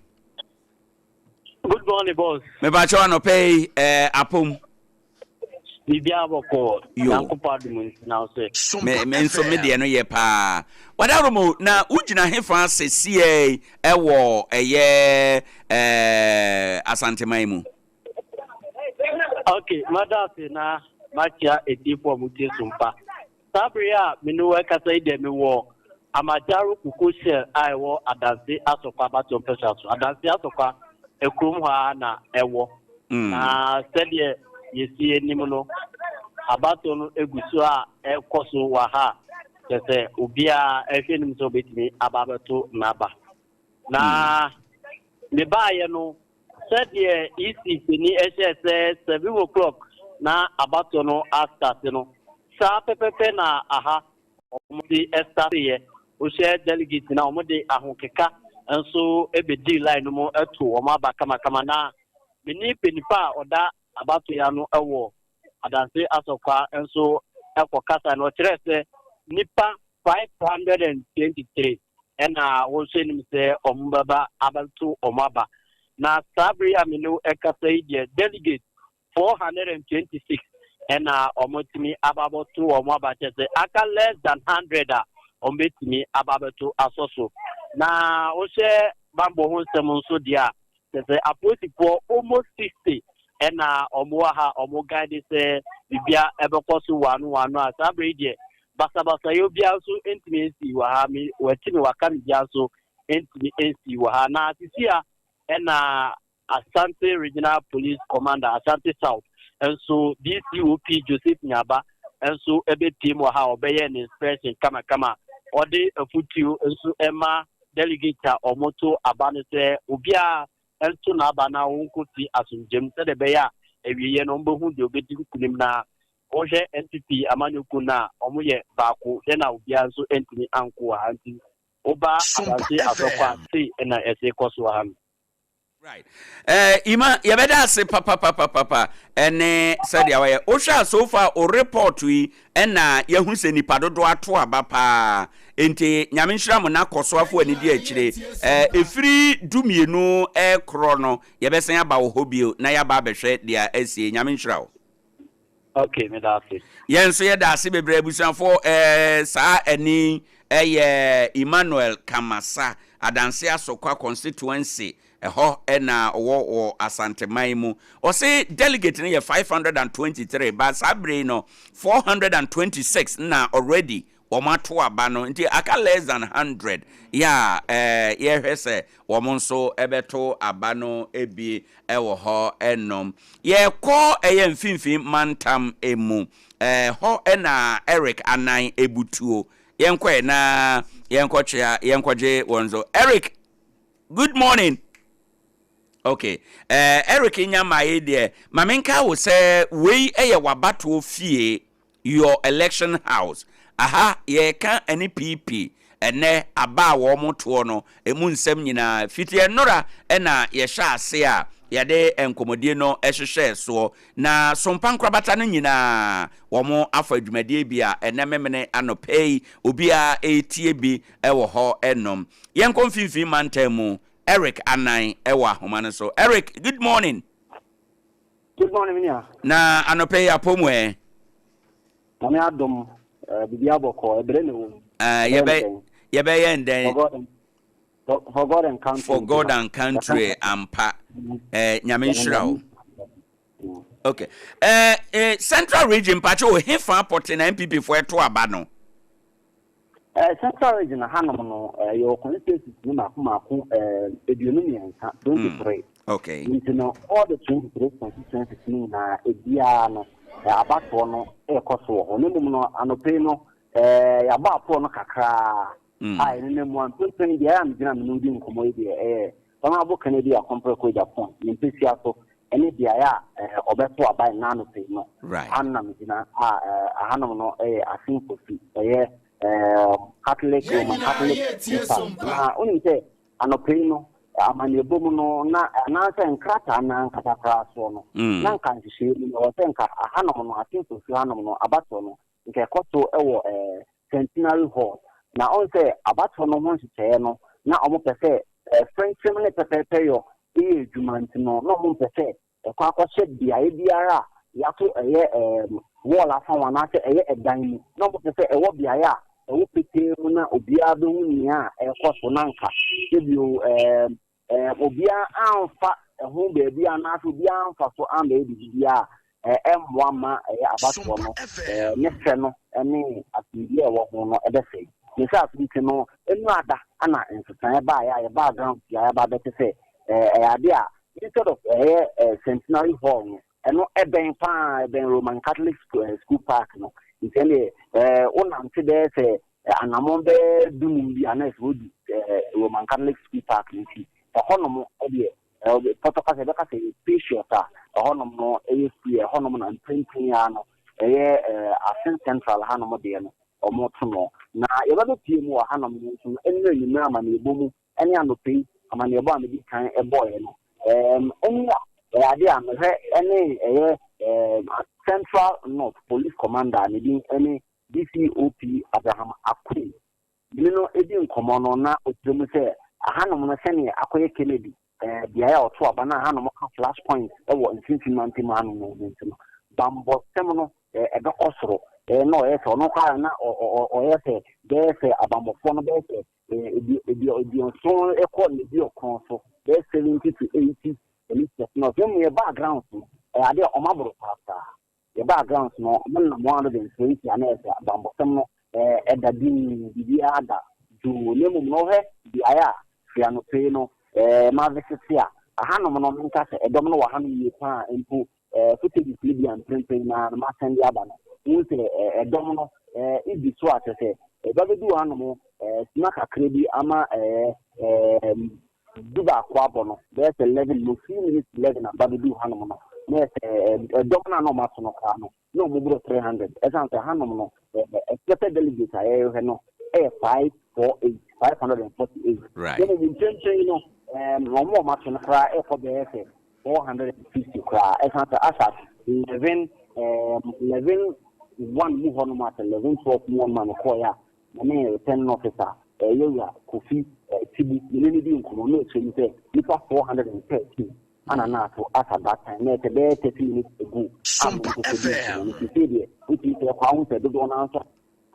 Good morning, boss. Mepakyɛw anɔpa yi eh, apom. Biribiara bɔkɔɔ. Nyankopɔn adom nti na wo sɛ. Me, me nso me deɛ no yɛ paa. Wadaromo, na wogyina hefa sesiei ɛwɔ ɛyɛ eh, Asanteman mu? Ok, mada ase na makyia atiefo a wɔtie Sompa. Saa bere a me ne wo rekasa yi deɛ mewɔ Amajaro Koko Shell a ɛwɔ Adanse Asɔkwa abatoɔ mpɛsoa so. Adanse Asɔkwa kurom hɔ ara na ɛwɔ. Na sɛdeɛ yɛsi anim no, abatoɔ no gu so a ɛrekɔ so wɔ ha a, kyerɛ sɛ obiara ɛhwɛ anim sɛ obɛtumi aba abɛto n'aba. Na mebaeɛ no, Sɛdeɛ EC panin hyɛɛ sɛ 7 o'clock na abatoɔ no astarte no, saa pɛpɛpɛ na aha wɔde starteeɛ. Wohwɛ delegate no a, wɔde ahokeka nso bɛdii line no mu too wɔn aba kamakama. Na me ne panin pa a ɔda abatoɔ yi ano wɔ Adanse Asɔkwa nso kɔkasae no, ɔkyerɛɛ sɛ nnipa 523 na wɔnso anim sɛ wɔbɛba abɛto wɔn aba. Na saa bere yi a me ne wo rekasa yi deɛ, delegate 426 na wɔatumi aba abɛto wɔn aba, kyerɛ sɛ aka less than 100 a wɔbɛtumi aba abɛto asɔ so. Na wohwɛ bammɔ ho nsɛm nso deɛ a, Kyerɛ sɛ apolisifoɔ almost 60 ɛna wɔn wɔ ha a wɔn guide sɛ biribiara ɛbɛkɔ so wano wano a saa berɛ yi deɛ basabasayɛ obiara nso ntumi nsi wɔ ha me wɔati me waka me biara nso ntumi nsi wɔ ha na sisi a ɛna Asante Regional Police Commander Asante South nso DCOP Joseph Nyaba nso ɛbɛpiem wɔ ha a ɔbɛyɛ ne inspection kamakama ɔde afutuo nso ɛma delegate a wɔto aba no sɛ obiara nto n'aba na wɔnkɔsi asomdwoeɛ mu sɛdeɛ ɛbɛyɛ a awieeɛ no wɔbɛhu deɛ ɔbɛdi nkunim. Na wohwɛ NPP amanyɔkuo no a, wɔyɛ baako, dɛn na obiara nso ntumi anko wɔ ha nti woba Adanse Asɔkwa a, sei na ɛse kɔ so wɔ ha no. Right. Eh, Ima, yɛbɛda ase papapapapa ɛne sɛdeɛ wayɛ. Wohwɛ a so far o report yi ɛna yɛhu sɛ nipa dodoɔ ato aba paa. Enti Nyame nhyira mo na kɔ so afo ani di akyire. Eh, ɛfiri dumienu ɛkorɔ no yɛbɛsan aba wɔ hɔ bio na yɛaba abɛhwɛ deɛ asie. Nyame nhyira wo. Ok, meda ase. Yɛn nso yɛda ase bebree abusuafoɔ ɛɛ saa ɛne ɛyɛ Emmanuel Kamasa Adanse Asokwa constituency ɛhɔ ɛna ɔwɔ wɔ Asanteman mu. Ɔse delegate no yɛ 523 but saa bere yi no 426 na already wɔn ato aba no nti aka less than 100 yɛ a ɛɛ yɛhwɛ sɛ wɔn nso bɛto aba no bi wɔ hɔ nom. Yɛkɔ ɛyɛ mfimfini mantam mu, ɛhɔ na Eric anan butuo. Yɛnkɔ ɛ na yɛnkɔkyea, yɛnkɔgye wɔn nso. Eric, good morning. Okay, eh, Eric nya mmae deɛ, ma menka wo sɛ wei yɛ w'abatoɔ fie. Your election house. Aha yɛreka ɛne PP ɛnɛ aba a wɔn toɔ no ɛmu nsɛm nyinaa. Fiti ɛnora ɛna yɛhyɛ ase a yɛde nkɔmɔdie no hyehyɛɛ soɔ. Na Sompa nkorabata no nyinaa wɔn afa dwumadie bi a ɛnɛ memene anɔpa yi obiara ɛretie bi wɔ hɔ nom. Yɛnkɔ mfimfini mantam mu Eric Anan wɔ ahoma no so. Eric, good morning. Good morning, me nua. Na anɔpɛ yi apɔ mu ɛ? Nyame adom, eh, biribi abɔkɔ, ɛbrɛ na ɛwɔ mu. Eh, yɛbɛ yɛbɛyɛ ndɛn? For God and, for, for God and country. For God and country, ampa. Eh, Nyame nhyira wo. Okay. Eh, eh, Central Region, mpakyɛ o, hefa pɔte na NPP fo ɛto aba no? Eh, Central Region hanom no, eh, yɛwɔ constituencies no mako mako eh, 23, 23. Okay. Nti no, all the 23 constituencies no nyinaa, ebiara no, eh, abatoɔ no ɛrekɔ so wɔ hɔ. Na mmom no, anɔpa yi no, Ɛɛ, yɛabɔ aporɔ no kakra a ɛnenam mu a mprempren deɛ a megyina me ne wo di nkɔmmɔ yi deɛ ɛyɛ Honourable Kennedy Akompreko Agyapong ne mpasua so ne beaeɛ a ɔbɛto aba nnɛ anɔpa yi no. Ha no na megyina a ahanom no yɛ Asin Kofi, ɛyɛ Catholic, Roman Catholic school park. Na wonim sɛ anɔpa yi no amanneɛbɔ mu no na anaasɛ nkrataa no ankasa koraa soɔ no na nka nhyehyɛeɛ mu no ɛwɔ sɛ nka ahanom no Asin Kofi hanom no abatoɔ no nka ɛkɔ so wɔ Centenary Hall. Na ɔn sɛ abatoɔ no ho nhyehyɛeɛ no, na wɔpɛ sɛ frenkyem ne pɛpɛɛpɛyɔ yɛ adwuma nti no, na wɔmpɛ sɛ ɛkɔ akɔhyɛ beaeɛ biara a yɛato ɛyɛ wall afa ho anaasɛ ɛyɛ ɛdan mu. Na wɔpɛ sɛ ɛwɔ beaeɛ a ɛwɔ petee mu na obiara bɛhu nea ɛrekɔ so na nka sɛbio Ɛɛ, obiara amfa ɛho baabi anaasɛ obiara amfa so ammɛyɛ biribi biara a ɛmmoa mma ɛyɛ abatoɔ no ne fɛ no ne asomdwoeɛ a ɛwɔ ho no bɛsɛe. Ne saa so nti no, ɛnu ada na nsesaeɛ baeɛ a yɛbaa ground yi a yɛaba abɛte sɛ ɛyɛ adeɛ a instead of ɛyɛ Centenary Hall no, ɛno ɛbɛn pa ara, ɛbɛn Roman Catholic School Park no. Nti ɛndeɛ wonante bɛyɛ sɛ Anammɔn bɛyɛ dunum bi a na ɛsɛ odu Roman Catholic School Park no nti, ɛhɔnom deɛ, pɔtɔ kasa yɛbɛka sɛ ɛyɛ spacious a ɛhɔnom no yɛ free, ɛhɔnom na mprempren ara no ɛyɛ Asin Central hanom deɛ no wɔto no. Na yɛba bɛpue mu wɔ hanom no nso no, ɛnnɛ anwummerɛ amanneɛbɔ mu ne anɔpa yi amanneɛbɔ a medi kan bɔeɛ no, ɛne a ɛyɛ adeɛ a mehwɛ ne ɛyɛ Central North Police Commander a ne din ne DCOP Abraham Akwei ne no di nkɔmmɔ no, na ɔkyerɛ mu sɛ ahanom no sɛdeɛ akɔyɛ Kennedy beaeɛ a ɔto aba na ahanom ka flash point wɔ mfimfini mantam hanom no nti no, bammɔsɛm no ɛbɛkɔ soro. Na ɔyɛ sɛ ɔno koraa na ɔyɛ sɛ bɛyɛ sɛ abammɔfoɔ no bɛyɛ sɛ aduɔson kɔ n'aduɔkron so, bɛyɛ 70 to 80 police personnel. Mmom yɛ background no, ɛyɛ adeɛ a wɔaboro koraa. Yɛbaa grounds no, ɔmo nam 120 a na ɛyɛ sɛ abanbɔsɛm no ɛda dinn, biribiara da dwoo. Na mmom no wohwɛ beaeɛ a firi anɔpa yi no mavisite a, ahanom no menka sɛ ɛdɔm no wɔ hanom yie paa mpo footages no bi a mprempren yi ara no masɛnde aba no, wohu sɛ ɛdɔm no di so a kyerɛ sɛ ɛba bɛdu hanom sima kakra bi ama Dubaako abɔ no, bɛyɛ sɛ 11 no, few minutes to 11 aba bɛduu hanom no, na yɛ sɛ ɛdɔm no a na wɔato no koraa no, na wɔn boro 300. Ɛsiane sɛ hanom no, expected delegates a yɛrehwɛ no yɛ 548, 548. Right. Na mmom mprempren yi no, wɔn a wɔato no koraa rekɔ bɛyɛ sɛ 450 koraa. Ɛsiane sɛ as at 11, 11 1 mu hɔnom, asɛ 11 12 mu hɔnom a mekɔeɛ a, Me ne returning officer Yawura Kofi Tibu me ne no dii nkɔmmɔ na ɔkyerɛ mu sɛ nnipa 413 ana na ato as at that time na ɛsɛ bɛyɛ 30 minutes ago a me ne no kɔdii nkɔmmɔ no. Seesei deɛ wotumi sɛ ɛkɔ a wohu sɛ dodoɔ no ara nso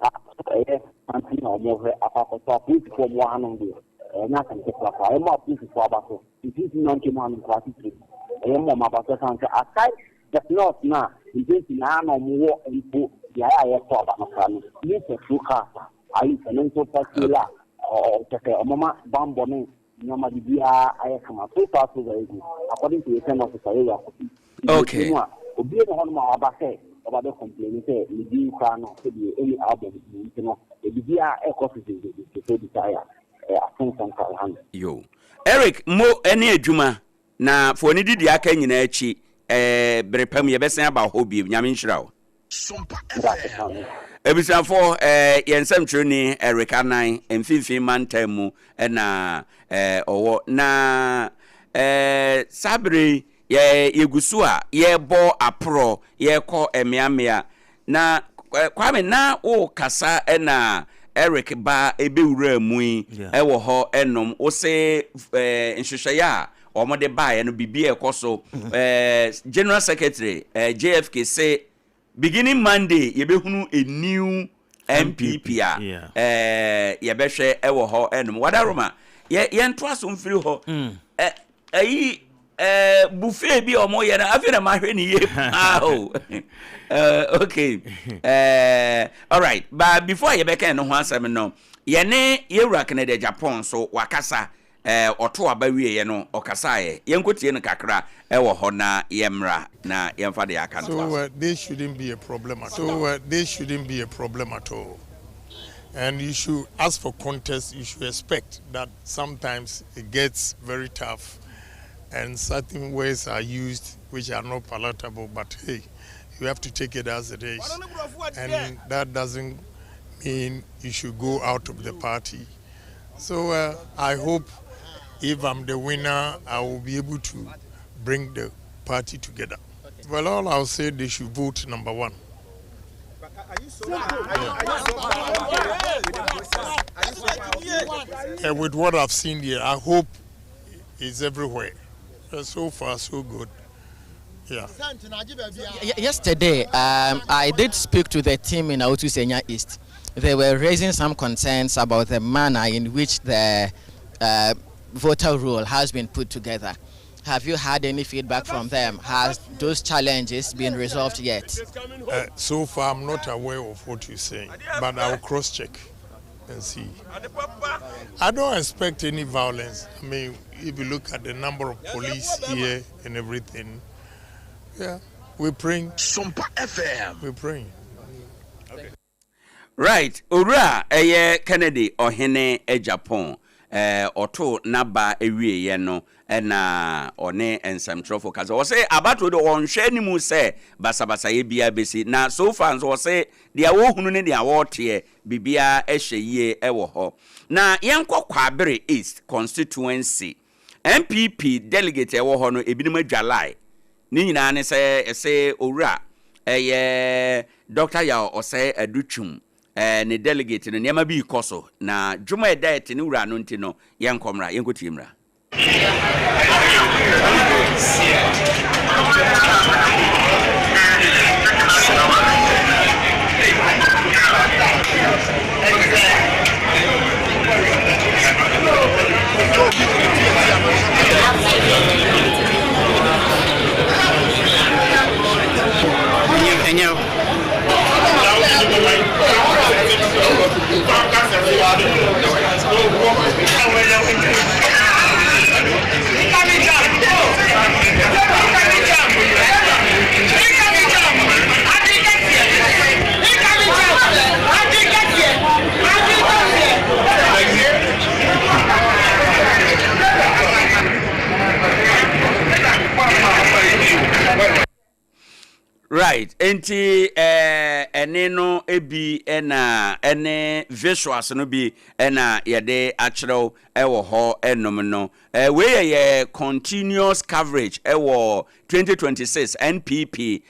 ato ɛyɛ santen a wɔhwɛ akɔ akɔtɔ apolisifoɔ a wɔwɔ hanom deɛ ɛnyɛ asɛm ketewa koraa. Ɛmmɔ apolisifoɔ aba so mfimfini mantam hanom koraa titire bi ɛyɛ mmɔ wɔn aba so ɛsiane sɛ aside The North no a mpɛn pii no ara na wɔwɔ mpo beae a yɛtɔ aba no koraa no mu petrol cars a ayi sɛ no nso patrol a ɔkyɛ sɛ wɔma bammɔ ne nneɛma biribiara ayɛ kama. So far so very good according to return officer Yowura Kofi. Okay. Mu a obi ne hɔnom a waba sɛ ɔba bɛ complain sɛ ne din koraa no sɛdeɛ ɛni album mu nti no biribiara ɛkɔ so gyegyeegye sɛ bisa yɛ asensan koraa ha no. Yo. Eric mo ne adwuma Na fa w'ani di deɛ aka nyinaa akyi eh, bere pa mu yɛbɛsan aba hɔ bio. Nyame nhyira wo. Abusuafoɔ, eh, yɛn nsɛmtwerɛni Eric Anan, Mfimfini Mantam mu na eh, ɔwɔ. Na eh, saa bere yi, yɛ, yɛgu so a yɛrebɔ aporɔ, yɛrekɔ mmeammea. Na Kwame na wo kasa na Eric ba bɛwuraa mu yi wɔ hɔ nom wo se nhwehwɛeɛ a wɔn de baeɛ no biribi ɛkɔ so General Secretary JFK se beginning Monday yɛbɛhunu a new NPP a yɛbɛhwɛ wɔ hɔ nom Wadaroma yɛntoa so mfiri hɔ Ayi eh, buffet bi a wɔyɛ no afei na mahwɛ ne yie paa o. Eh, okay. Eh, alright. But before yɛbɛka ɛno ho asɛm no, yɛne yɛwura Kennedy Agyapong nso wakasa. Eh, ɔto aba wieɛ no ɔkasaeɛ. Yɛnkɔtie no kakra ɛwɔ hɔ na yɛmmra na yɛmfa deɛ aka ntoa So so. this shouldn't be a problem at all. So this shouldn't be a problem at all. And you should, as for contest, you should expect that sometimes it gets very tough and certain words are used which are not palatable, but hey, you have to take it as it is. And that doesn't mean you should go out of the party. So uh, I hope if I'm the winner, I will be able to bring the party together. Well, all I'll say, they should vote number one. Yeah. with what I've seen here, I hope it's everywhere. So far, so good. Yeah. Yesterday, um, I did speak to the team in Autu Senya East. They were raising some concerns about the manner in which the uh, voter roll has been put together. Have you had any feedback from them? Has those challenges been resolved yet? Uh, so far, I'm not aware of what you're saying, but I'll cross check and see. I don't expect any violence. I mean, if you look at the number of police here and everything, yeah, we're praying. Sompa FM. We're praying. Okay. Right, Owura ɛyɛ Kennedy Ɔhene Agyapong ɛɛ ɔtoo n'aba awieɛ no ɛna ɔne nsɛmtwerɛfoɔ kasa. Ɔse abatoɔ deɛ ɔnhwɛ anim sɛ basabasayɛ biara bɛsi na so far nso ɔse deɛ wɔhunu ne deɛ wɔteɛ biribiara ɛhyɛ yie ɛwɔ hɔ. Na yɛnkɔ Kwabere East constituency NPP delegate ɛwɔ hɔ no ebinom adwa line Ne nyinaa ne sɛ ɛsɛ Owura ɛyɛ Dɔkta Yaw Ɔsɛe Adu Twum ne delegate no nneɛma bi rekɔ so na dwom a ɛda ɛte ne wura no nti no yɛnkɔ mmra yɛnkɔ tie mmra. Right, enti ɛne no bi na ɛne visuals no bi na yɛde akyerɛw wɔ hɔ nom no. Wei yɛ yɛ continuous coverage wɔ 2026 NPP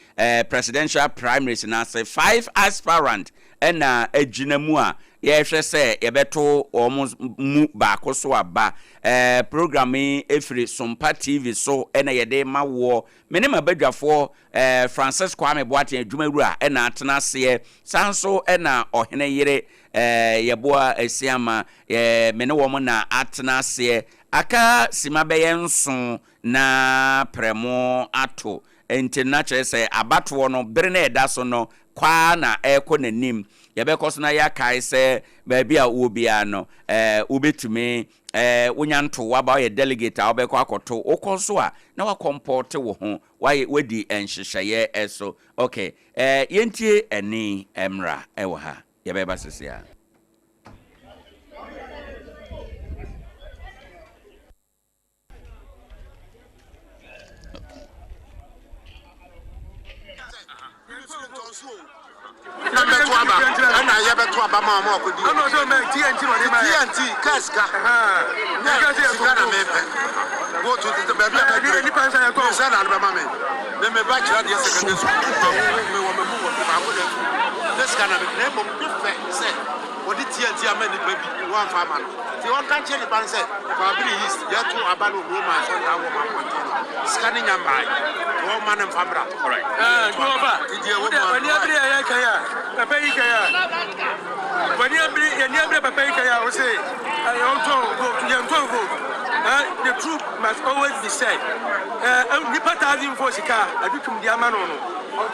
presidential primaries no ase. Five aspirant na agyina mu a yɛrehwɛ sɛ yɛbɛto wɔn mu baako so aba. Program yi firi Sompa TV so na yɛde ma woɔ. Me ne m'abadwafoɔ Francis Kwame Boateng adwumawura na atena aseɛ. Saa nso na ɔhene yere Yeboah Asiamah, me ne wɔn na atena aseɛ. Aka sima bɛyɛ nson na prɛmo ato. Nti no na kyerɛ sɛ abatoɔ no bere no a ɛda so no kɔ ara na ɛrekɔ n'anim. Yɛbɛkɔ so na yɛakae sɛ baabi a wowɔ biara no, wobɛtumi, wonya nto w'aba, woyɛ delegate a wobɛkɔ akɔto. Wokɔ nso a, na woakɔmpɔɔte wo ho, woayɛ, woadi nhyehyɛeɛ so. Ok, yɛntie ɛnne mmra wɔ ha. Yɛbɛba sese ara. Na mbɛto aba ɛna yɛbɛto aba ma ɔmo akɔdi ɛna ɔsɛ ɔmɛ TNT na ɔde ma TNT kaa sika nyɛ sika na mepɛ vote tete baabi a bɛdure nipa nsa yɛtɔ nsa na ade bɛma me me me ba kyerɛ adeɛ secondary school ma wo me wɔ me mu wɔ me baako na ɛtu ne sika na mepɛ na mmom ne fɛ sɛ wɔde TNT ama nipa bi wɔamfa ama no Nti ɔnka nkyerɛ nipa no sɛ, Kwabere East, yɛto aba no Roma asɔrdan wɔ ma mmɔnten no, sika no nya mmae, nti ɔmma no mfa mmra. Nti ɔba, wode w'ani abere a yɛka yi a, papa yi ka yi a, w'ani abere, yɛni abere papa yi ka yi a, wose ɔntɔn vote, yɛntɔn vote. The truth must always be said. Nipa 1,004 sika a adutwum de ama no no,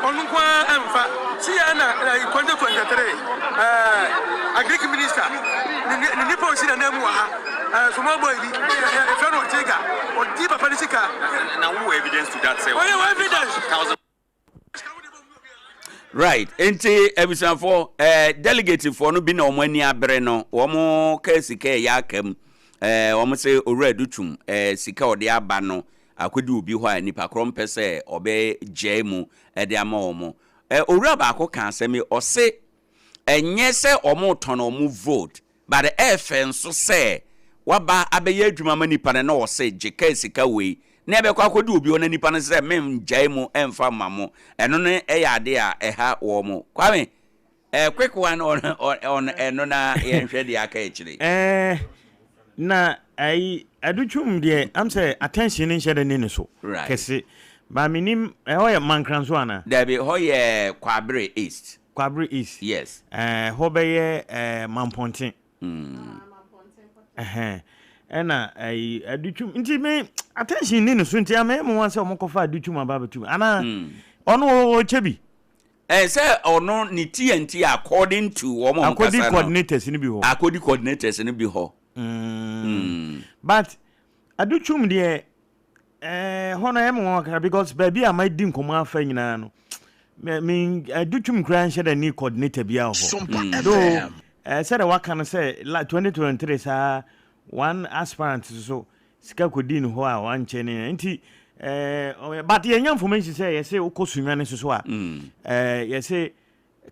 Ɔno nko ara ɛmfa. Si yɛ na 2023 ɛɛ agric minister ne ne nipa osi n'anan mu wɔ ha ɛɛ small boy bi yɛfrɛ no Ortega ɔdi papa ne sika. Na wo wɔ evidence to that sɛ. Ɔyɛ wɔ evidence. Thousand. Right, nti abusuafoɔ, eh, delegatefoɔ no bi na wɔn ani abere no, wɔn ka sika ɛyɛ aka mu, eh, wɔn sɛ Owura Adutwum, eh, sika ɔde aba no akɔdi obi hɔ a nipa korɔ mpɛ sɛ ɔbɛ gyae mu de ama wɔn. Eh, owura baako ka asɛm yi, ɔse ɛnyɛ sɛ wɔn retɔn wɔn vote, But ɛɛfɛ nso sɛ waba abɛyɛ adwuma ama nipa no na ɔse gye kaa sika wei na ɛbɛkɔ akɔdi obi hɔ na nipa no sɛ mengyae mu ɛmfa mma mo, ɛno no yɛ adeɛ a ɛha wɔn. Kwame, eh, quick one on, on, on ɛno na yɛnhwɛ deɛ aka akyire. Eh, na ayi Adutwum deɛ am sɛ attention no nhyɛ da nni ne so kɛse but menim ɛhɔ yɛ Mankranso anaa? Dabi, hɔ yɛ Kwabre East. Kwabre East. Yes. Ɛɛ hɔ bɛyɛ ɛɛ Mampɔnten. Mm. Ɛhɛn. Ɛna ɛyi Adutwum nti me attention ni ne so nti ama ɛmu wɔn sɛ wɔn kɔfa Adutwum aba abɛtum ana mm. ɔno ɔkyɛ bi. Ɛɛ sɛ ɔno ne TNT according to wɔn a wɔn kasa no. Akodi coordinators ni bi hɔ. Akodi coordinators ni bi hɔ. Mm. Mm. But Adutwum deɛ. Ɛɛ hɔ no ɛyɛ me nwanwa kakra because baabi a madi nkɔmmɔ afa nyinaa no me me adutwum koraa nhyɛ da ni coordinator biara wɔ hɔ. Though ɛɛ sɛdeɛ waka no sɛ la 2023 saa one aspirant so sika kɔdii ne hɔ a wankyɛ ne nti ɛɛ but yɛnya information sɛ yɛse wokɔ Sunyani so so a ɛɛ yɛse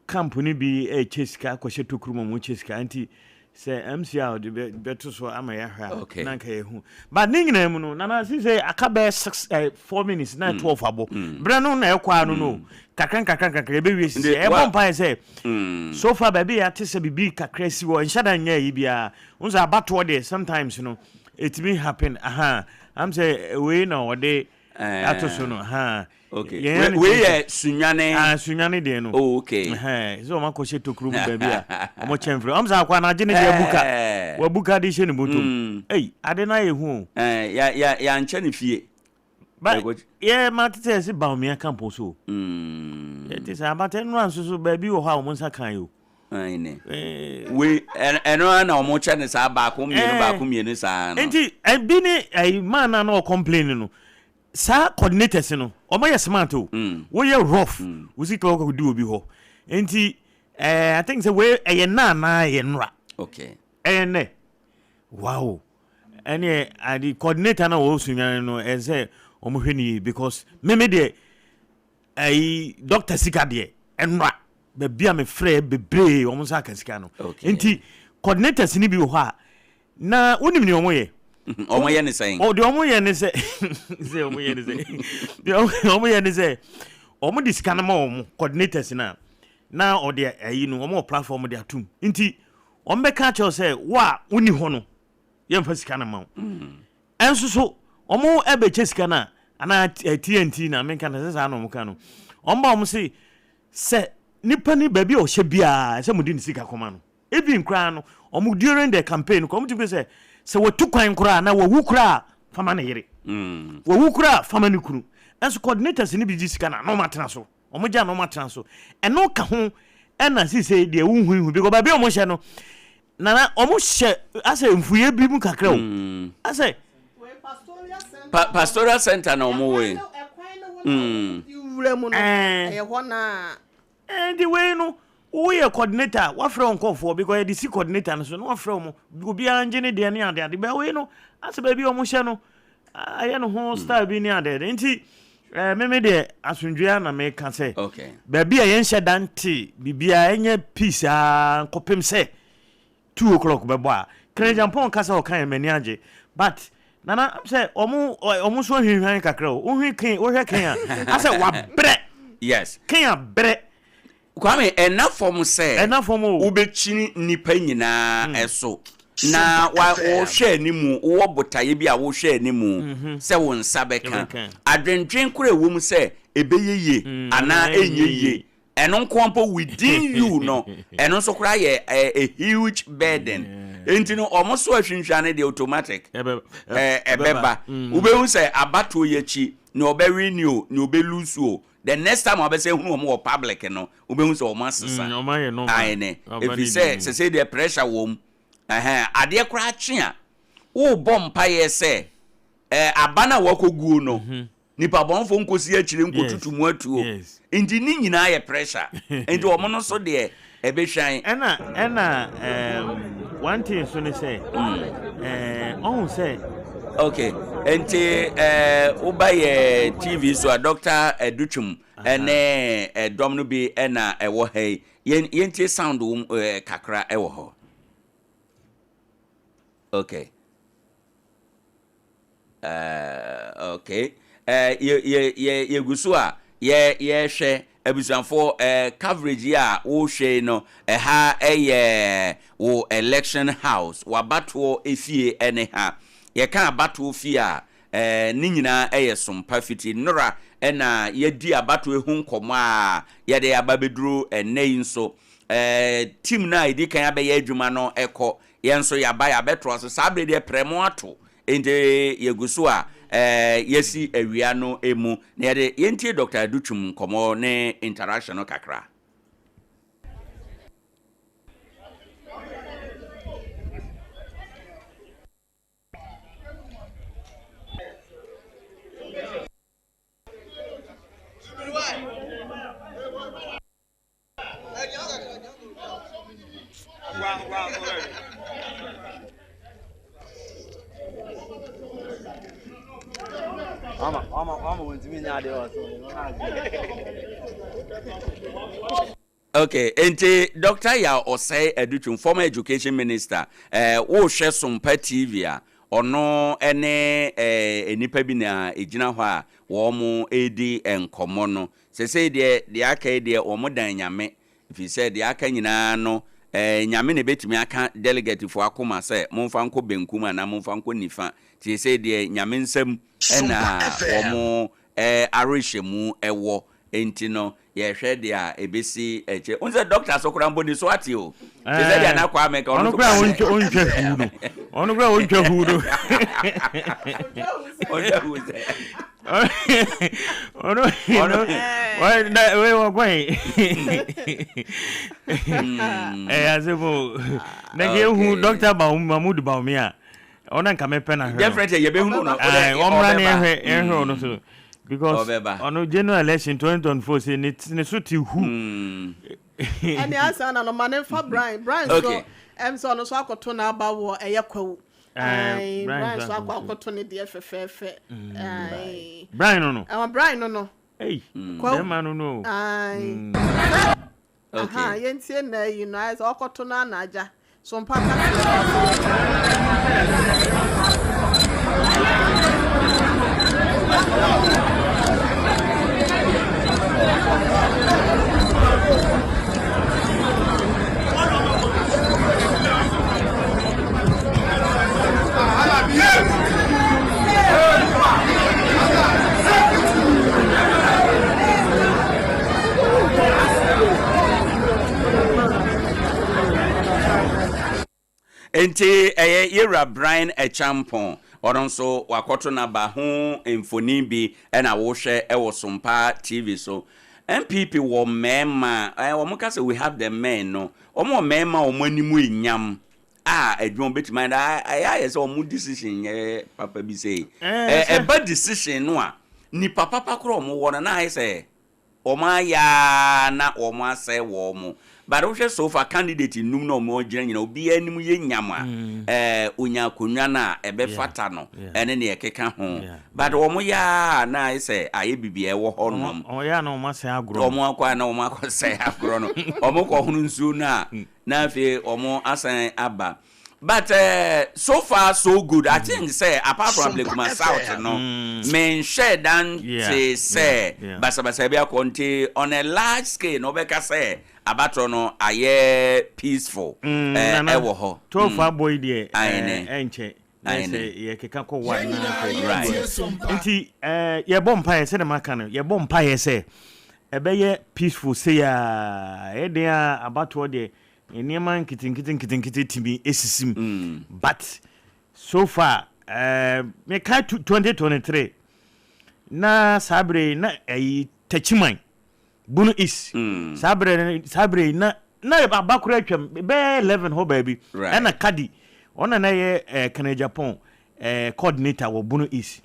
Camp no bi rekyɛ sika akɔhyɛ tokuru mu a wɔkyɛ sika nti sɛ MC a ɔde bɛto so ama yɛahwɛ a okay. na nka yɛhu but ne nyinaa mu no nana sɛ aka bɛyɛ six eh, four minutes na mm. 12 abɔ mm. berɛ no na ɛkɔ ano no mm. kakra nkakra nkakra yɛbɛwie sisi ɛbɔ mpaeɛ sɛ mm. so far baabi yɛate sɛ biribi kakra si hɔ nhyɛ da nyɛ ayi biara wo sɛ abatoɔ deɛ sometimes no ɛtumi happen aha am sɛ wei na ɔde ato so no ha Okay. Yɛn Wei wei yɛ Sunyani. Ah, Sunyani deɛ no. Oh, okay. Ɛhɛn, sɛ wɔn akɔhyɛ tokuro mu baabi a wɔn kyɛn firi. Wɔn sɛ akɔ anagye ne deɛ abuka. Eh. Wabuka de hyɛ ne bɔtɔm. Mm. Ei, ade no ayɛ hu o. Eh, ya ya yankyɛ ne fie. Ba Ɛkɔ- yɛ ma tete yɛ se Bawumia camp so. Mm. Yɛ te sɛ abatɛ nnora nso so baabi wɔ hɔ a wɔn nsa kan yi o. Ayi ne. Eh. Wei ɛno ɛno ara na wɔn kyɛ ne saa baako mmienu Eh. baako mmienu saa no. Nti ɛbi ne ɛyi man na na ɔcomplain no. Saa coordinators no ɔmo yɛ smart o. Woyɛ rough wo sika kɔ di obi hɔ. Nti eh, I think sɛ wei ɛyɛ nnɛ anaa ɛyɛ nnora. Okay. Ɛyɛ nnɛ. Wow. Ɛne ade coordinator na wɔwɔ Sunyani no ɛsɛ sɛ ɔmo hwɛ ne yie because me me deɛ ɛyi doctor sika deɛ ɛnora baabi a me frɛ bebree ɔmo nsa aka sika no. Okay. Nti coordinators ni bi wɔ hɔ a Na wonim nea wɔyɛ? Wɔyɛ ne sɛn? Deɛ wɔyɛ ne sɛ sɛ wɔyɛ ne sɛ deɛ wɔyɛ ne sɛ wɔde sika no ma wɔn coordinators no a na ɔde ayi no wɔn wɔ platform de atum nti wɔn bɛka akyerɛw sɛ wo a wonni hɔ no yɛmfa sika no ma wo ɛnso so wɔn ɛbɛkyɛ sika no a anaa TNT na menka no sɛ saa na wɔn ka no wɔn ba wɔn se sɛ nipa ni baabi a ɔhyɛ biara sɛ mo de ne sika kɔma no. Even koraa no, wɔn during the campaign no koraa, wɔn tumi sɛ, sɛ watu kwan koraa anaa wawu koraa a, fa ma ne yere. Wawu koraa a, fa ma ne kunu. Nso coordinators no bi gye sika na na wɔn atena so. Wɔn gye a na wɔn atena so. Ɛno ka ho ɛna sisei deɛ wohu hu because baabi a wɔn hyɛ no, nana wɔn hyɛ asɛ mfuiɛ bi mu kakra o. Asɛ. Pa pastoral center na wɔn wɔ yi. Wura mu no, ɛyɛ hɔ naa. Ɛnti wei no woyɛ coordinator a wafrɛ wo nkurɔfoɔ because yɛde si coordinator no so na wafrɛ wɔn obiara ngye ne deɛ ne ade ade bɛɛ wei no asɛ baabi a wɔhyɛ no ayɛ ne ho style bi ne ade ade nti ɛɛ meme deɛ asomdwoeɛ na meka sɛ baabi a yɛnhyɛ da nte biribiara ɛnyɛ peace aa nkɔpem sɛ 2 o'clock bɛbɔ a Kennedy Agyapong kasa ɔka yɛ m'ani agye but nana sɛ ɔmo ɔmo nso ahwinhwan kakra o wohwɛ ken wohwɛ ken a asɛ wabrɛ yes ken abrɛ Kwame ɛna fam sɛ ɛna fam o wobɛkyini nnipa nyinaa ɛso na wa wɔhwɛ animu wowɔ botaeɛ bi a wohwɛ animu sɛ wo nsa bɛka adwendwen koraa ɛwɔ mu sɛ ɛbɛyɛ yie anaa ɛnyɛ yie Ɛno nko ara mpo within you no, ɛno nso koraa yɛ a huge burden. Enti no wɔn so ahwinhwa no deɛ automatic ɛbɛba. Wobɛhu sɛ abatoɔ yi akyi, nea ɔbɛwin o, nea ɔbɛlose o, the next time a wobɛsɛ hunu wɔn wɔ public no, wobɛhu sɛ wɔn asesa. Aane, ɛfiri sɛ sɛsɛi deɛ pressure wɔ mu. Ɛhɛn, adeɛ koraa kye a, worebɔ mpaeɛ sɛ aba no a wakɔguo no, Nipa bɔnfoɔ nkɔsi akyire nkɔtutu mu atuo. Nti ne nyinaa yɛ pressure. Nti wɔn no so deɛ ɛbɛhwan. Ɛna ɛna um, one thing so ne sɛ mm. ɔhu sɛ. Okay, nti eh, woba yɛ TV so a Dr. Adutwum ɛne ɛdɔm no bi ɛna ɛwɔ ha yi. Yɛn yɛntie sound wɔ eh, kakra ɛwɔ hɔ. Okay. Eh, okay. Eh, yɛ yɛ yɛ yɛgu so a yɛ yɛhwɛ abusuafoɔ eh, coverage yi a wohwɛ yi no ɛha ɛyɛ wo election house wabatoɔ efie ɛne ha yɛka abatoɔ fie a eh, ne nyinaa ɛyɛ sompa fiti nnora ɛna yɛdi abatoɔ ho nkɔmɔ a yɛde aba bɛduru ɛnnɛ yi nso eh, team no a ɛdi kan abɛyɛ adwuma no ɛkɔ Yɛn nso yɛaba yɛabɛtoa so. Saa bere deɛ prɛmo ato, enti yɛgu so a yɛasi awia no mu. Na yɛde yɛntie Doctor Adutwum nkɔmmɔ ne interaction no kakra. Okay, enti Dr. Yaw Osei Adutwum, former education minister, eh, wohwɛ Sompa TV a, ɔno ne eh, nnipa bi na ɛgyina hɔ a wɔn redi nkɔmmɔ no. Sesei deɛ, deɛ aka yi deɛ wɔn dan Nyame, ɛfiri sɛ deɛ aka nyinaa no, eh, Nyame na ɛbɛtumi aka delegatefoɔ akoma sɛ momfa nkɔ benkum anaa momfa nkɔ nifa. Nti sesei deɛ Nyame nsam na wɔn eh, awerehyɛmu wɔ. Enti no, yɛhwɛ deɛ a ɛbɛsi akyire. Wohu sɛ doctor so koraa mpo ne so ate o. Te sɛ deɛ na Kwame ka, ɔno nso koraa ɔntwa huu no. Ɔno koraa ɔntwa huu no. Ɔntwa huu sɛ. Ɔno ɔno na wei wɔ kwan. Ɛyɛ asɛm o. Na nka ehu Dr. Mahmoud Bawumia. Ɔno nka mepɛ na hwɛ. Definitely yɛbɛhunu no. Ɔmmra ne yɛhwɛ yɛhwɛ ɔno so. Because ɔno general election 2024 sɛ ne ne so te hu. Ɛne ansa na no ma ne nfa Brian. Brian so ɛm sɛ ɔno so akɔto n'aba wɔ ɛyɛ kwawu. Ae, Brian so akɔ akɔto ne deɛ fɛfɛɛfɛ. Ae. Brian no no. Ɛwɔ Brian no no. Ei, bɛrima no no. Ae. Aha, yɛntie nna yi no, ayɛ sɛ ɔkɔto no ana agya. So mpa ka Enti ɛyɛ Yɛwura Brian Acheampong, ɔno nso wakɔto n'aba ho mfonin bi na wohwɛ wɔ Sompa TV so. NPP wɔ mmarima, wɔn ka sɛ we have the men no, wɔn wɔ mmarima a wɔn anim nyam a adwuma wɔbɛtumi ayɛ na ɛyɛ ayɛ sɛ wɔn decision nyɛ papa bi sei. Ɛba decision no a, nipa papa koraa wɔn wɔ no na ayɛ sɛ Wɔn ayɛ ara na wɔn asɛe wɔn. But wohwɛ so far candidate nnum na wɔn agyina nyina obiara anim yɛ nyam a ɛɛ onya akonnwa no a ɛbɛfata no ɛne nea ɛkeka ho. But wɔn yɛ ara na ayɛ sɛ ayɛ bibi a ɛwɔ hɔ nom. Wɔn yɛ a na wɔn asɛe agorɔ no. Wɔn akɔ a na wɔn akɔ sɛe agorɔ no. Wɔn kɔ hono nsuo no a na afei wɔn asan aba. But eh, so far so good. I think sɛ apart from Ablekuma South no, menhwɛɛ da ntee sɛ basabasa bi akɔ nti on a large scale no wobɛka sɛ abatoɔ no ayɛ peaceful eh, Nana, ɛwɔ hɔ. 12 abɔ yi deɛ Aene. ɛnkyɛ na Aene. sɛ yɛkeka kɔ one na afei Right. nti eh, yɛbɔ mpaeɛ sɛdeɛ maka no yɛbɔ mpaeɛ sɛ ɛbɛyɛ peaceful sei a ɛyɛ den a abatoɔ deɛ Nneɛma nketenkete nketenkete tumi sisi mu but so far eh, mekae 2023 na saa bere yi na ɛyi Techiman Bono East saa bere saa bere yi na na aba koraa atwam bɛyɛ 11 hɔ baabi ɛna Kadi ɔna na ɛyɛ eh, Kennedy Agyapong eh, coordinator wɔ Bono East.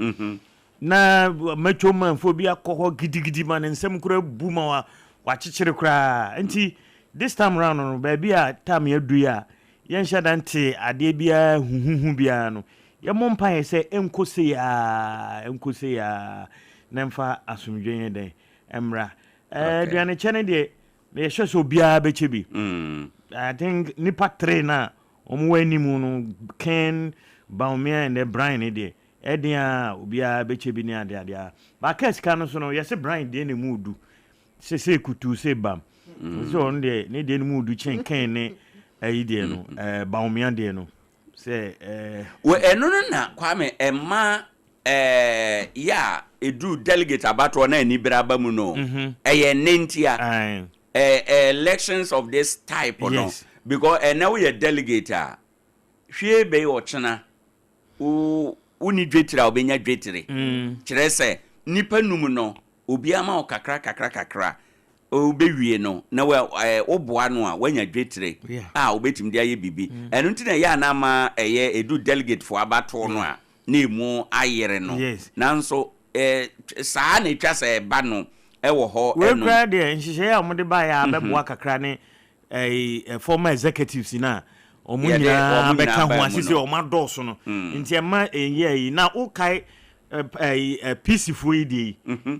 Na macho manfoɔ bi akɔ hɔ gidigidi ma ne nsam koraa bu ma wa wakyekyere koraa. Nti this time round no baabi a time adu yi a yɛnhyɛ da nte adeɛ biara huhuhu biara no, yɛmmɔ mpaeɛ sɛ ɛnkɔ sei ara, ɛnkɔ sei ara na ɛmfa asomdwoeɛ nyɛ dɛn mmra. Ɛɛ aduanekyɛ no deɛ meyɛ sure sɛ obiara bɛkyɛ bi. I think nnipa tre no a wɔwɔ anim no, Ken, Bawumia and then Brian no deɛ, Ɛden aa obiara bɛkyɛ bi ne ade ade aa but aka sika no so no yɛse Brian deɛ na ɛmu du se sei kutuu sei bam mm. sɛ ɔno deɛ ne deɛ no mu du kyɛn Ken ne ayi deɛ no mm. eh, Bawumia deɛ no sɛ eh. Wɔ ɛno no na Kwame ɛma eh, yɛ a ɛduru delegate abatoɔ na anibere aba mu no mm-hmm. ɛyɛ nne ntia eh, elections of this type no yes. because ɛnɛ woyɛ delegate a hwie bɛyi ɔkyena Wo wonni dwetire a wobɛnya dwetire. Kyerɛ sɛ, nnipa num no, obiara ma wo kakra kakra kakra. Wobɛwie no, na wa ɛɛ woboa no a, woanya dwetire a wobɛtumi de ayɛ biribi. Ɛno nti na ɛyɛ a na ama ɛyɛ ɛdu delegatefoɔ abatoɔ no a, na ɛmu ayere no. Nanso ɛɛ saa na ɛtwa sɛ ɛba no wɔ hɔ Wei nom. koraa deɛ, nhyehyɛeɛ a wɔde baeɛ a bɛboa kakra ne ɛyi former executives no a wɔn Yɛde nyinaa wɔn bɛka nyinaa ho baa mu asese no. wɔn adɔɔso no nti ɛma ɛyɛ ayi na wokae ɛyi PC foɔ yi deɛ yi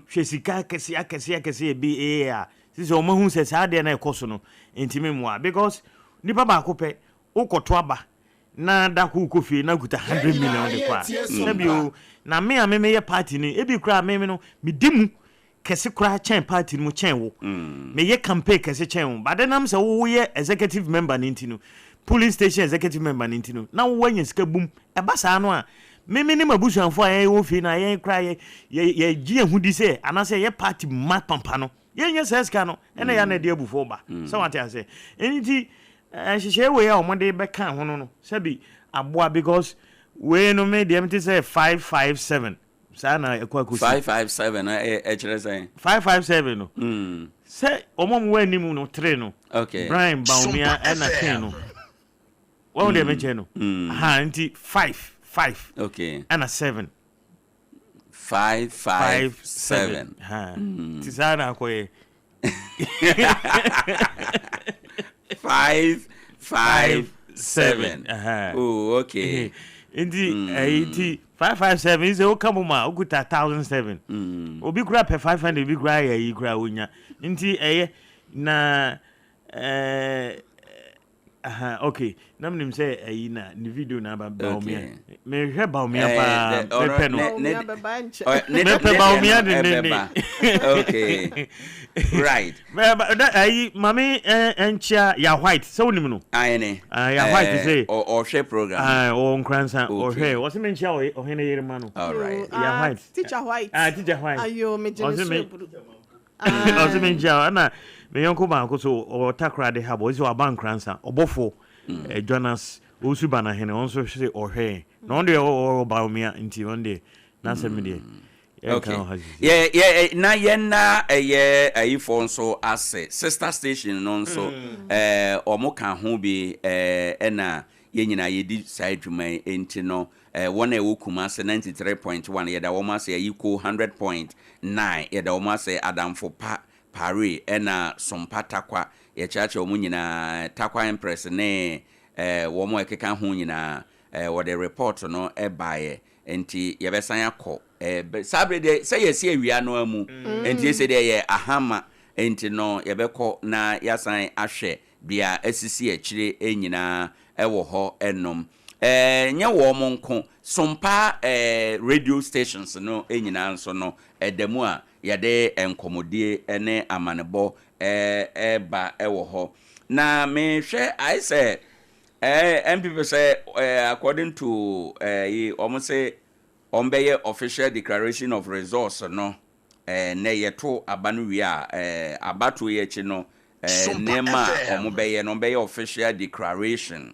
hwɛ sika akɛseɛ akɛseɛ akɛseɛ ebi ɛyɛ a sisi wɔn ahu sɛ saa adeɛ no ɛkɔ so no ntumi mmoa because nipa baako pɛ wokɔto aba na da ko wokɔ fie na kuta 100 million de kɔ a, sɛbi o, na me a me meyɛ party no ebi koraa me no medi mu kɛse koraa kyɛn party no mu kyɛn wo. Meyɛ campaign kɛse kyɛn wo. But ɛnam sɛ wo woyɛ executive member no nti no, polling station executive member no nti no, na wo woanya sika bum. Ɛba saa no a, me me ne m'abusuafoɔ a yɛwɔ fie no a yɛn koraa yɛ yɛ yɛgye yɛn ho di sɛ anaasɛ yɛyɛ party mma pampa no, yɛnnya saa sika no. Ɛna ɛyɛ a na ɛde abufuo ba. Sɛ wate aseɛ? Ɛno nti, nhyehyɛeɛ wei a wɔde bɛka ho no no, sɛbi aboa because wei no me deɛ mete sɛ 557. Saa na ɛkɔ akɔsi. 557 no ɛkyerɛ sɛn? 557 no. Sɛ wɔn a wɔwɔ anim no tere no. Okay. Brian Bawumia ɛna Ken no. Wɔn deɛ mekyɛ no. Ha nti 5 5. Okay. Ɛna 7. 5 5 7. Ha. Ti saa na akɔyɛ. 5 5 7. Oh, okay. Nti ɛyi nti 557 sɛ woka mu ma wokuta 1007. Obi kura pɛ 500 bi kura yɛ yi kura wonya. Nti ɛyɛ na ɛɛ aha okay. Na menim sɛ ɛyi na ne video na aba Bawumia. Mehwɛ Bawumia paa mepɛ no. Mepɛ Bawumia de ne ne. Okay. Right. Ayi maame nkyia ya white sɛ wonim no. Ayene. Ya white sɛ. Ɔhwɛ program. Ɔwɔ Nkoransa ɔhwɛ. Ɔsɛ me nkyia ɔhene yere ma no. All right. Ya white. Teacher white. Ah, teacher white. Ayo me gye ne so eburu. Ɔsɛ me nkyia ɛna me yɔnko baako so ɔwɔ Takoradi hub ɔsɛ waba Nkoransa ɔbɔfo Jonas Owusu Banahene ɔno nso sɛ ɔhwɛ yɛn na ɔno deɛ ɔwɔ Bawumia nti ɔno deɛ n'asɛm deɛ Okay. Yɛ yɛ na yɛn na ɛyɛ ayifoɔ nso ase sister station no nso ɛɛ wɔn ka ho bi ɛɛ ɛna yɛn nyinaa yɛdi saa adwuma yi nti no ɛɛ wɔn a ɛwɔ Kumasi 93.1 yɛda wɔn ase Ayiko 100.9 yɛda wɔn ase Adamfo Pa Paris ɛna Sompa Tarkwa yɛkyerɛkyerɛ wɔn nyinaa Tarkwa Empress ne ɛɛ wɔn a ɛkeka ho nyinaa ɛɛ wɔde report no ɛbaeɛ nti yɛbɛsan akɔ ɛɛ saa bere deɛ sɛ yɛsi awia no ara mu nti ɛsɛ deɛ yɛ ahama nti no yɛbɛkɔ na yɛasan ahwɛ deɛ asisi akyire nyinaa ɛwɔ hɔ ɛnom ɛɛ nyɛ wɔn nko Sompa ɛɛ radio stations no nyinaa nso no ɛda mu a yɛde nkɔmɔdie ne amanebɔ ɛɛba ɛwɔ hɔ na mehwɛ ayɛ sɛ ɛɛ NPP sɛ ɛɛ according to ɛɛ wɔn sɛ wɔn bɛyɛ official declaration of results no ɛɛ nɛ yɛto aba no wie a ɛɛ abatoɔ yi akyi no ɛɛ nneɛma a wɔn bɛyɛ no wɔn bɛyɛ official declaration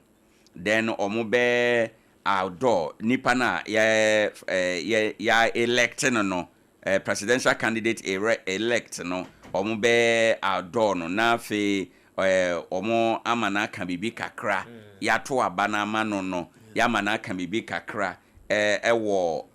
then wɔn bɛ outdoor nipa no a yɛ ɛɛ yɛ yɛ elect no no ɛɛ presidential candidate elect no wɔn bɛ outdoor no na afei ɛɛ wɔn ama no aka biribi kakra yɛato aba no ama no no yɛama no aka biribi kakra. Wɔ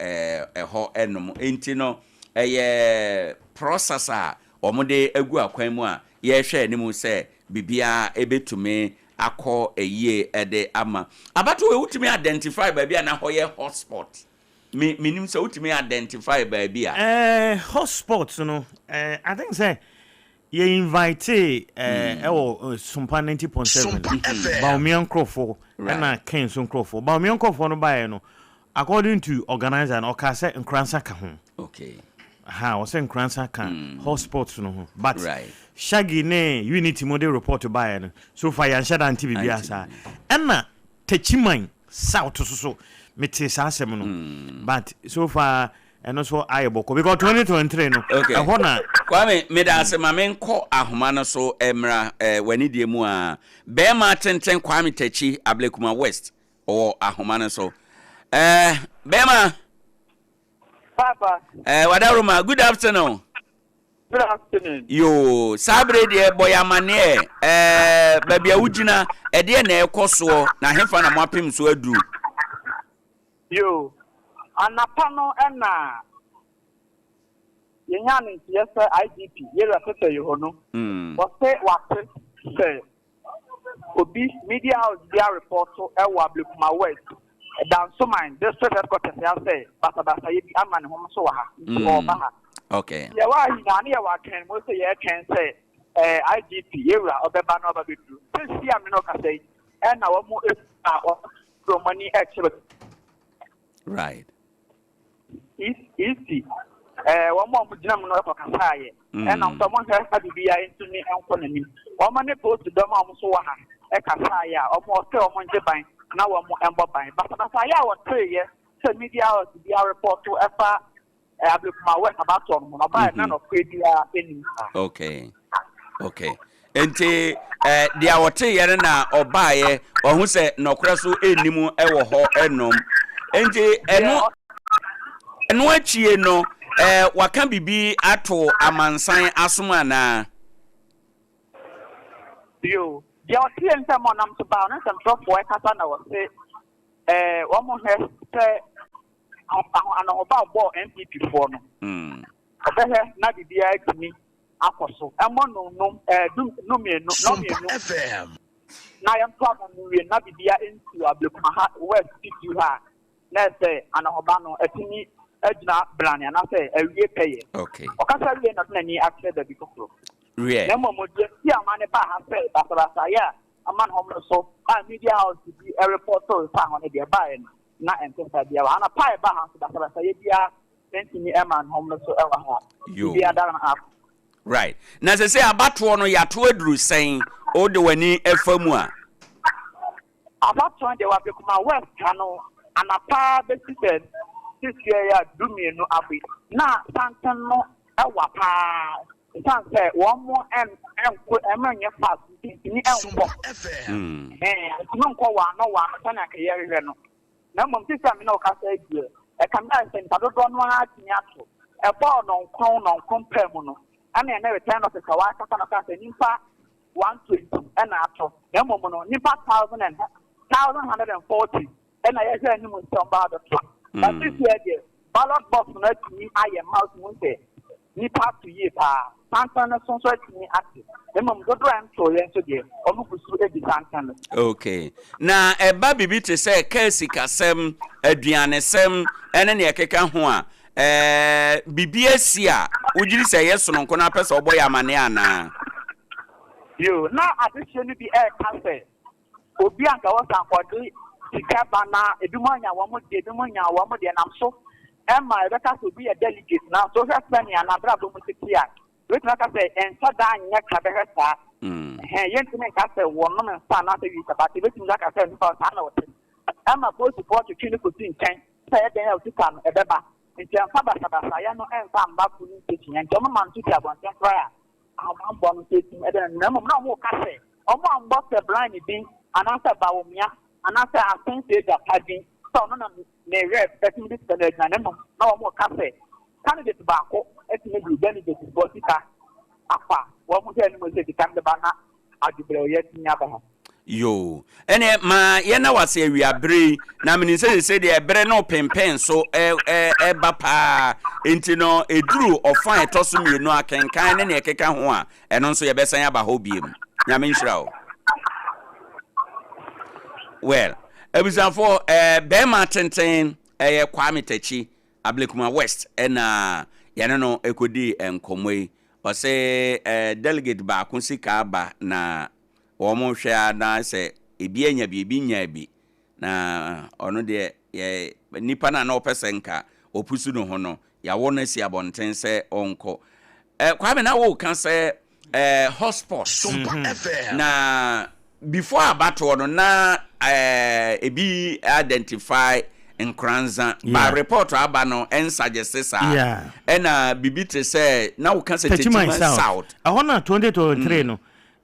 ɛhɔ nom. Enti no, ɛyɛ process a wɔde agu akwan mu a yɛrehwɛ anim sɛ biribiara bɛtumi akɔ yie de ama. Abatoɔ wei wotumi identify baabi a na hɔ yɛ hot spot? Me menim sɛ wotumi identify baabi a. Eh, hot spot no, eh, I think sɛ yɛ invite eh, ɛwɔ Sumpa 90.7 Bawumia nkurɔfoɔ ɛna Ken nso nkurɔfoɔ. Bawumia nkurɔfoɔ no baeɛ no, according to organizer no, ɔkaa sɛ Nkoransa ka ho. Okay. Ha, ɔsɛ Nkoransa ka hot spots no ho. But right. Shaggy ne Unity mo de report baeɛ no, so far yɛanhyɛ da nte biribiara saa. Ɛna Techiman South so so metee saa asɛm no. But so far ɛno nso ayɛ bɔkɔ because 2023 no Okay. ɛhɔ na. Kwame, meda ase ma menkɔ ahoma no so mmra eh, w'anidie mu a. Bɛɛma tenten Kwame Takyi, Ablekuma West, ɔwɔ ahoma no so. Eh, bɛɛma. Papa. Eh, Wadaroma, good afternoon. Good afternoon. Yoo, saa bere deɛ bɔ yɛ amaneɛ eh, baabi a wogyina, ɛdeɛ na ɛkɔ soɔ, na hefa na moapem so aduru? Yoo, anapa no na yɛnyaa no nteɛ sɛ IGP Yewura Tetteh Yohuno, ɔse wate sɛ obi, media house bi arepɔɔto wɔ Ablekuma West, Dansoman District Headquarters ha sɛ basabasayɛ bi ama ne ho so wɔ ha, nti ɔreba ha. Okay. Nti yɛwɔ ha nyinaa ne yɛwɔ atwɛn mu sɛ yɛretwɛn sɛ eh, IGP Yewura ɔbɛba na ɔba bɛduru. Seesei a me ne wo kasa yi, ɛna wɔn a wɔn de wɔn ani rekyerɛ. Right. EC, ɛɛ wɔn a wɔgyina mu no kɔ kasaayɛ. Ɛna nso wɔn hwɛ ha biribiara ntumi nkɔ n'anim. Wɔn ne polisi dɔm a wɔn nso wɔ ha kasaayɛ a wɔn ɔsɛ wɔn ngye ban na wɔn mbɔ ban. Basabasayɛ a wɔteeɛ sɛ media house bi arepɔto ɛfa Ablekuma West abatoɔ no ho no, ɔbaeɛ na nɔkorɛ biara nnim saa. Okay. Okay. Nti eh, deɛ ɔteeɛ no na ɔbaeɛ, ɔho sɛ nɔkorɛ so ɛnni mu wɔ hɔ ɛnom. Nti ɛno ɛno akyie no eh, waka biribi ato amansan asom anaa? Yo, deɛ ɔteeɛ no sɛ ma ɔnam so baa ɔne nsɛmtwerɛfoɔ ɛkasa na ɔse eh, wɔn hwɛ sɛ Anohoba a ɔbɔɔ NPP foɔ no, ɔbɛhwɛ na biribiara atumi akɔ so. Ɛmmɔ nnɔnnum, ɛɛ du nnummienu, nnɔmmienu na yɛnto aba no nwie na biribiara nsi wɔ Ablekuma ha, West titiriw ha a, na ɛsɛ Anohoba no atumi agyina brane anaasɛ awie pɛyɛ. Okay. Ɔkasa wie na ɔde n'ani akyerɛ baabi foforɔ. Wiɛ. Na mmom deɛ nti a ɔma no baa ha sɛ basabasayɛ a ama ne ho mmere so a media house bi repɔtoo faa ho no deɛ ɛbaeɛ no, na ɛnte saa biara wɔ ha. Anɔpa a yɛbaa ha nso, basabasayɛ biara ntumi mma ne home so wɔ ha. Yoo. Biribiara da no ase. Right. Na sɛ sɛ abatoɔ no yɛato aduru sɛn wode w'ani fa mu a? Abatoɔ no deɛ wɔ Ablekuma West ha no, anapa bɛsi sɛ seesei yi a dumienu abo yi, na santen no wa paa. Ɛsiane sɛ wɔn nkɔ wɔn nyɛ fast nti ntumi nkɔ. Ɛhɛn ntumi nkɔ wɔn ano wɔn ano sɛnea anka yɛrehwehwɛ no. Na mmom seesei a me ne wo kasa yi deɛ, ɛkame ayɛ sɛ nnipa dodoɔ no ara atumi ato. Ɛbɔɔ nnɔnkron nnɔnkron paa mu no, ɛna yɛne return officer wakasa na ɔkaa sɛ nnipa 120 ɛna ato. Na mmom no, nnipa 1140 ɛna yɛhwɛ anim sɛ wɔn ba abɛto. But seesei deɛ, ballot box no atumi ayɛ ma wotumi hu sɛ nnipa ato yie paa. Santen no so nso atumi ate. Na mmom dodoɔ a ɛntooeɛ nso deɛ, wɔgu so di santen no so. Okay. Na ɛba biribi te sɛ kaa sikasɛm, aduanesɛm ne nea ɛkeka ho a, ɛɛ biribi asi a wogye di sɛ ɛyɛ sononko na apɛ sɛ wɔbɔ yɛn amanneɛ anaa? Yoo, na adehyeɛ no bi reka sɛ Obi a anka wɔsɛ anka ɔde sika ba na ebinom anya wɔn deɛ, ebinom nnya wɔn deɛ nam so ma yɛbɛka sɛ obi yɛ delegate. Nanso wohwɛ sɛnea n'abrabɔ mu tete a, yɛbɛtumi aka sɛ ɛnhyɛ da nyɛ krabɛhwɛ saa. Ɛhɛn, yɛntumi nka sɛ wɔnom nsa anaasɛ wii but yɛbɛtumi aka sɛ nipa no saa na ɔte. Ɛma polisifoɔ twetwe no kɔsi nkyɛn sɛ ɛyɛ dɛn a sika no ɛbɛba. Nti ɛmfa basabasayɛ no ɛmfa mma polling station. Nti wɔma no so si abɔnten koraa a, ahobammɔ no nso atim ɛdɛn no. Na mmom na wɔreka sɛ Wɔammɔ Sir Brian din anaasɛ Bawumia anaasɛ Asenso Agyapa din sɛ ɔno na ne rep atumi de sika no agyina na mmom na wɔreka sɛ candidate baako atumi de delegate foɔ sika afa wɔn hwɛ anim sɛ sika no bɛba na adwebrɛwyɛ atumi aba ha. Yoo. Ɛneɛ ma yɛnna wo ase awia bere yi, na menim sɛ seesei deɛ ɛberɛ no repempɛn so reba paa, enti no ɛduru ɔfa a ɛtɔ so mmienu akenkan ne nea ɛkeka ho a, ɛno nso yɛbɛsan aba hɔ biom. Nyame nhyira wo. Well, abusuafoɔ, eh, bɛrima tenten ɛyɛ Kwame Takyi, Ablekuma West ɛna yɛne no ɛkɔdii nkɔmmɔ yi. Ɔse eh, delegate baako sika aba na Wɔn hwɛ ara na sɛ ebi anya bi, ebi nyaa bi. Na ɔno deɛ, yɛ nipa no a na ɔpɛ sɛ nka ɔpusu ne ho no, yɛawo no asi abɔnten sɛ ɔnkɔ. Eh, Kwame, na woka sɛ eh, hotspot. Sompa FM. Na before abatoɔ no, na eh, ebi identify Nkoranza. Yeah. Ba report aba no ɛnsuggest saa. Yeah. Ɛna biribi te sɛ, na woka sɛ Techiman Techiman South. South. Ɛhɔ na 2023 no,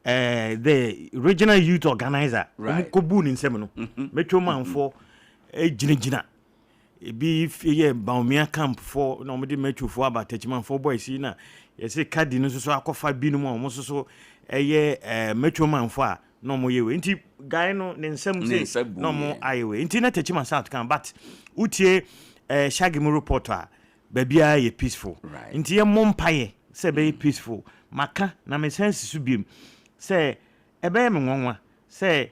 eh, the regional youth organizer wɔn kɔbuu ne nsam no metro manfoɔ gyinagyina ebi yɛ Bawumia camp foɔ na wɔde metrofoɔ aba Techimanfoɔ boys yi na yɛsɛ kadi no nso so akɔfa binom a wɔn nso so ɛyɛ eh, metro manfoɔ a na wɔn yɛ wei nti guy no ne nsam se na wɔn ayɛ wei nti na Techiman South kan but wotie eh, Shaggy mu report a Baabiara yɛ peaceful nti yɛ mmɔ mpaeɛ sɛ ɛbɛyɛ peaceful. Maka na mesan si so biom sɛ ɛbɛyɛ me nwanwa sɛ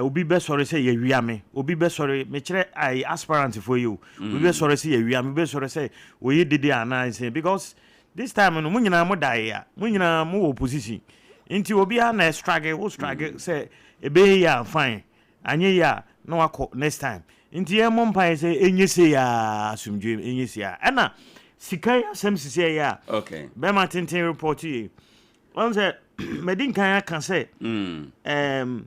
obi bɛsɔre sɛ yɛawia me, obi bɛsɔre, mekyerɛ ayi aspirant foɔ yi o, obi bɛsɔre sɛ yɛawia me, obi bɛsɔre sɛ ɔyɛ dede anaa nsɛ because this time no mo nyinaa mo daeɛ a, mo nyinaa mo wɔ opposition nti obiara na struggle, wo struggle sɛ ɛbɛyɛ yie a fine. Anyɛ yie a na wakɔ next time. Nti yɛn mmɔ mpaeɛ sɛ ɛnyɛ sei aa asomdwoeɛ mu ɛnyɛ sei aa. Ɛna sika yi asɛm sisi ɛyɛ a Okay. bɛrima tenten report yei. Wɔn sɛ madi nkan aka sɛ ɛɛm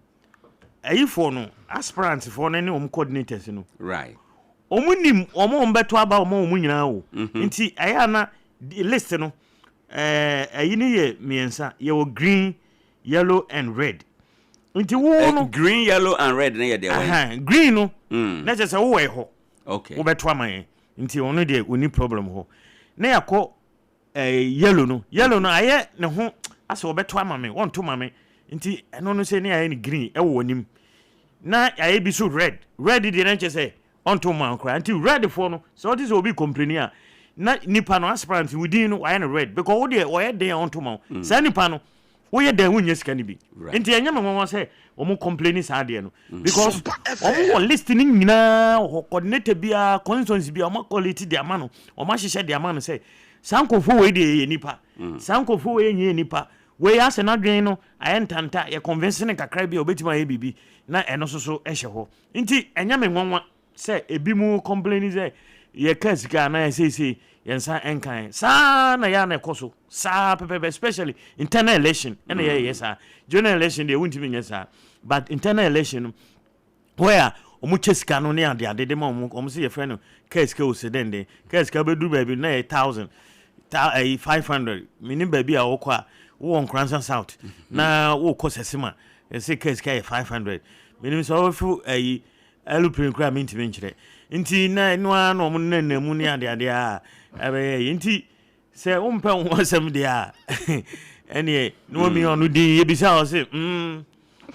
ayifoɔ no aspirant foɔ no ne wɔn coordinators no. Right. Wɔn nim wɔn a wɔn bɛto aba wɔn wɔn nyinaa o. Nti ɛyɛ a na list no ɛɛ ayi no yɛ mmiɛnsa yɛwɔ green yellow and red nti wo eh, no green yellow and red no yɛ deɛ wɔn green no mm. na kyerɛ sɛ wowɔ hɔ okay wobɛto ama yɛn nti ɔno deɛ ɔni problem hɔ na yɛakɔ eh, yellow no yellow no ayɛ ne ho asɛ wɔbɛto ama me wɔnto ma me nti ɛno no sɛ ne ayɛ no green ɛwɔ w'anim na ayɛ bi so red red deɛ na kyerɛ sɛ ɔnto mma wo koraa nti red foɔ no sɛ ɔte sɛ obi complaini a na nipa no aspirant wo din no wayɛ no red because wo deɛ ɔyɛ den a ɔnto ma wo mm. saa nipa no woyɛ den wonyɛ sika no bi nti ɛnyɛ me nwanwa sɛ wɔn complaini saa adeɛ no mm. because wɔn wɔ list no nyinaa wɔ hɔ coordinator biara constituency biara wɔn akɔliti de ama no wɔn ahyehyɛ de ama no sɛ saa nkurɔfoɔ wei deɛ yɛ nipa mm. saa nkurɔfoɔ wei nyɛ nipa wei asɛ n'adwene no ayɛ ntanta yɛ convince ne kakra bi a obetumi ayɛ biribi na ɛno nso so hyɛ hɔ Nti ɛnyɛ me nwanwa sɛ ebinom complaini sɛ yɛka sika anaa seesei yɛn nsa nka yɛn. Saa na yɛ a na ɛkɔ so saa pɛpɛpɛ especially internal election ɛna yɛyɛ saa. General election deɛ wontumi nyɛ saa but internal election no where wɔn kyɛ sika no ne ade ade de ma wɔn wɔn sɛ yɛfrɛ no kaa sika o sɛ dɛndɛn kaa sika bɛduru baabi na yɛ thousand ta ɛyi 500 menim baabi a wɔkɔ a wowɔ Nkoransa South na wokɔ Sɛsema Yɛse car sika yɛ 500 menim sɛ wɔbɛfo ayi aeroplane koraa mentumi nkyerɛ nti na ɛno ara na wɔn nenam mu ne adeade a ɛbɛyɛ yi nti sɛ wompɛ wo ho asɛm deɛ a ɛneɛ na wɔmi mm. ɔno din yɛbisa wɔ se mm,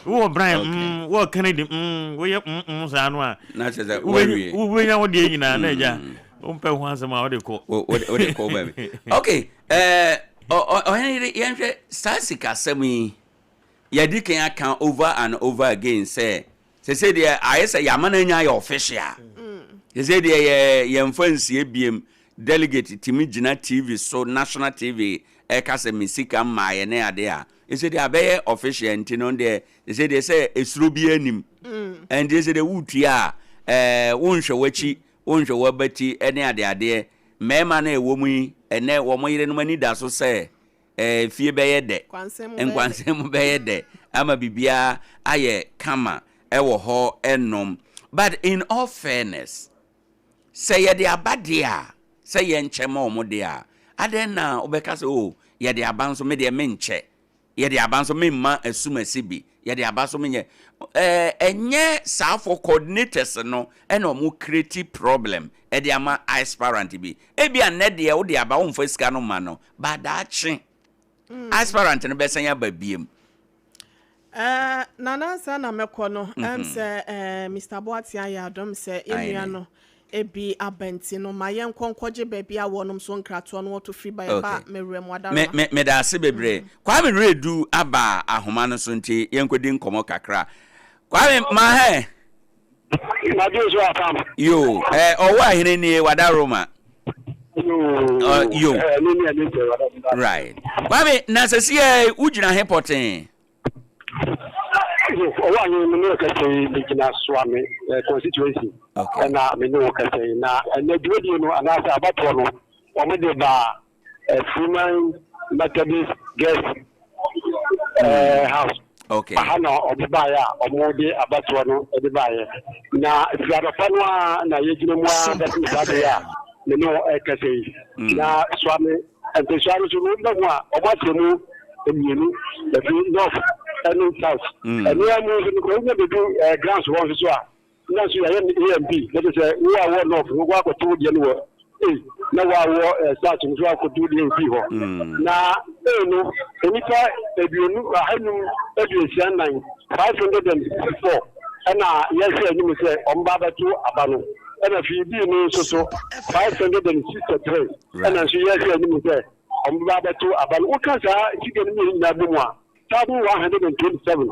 wowɔ Brian mm, wowɔ Kennedy mm, woyɛ mm, mm, saa no a wobɛnya wo deɛ nyinaa na agya mm. wompɛ ho asɛm a wode kɔ wode kɔ baabi ok eh, ɔhene yere yɛnhwɛ saa sikasɛm yi Yɛadi kan aka over and over again sɛ sesei deɛ ayɛ sɛ yɛama no anya ayɛ official. Sesei deɛ yɛ yɛmfa nsie biem. Delegate tumi gyina TV so, national TV ɛka sɛ me sika mmaeɛ ne adeɛ a, sesei deɛ abɛyɛ official nti no deɛ sesei deɛ sɛ esuro biara nnim. Ɛnti sesei deɛ woretua a ɛɛ wonhwɛ w'akyi, wonhwɛ w'abati ne adeadeɛ. Mmarima no a ɛwɔ mu yi ɛnnɛ wɔn yerenom ani da so sɛ Eh, fie bɛyɛ dɛ, nkwansɛn mu bɛyɛ dɛ ama biribiara ayɛ kama wɔ hɔ nom. But in all fairness, sɛ yɛde aba deɛ a, sɛ yɛnkyɛ ma wɔn deɛ a, adɛn na wobɛka sɛ oh, yɛde aba nso me deɛ menkyɛ, yɛde aba nso memma asumasi bi, yɛde aba nso menyɛ. Eh, ɛnyɛ saa for coordinators no ɛna wɔn create problem ɛde ama aspirant bi. Ebia nnɛ deɛ wode aba womfa sika no mma no, Ba daakye, aspirant no bɛsan aba biem. Eh, Nana ansa na mɛkɔ no, ɛm sɛ eh, Mister Boateng ayɛ adom sɛ yɛn nua no ebi aba nti no, ma yɛnkɔ nkɔgye baabi a wɔnom so nkratoɔ no wɔto firi ba yɛba Okay. mewura mu Me, adaroma. me, meda ase bebree. Kwame Redu aba ahoma no so nti yɛnkɔdi nkɔmmɔ kakra. Kwame, ma hɛ. Madwo so apam. Yo, eh, ɔwɔ ahene nie, wada Roma. Yo, yo. Eh, ne ne ne wada Roma. Right. Kwame, na sɛsi ɛ, wogyina he pɔtee? Yo, ɔwɔ ahene me ne wo kasa yi, megyina Soame eh, constituency. Okay. Ɛna me ne wo kasa yi. Na ɛnɛ dwumadie no anaasɛ abatoɔ no, wɔn de baa eh, Freeman Methodist Girls eh, House. Okay. Aha na ɔde baeɛ a wɔde abatoɔ no de baeɛ. Na firi anɔpa no a na yɛgyina mu ara bɛpem saa bere a me ne wo ɛrekasa yi. Na Suame mpesua no so no wobɛ mu a wɔn akyɛ mu mmienu ɛfiri north ɛne south. Ɛno ara mu nso no kɔ wonya bɛdu eh, grounds hɔ nso so a na nso yɛayɛ no A and B na kyerɛ sɛ wo a wɔ north no woakɔto wo deɛ no wɔ A na wo a wɔ eh, south no nso woakɔto wo deɛ wɔ B hɔ mm. na A no nnipa aduonu ahanum 54 564 ɛna yɛhwɛ anim sɛ wɔn ba abɛto aba no ɛna fii B no nso so 563 ɛna nso yɛhwɛ anim sɛ wɔn ba abɛto aba no woka saa sika no mmienu nyinaa bɔ mu a 1127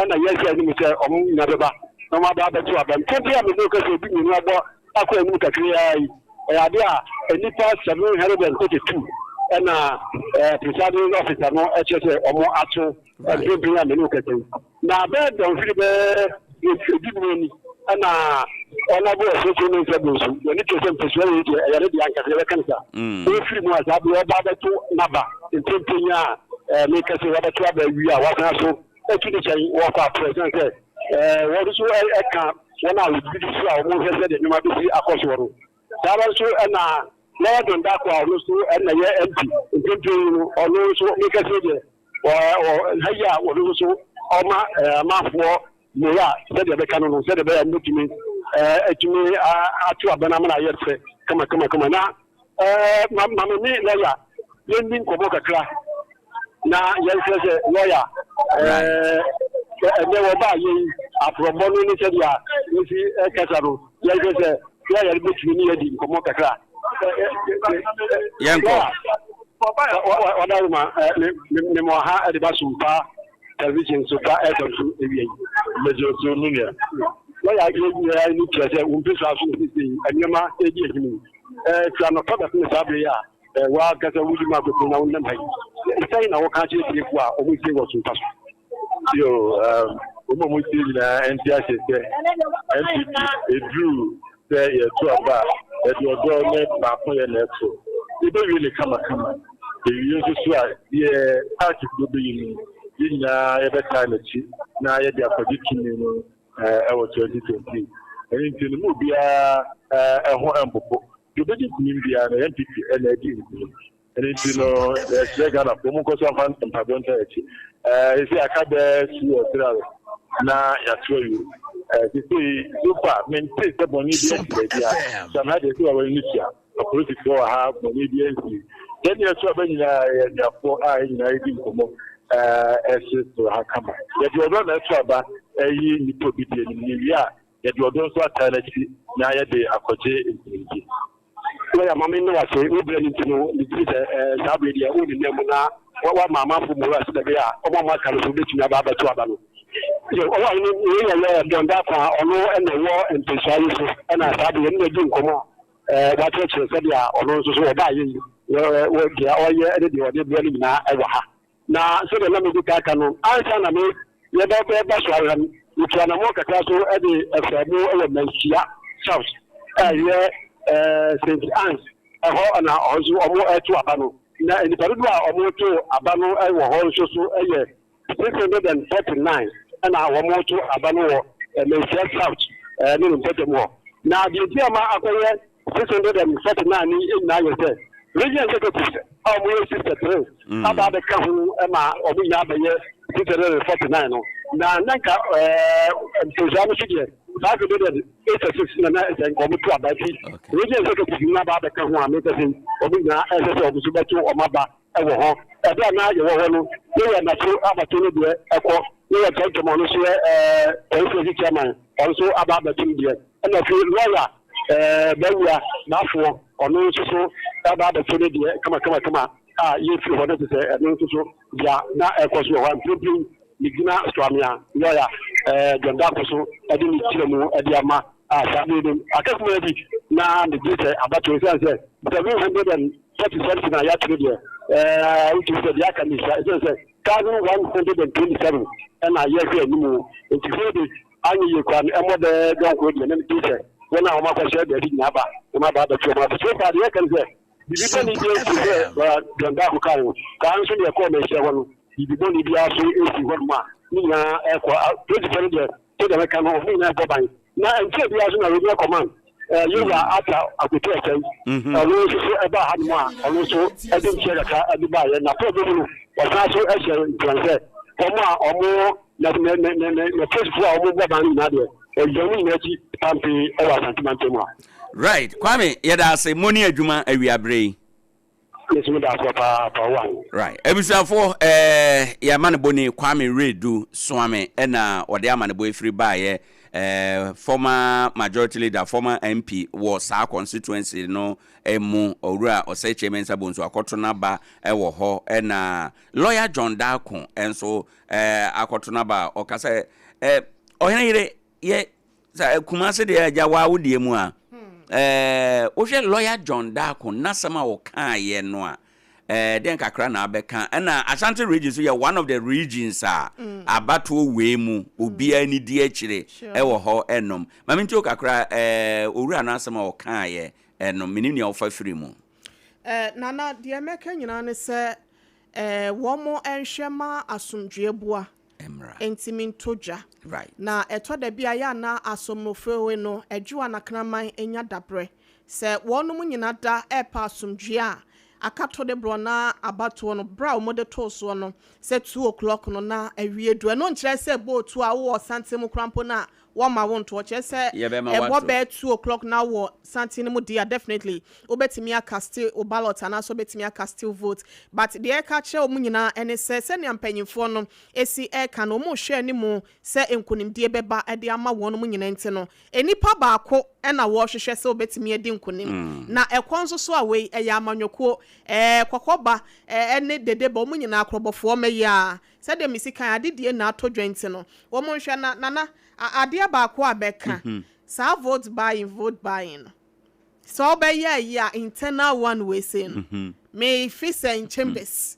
na yɛhwɛ anim sɛ wɔn nyinaa bɛba na wɔaba abɛto aba. Mprempren a me ne wo kasa yi, obi mmienu abɔ akɔ anim kakraa yi, ɛyɛ ade a nnipa 732 na presiding officer no kyerɛ sɛ wɔato mprempren a me ne wo kasa yi. Na bɛyɛ dɔnhwere bɛyɛ dumien ni na Honourable Osei Mensah Bonsu, deɛ ne kyerɛ sɛ mpasua wei deɛ ɛyɛ ne deɛ ankasa yɛbɛka no saa. Ɔfiri mu a saa berɛ ɔba abɛto n'aba mprempren a meka sɛ wabɛto aba awie a wasan so atu ne kyɛn wɔkɔ aporɔ ɛsiane sɛ wɔn nso ɛka wɔn a wɔdidi so a wɔhwɛ sɛdeɛ nneɛma bɛsi akɔ soɔ no. Saa ara nso na Lawyer Don Darko a ɔno nso na ɛyɛ MP mprempren yi no, ɔno nso meka sɛ deɛ ha yi a ɔno nso ɔma amanfoɔ mmara a sɛdeɛ ɛbɛka no no sɛdeɛ ɛbɛyɛ a wɔbɛtumi atumi ato abɛn amena ayɛ fɛ kama kama kama na ma ma me ne lawyer yɛnni nkɔmmɔ kakra na yɛnhwɛ sɛ lɔya ɛnɛ wɔbaa yɛn aporɔbɔ no ne sɛdeɛ yɛsi kasa no yɛnhwɛ sɛ lɔya no bɛtumi ne yɛadi nkɔmmɔ kakra. Yɛnkɔ. Ɔdaroma mema ɔha de ba Sompa television so pa FM so awia yi. Mɛgye so me nua. Lɔya yɛ ne kyerɛ sɛ wo mpɛsua so sisi nneɛma ɛdi ahim yi. Firi anɔpa bɛpem saa bere yi a W'ankasa wudi mu akoten na wonam ha yi. Sɛn na woka kyerɛ atiefo a wɔretie wɔ so mpa so? Yo, um, wɔn a wɔtie nyinaa nte aseɛ sɛ NPP ɛduru sɛ yɛto aba a yɛde ɔdɔ ne baakoyɛ na ɛto. Yɛbɛwie ne kamakama. Yɛwie nso so a deɛ party foɔ bɛyi no yɛn nyinaa yɛbɛtaa n'akyi na yɛde akɔgye tumi no ɛwɔ 2020. Ɛno nti no mu obiara ɛho mpopo. Deɛ ɔbɛdi nkunim biara no NPP na adi nkunim. Ɛno nti no yɛsrɛ Ghanafoɔ monkɔ so mfa mpaebɔ ntaa akyi. Seesei aka bɛyɛ 2 or 3 hours na yɛato awie. Seesei so far mentee sɛ bɔne bi asi baabiara. Sam ha deɛ sɛ waware no tua. Apolisifoɔ wɔ ha bɔne bi ansi. Yɛn deɛ so aba nyinaa yɛ anuafoɔ a yɛn nyinaa yɛdi nkɔmmɔ ɛseresere ha kama. Yɛde ɔdɔ na ɛto aba ɛyi nnipa obi di anim. Yɛwie a Yɛde ɔdɔ nso ataa n'akyi na yɛde akɔgye nkonimdi. Lɔya, ma menna wo ase. Wo berɛ no nti no, megye di sɛ saa berɛ yi deɛ wonenam mu na woama amanfoɔ mmɔwerɛ sɛdeɛ ɛbɛyɛ a wɔn a wɔaka no nso bɛtumi aba abɛto aba no. Yo, ɔwɔ ahene, wei na ɛyɛ Don Darko a ɔno na ɛwɔ mpasua yi so na saa berɛ yi yɛne no adi nkɔmmɔ a wakyerɛkyerɛ sɛdeɛ ɔno nso so ɔbaeɛ yi, deɛ ɔyɛ ne deɛ ɔde brɛ no nyinaa wɔ ha. Na sɛdeɛ na medi kan aka no, ansa na me yɛbɛba so ara no, metuu anammɔn kakra so de faa mu wɔ Manhyia South a ɛyɛ St. Anne's, ɛhɔ na ɔhɔ nso wɔto aba no. Na nnipa dodoɔ a wɔto aba no wɔ hɔ nso so yɛ 649 na wɔto aba no wɔ Manhyia South ne ne mpɔtam hɔ. Na deɛ nti a ma akɔyɛ 649 no nyinaa yɛ sɛ region executives a wɔyɛ 63 aba abɛka ho ma wɔn nyinaa bɛyɛ 649 no. Na na nka mpɔsua no so deɛ 586 na na sɛ nka wɔn to aba nti region executives nyinaa aba abɛka ho a meka sɛ wɔn nyinaa ɛsɛ sɛ wɔn nso bɛto wɔn aba wɔ hɔ. Ɛberɛ a na yɛwɔ hɔ no, yɛwura Nafo abɛto ne deɛ ɛkɔ, yɛwura Kyɛnkyɛm a ɔno nso yɛ constituency chairman, ɔno nso aba abɛto ne deɛ, ɛna afei lɔya Bawua N'afoɔ, ɔno nso so aba abɛto ne deɛ kamakamakama a yɛfiri hɔ no te sɛ ɛno nso so deɛ na ɛkɔ so wɔ hɔ a mprempren megyina Soamea lɔya John Darko so de ne kyerɛ mu de ama a saa bere no aka kumaa bi na megye sɛ abatoɔ ɛsiane sɛ 747 na yɛato deɛ wotumi sɛ deɛ aka ne sua ɛsiane sɛ 1127 ɛna yɛhwɛ anim nti hwɛ de anyɛ yie koraa no ɛmmɔ bɛɛ dɔnko deɛ na megye sɛ wɔn a wɔn akɔhyɛ baabi nyinaa ba wɔn aba abɛto wɔn aba so far deɛ yɛka ne sɛ biribi bɔne bi nsi sɛ John Darko kae no saa nso deɛ ɛkɔɔ manhyia hɔ no biribi bɔne biara so ɛsi hɔ nom a ne nyinaa ɛkɔ polisifoɔ no deɛ sɛdeɛ mɛka no wɔn nyinaa bɔ ban na nkyɛn biara so na regional command yɛwura ata akoto ɛsɛn ɔno nso so ɛbaa ha nom a ɔno nso ɛde nkyɛn kakra ɛde baayɛ na pɔn bi mu no ɔsan so ɛhyɛ nkuran sɛ wɔn a wɔn na na na na na polisifoɔ a wɔn bɔ ban no nyinaa deɛ ɔgyina wɔn nyinaa akyi pampee ɛwɔ Asante mantam ha. Right Kwame yɛda ase mo ne adwuma awiaberɛ yi. Me nso meda ase papaapa wo ahe. Right abusuafoɔ ɛɛ yɛ amanebɔni Kwame Wiredu Soame ɛna ɔde amanebɔ efiri baayɛ ɛɛ former majority leader former MP wɔ saa constituency no mu Owura Osei Kyei Mensah Bonsu akɔto n'aba ɛwɔ hɔ ɛna lawyer John Darko nso ɛɛ akɔto n'aba a ɔka sɛ ɛɛ ɔhene yere yɛ sɛ Kumase deɛ agya waa wo deɛ mu a ɛɛ wohwɛ lawyer John Darko n'asɛm a ɔkaeɛ no a ɛɛ deɛn kakra na abɛka ɛna Ashanti region so yɛ one of the regions a abatoɔ wei mu obiara ni di akyire ɛwɔ hɔ ɛnom maame nti o kakra ɛɛ owura no asɛm a ɔkaeɛ ɛnom menim nea ɔfa firi mu. Ɛɛ Nana deɛ mɛka nyinaa ne sɛ ɛɛ wɔn nhwɛ ma asomdwoeɛ boa mmra. Ntumi ntɔ dwa. Right. Na ɛtɔ da bi a ɛyɛ a na asomfo no adwo anakraman nya dabrɛ. Sɛ wɔnom nyina da repɛ asomdwoeɛ a, aka to de borɔ na abatoɔ no, berɛ a wɔde too soɔ no, sɛ two o'clock no na awie du. Ɛno nkyerɛ sɛ ɛbɔɔ two a wowɔ santen mu koraa mpo no a wɔmma wo ntoɔ. Kyerɛ sɛ Yɛbɛma ɛbɔ woato. bɛyɛ 2 o'clock na wɔ santen no mu deɛ a, definitely wobɛtumi akaste wo ballot anaasɛ wobɛtumi akaste wo vote. But deɛ ɛka kyerɛ wɔn nyinaa ɛne sɛ sɛnea mpanyinfoɔ no esi ɛreka no, wɔn rehwɛ anim sɛ nkonimdie bɛba de ama wɔn mu nyinaa nti no, nnipa baako ɛna wɔrehwehwɛ sɛ wɔbɛtumi adi nkonim. Na ɛkɔ nso so a wei ɛyɛ amanyɔkuo, kɔkɔba ɛne dede ba wɔn nyinaa akorɔbɔfoɔ mɛyɛ a sɛdeɛ mesi kan adedie na atɔ dwa nti no, wɔn nhwɛ na nana adeɛ baako a bɛka saa vote buying, vote buying no sɛ ɔbɛyɛ ayi a internal one wei sei no mefi sɛ in chambers.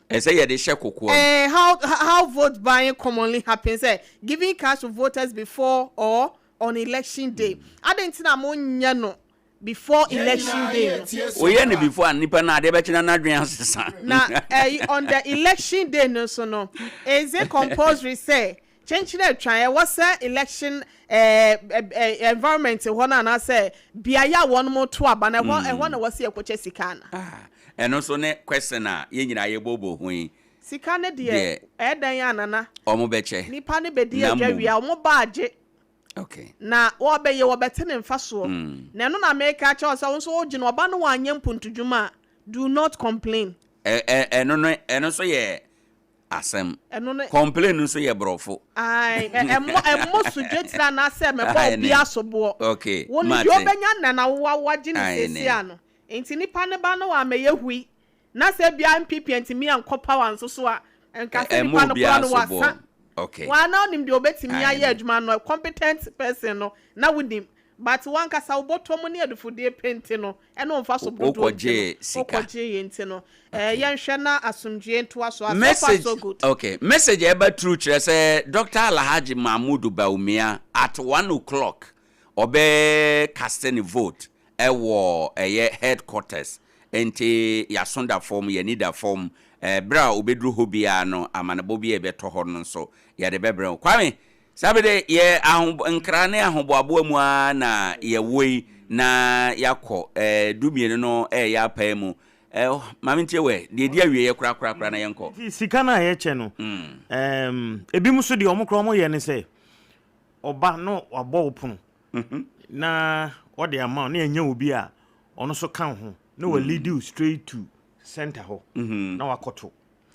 Ɛsɛ yɛde hyɛ kokoa mu. How vote buying commonly happens, giving cash to voters before or on election day. Adɛn nti na mo nyɛ no before election day no? Oyɛ no before a nipa no adeɛ bɛkyena n'adwene asesa. Na on the election day no so no, is it compulsory sɛ kyenkyen atwan ɛwɔ sɛ election environment hɔ no anaasɛ beaeɛ a wɔn mo to aba no ɛhɔ na wɔsi ɛkɔkyɛ sika ana? Ɛno nso ne question a yɛn nyinaa yɛbɔbɔ ho yi. Sika ne deɛ ɛɛdɛn anana? Ɔmo bɛkyɛ. Nipa ne bɛdi adwa wie a ɔmo ba agye. Na wɔbɛyɛ wɔbɛte ne mfa soɔ. Na ɛno na meka kyerɛ sɛ wo nso wogyina ɔba no wanyɛ mpuntudwuma a, do not complain. Ɛno no ɛno nso yɛ asɛm. Ɛno no complain nso yɛ borɔfo. Ayi ɛmmɔ sodwe tiri anaasɛ mɛbɔ obi asoboɔ. Okay. Wo no deɛ ɔbɛnya nana wo wagye ne siesie ano. Nti nipa ne ba no wɔ amɛyɛ hui. Na sɛ bia NPP ntumi ankɔ power nso so a, nka sɛ nipa no koraa no wasa. Waa na onim deɛ obetumi ayɛ adwuma no, competent person no na wonim. But wankasa wobɔtɔ mu ne adufudeɛ pente no ɛne ɔmfa so dodoɔ nti no wokɔgye yɛ nti no yɛnhwɛ na asomdwie ntoa so a so far so good. Okay, message ɛba true kyerɛ sɛ Dr. Alhaji Mahmood Bawumia at 1 o'clock ɔbɛ cast ne vote ɛwɔ ɛyɛ headquarters nti yɛaso da fam, yɛni da fam. Berɛ a obɛduru hɔ biara no, amanebɔ bi a ɛbɛtɔ hɔ no nso yɛde bɛbrɛ wo. Kwame, saa bi de yɛ aho nkra ne ahoboaboa mu ara na yɛwɔ yi na yɛakɔ 12 no ɛyɛ apae mu. Maame ntie wɛ deɛ ɛdi awieɛ korakorakora na yɛnkɔ. Nti sika no a yɛkyɛ no, ebi mu so deɛ ɔmo koraa ɔmo yɛ ne sɛ ɔba na wabɔ wo pono na ɔde ama wo na ɛnyɛ obi a ɔno nso ka ho na wa lead you straight to. center hɔ na wakɔto.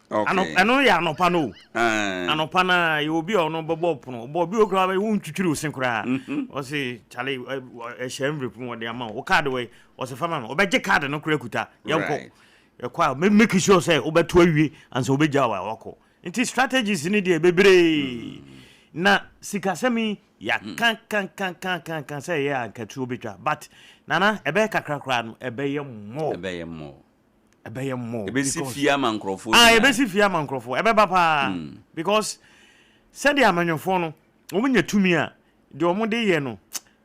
Ɛno yɛ anɔpa no o. Anɔpa no a yɛ obi a ɔno bɛbɔ pono bɔ obi okura bɛ wo ntwitwiri wo se koraa. Ɔse kyale ɛhyɛ envelope mu ɔde ama wo. Wo card wɔ yi ɔse fa ma me. Ɔbɛgye card no koraa kuta. Yɛnkɔ. Yɛkɔ a make sure sɛ wobɛto awie ansa wobɛgya wo a wakɔ. Nti strategies no deɛ bebree. Na sikasɛm yi yɛaka ka ka ka ka ka sɛ ɛyɛ a nka tuo bɛtwa but Nana ɛbɛyɛ kakra koraa no ɛbɛyɛ more. Ɛbɛyɛ more. Ɛbɛyɛ more. Ɛbɛsi fie ama nkurɔfoɔ Ah, ɛbɛsi fie ama nkurɔfoɔ. Ɛbɛba paa. Because sɛdeɛ amanyɔfoɔ no wɔn nya tumi a deɛ wɔn de yɛ no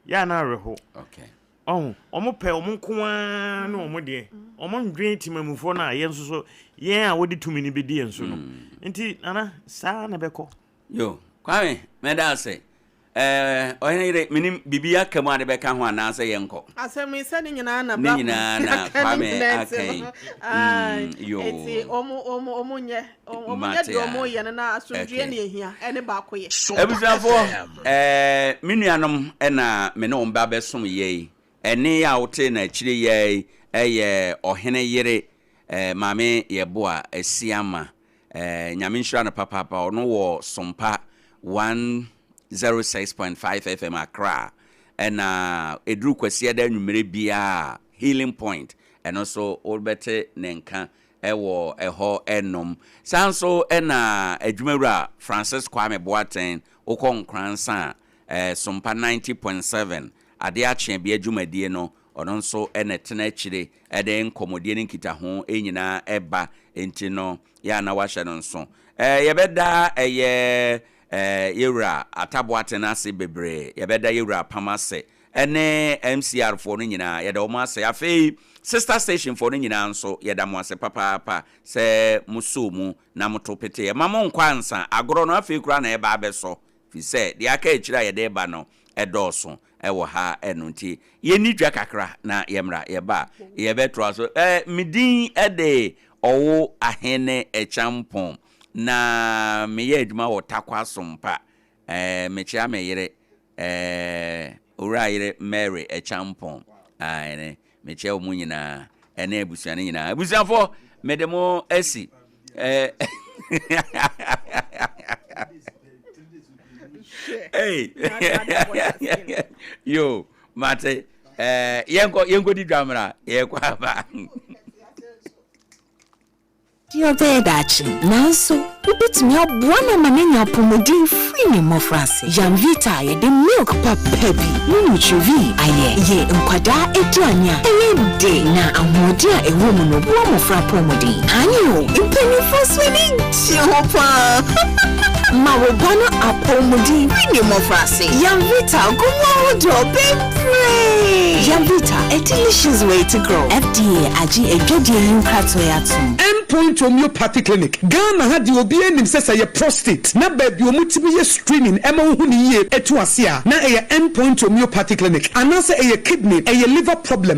yɛ a na awerɛho. Okay. Ɔho, wɔn pɛ wɔn nko ara ne wɔn deɛ. Wɔn ndwen temamufoɔ no a yɛn nso so yɛn a wɔde tumi no bɛdi yɛn so no. Nti Nana saa na ɛbɛkɔ. Yo, Kwame, mɛda ase. Ɛɛ, ɔhene yere, menim biribi aka mu a de bɛka ho anaasɛ yɛnkɔ? Asɛm yi sɛ ne nyinaa na Ne Bra nyinaa Kwame na aka ne Kwame nyinaa aka nti yi. no. Ae, Yo. enti wɔn wɔn wɔn nyɛ wɔn nyɛ Mate deɛ a. wɔn yɛ no na asomdwoeɛ Okay. na ehia ɛne baako yɛ. Abusuafoɔ, ɛɛ, me nuanom na me ne wɔn ba bɛsom yɛ yi. Ɛnne yi a wotee no akyire yi ara yi yɛ ɔhene yere, ɛɛ, Maame Yeboah Asiamah. Eh, Nyame nhyira no papaapa. Ɔno wɔ Sompa 106.5 FM Accra. Ɛna ɛduru Kwasiada anwummere biara Healing Point, ɛno nso wobɛte ne nka ɛwɔ ɛhɔ ɛnom. Saa nso ɛna adwumawura Francis Kwame Boateng, wokɔ Nkoransa a, eh, Sompa 90.7, adeɛ akye bea dwumadie no, Ɔno nso na ɛtena akyire de nkɔmmɔdie ne nkitaho nyinaa ba, enti no yɛ a na wahyɛ no nso. Yɛbɛda ɛyɛ Yɛwura Atta Boateng ase bebree, yɛbɛda Yɛwura Apam ase, ɛne MCR foɔ no nyinaa, yɛda wɔn ase. Afei sister station foɔ no nyinaa nso, yɛda mo ase papaapa sɛ mosɔɔ mu na moto peteeɛ. Mma monkɔ ansa, agorɔ no afei koraa na ɛreba abɛsɔ, firi sɛ deɛ aka akyire a yɛde reba no dɔɔso. wɔ ha ɛno nti yɛnni dwa kakra na yɛmmra yɛba a yɛbɛtoa so eh, me din de Ɔwo Ahene Kyampong na meyɛ adwuma wɔ Tarkwa Sompa eh, mekyea me yere eh, Owura yere Mary Kyampong aane Mekyia wɔn nyinaa ɛne abusua no nyinaa. Abusuafoɔ, mede mo asi. Eh, hey. Yo, mate. Eh, yɛnkɔ yɛnkɔ di dwamra, yɛkɔ aba. Deɛ ɔbɛyɛ daakye. Nanso, wobɛtumi aboa no ama no anya apɔmuden firi ne mmɔfraase. Yamvita a yɛde milk papa bi ne Nutrivie ayɛ yɛ nkwadaa aduane a ɛyɛ dɛ na ahoɔden a ɛwɔ mu no boa mmɔfra apɔmuden. Aane o, mpanimfoɔ nso ani gye ho pa ara. Ma wo ba no apɔmuden firi ne mmɔfraase. Yamvita gu mu ahodoɔ bebree. Yamvita, a delicious way to grow. FDA agye adwadie yi nkratoɔ yi atom. End Point Homeopathy Clinic, Ghana ha deɛ obiara nim sɛ sɛ ɛyɛ prostate na baabi a wɔtumi yɛ screening ɛma wohu no yie ɛtu ase a na ɛyɛ End Point Homeopathy Clinic anaasɛ ɛyɛ kidney, ɛyɛ liver problem.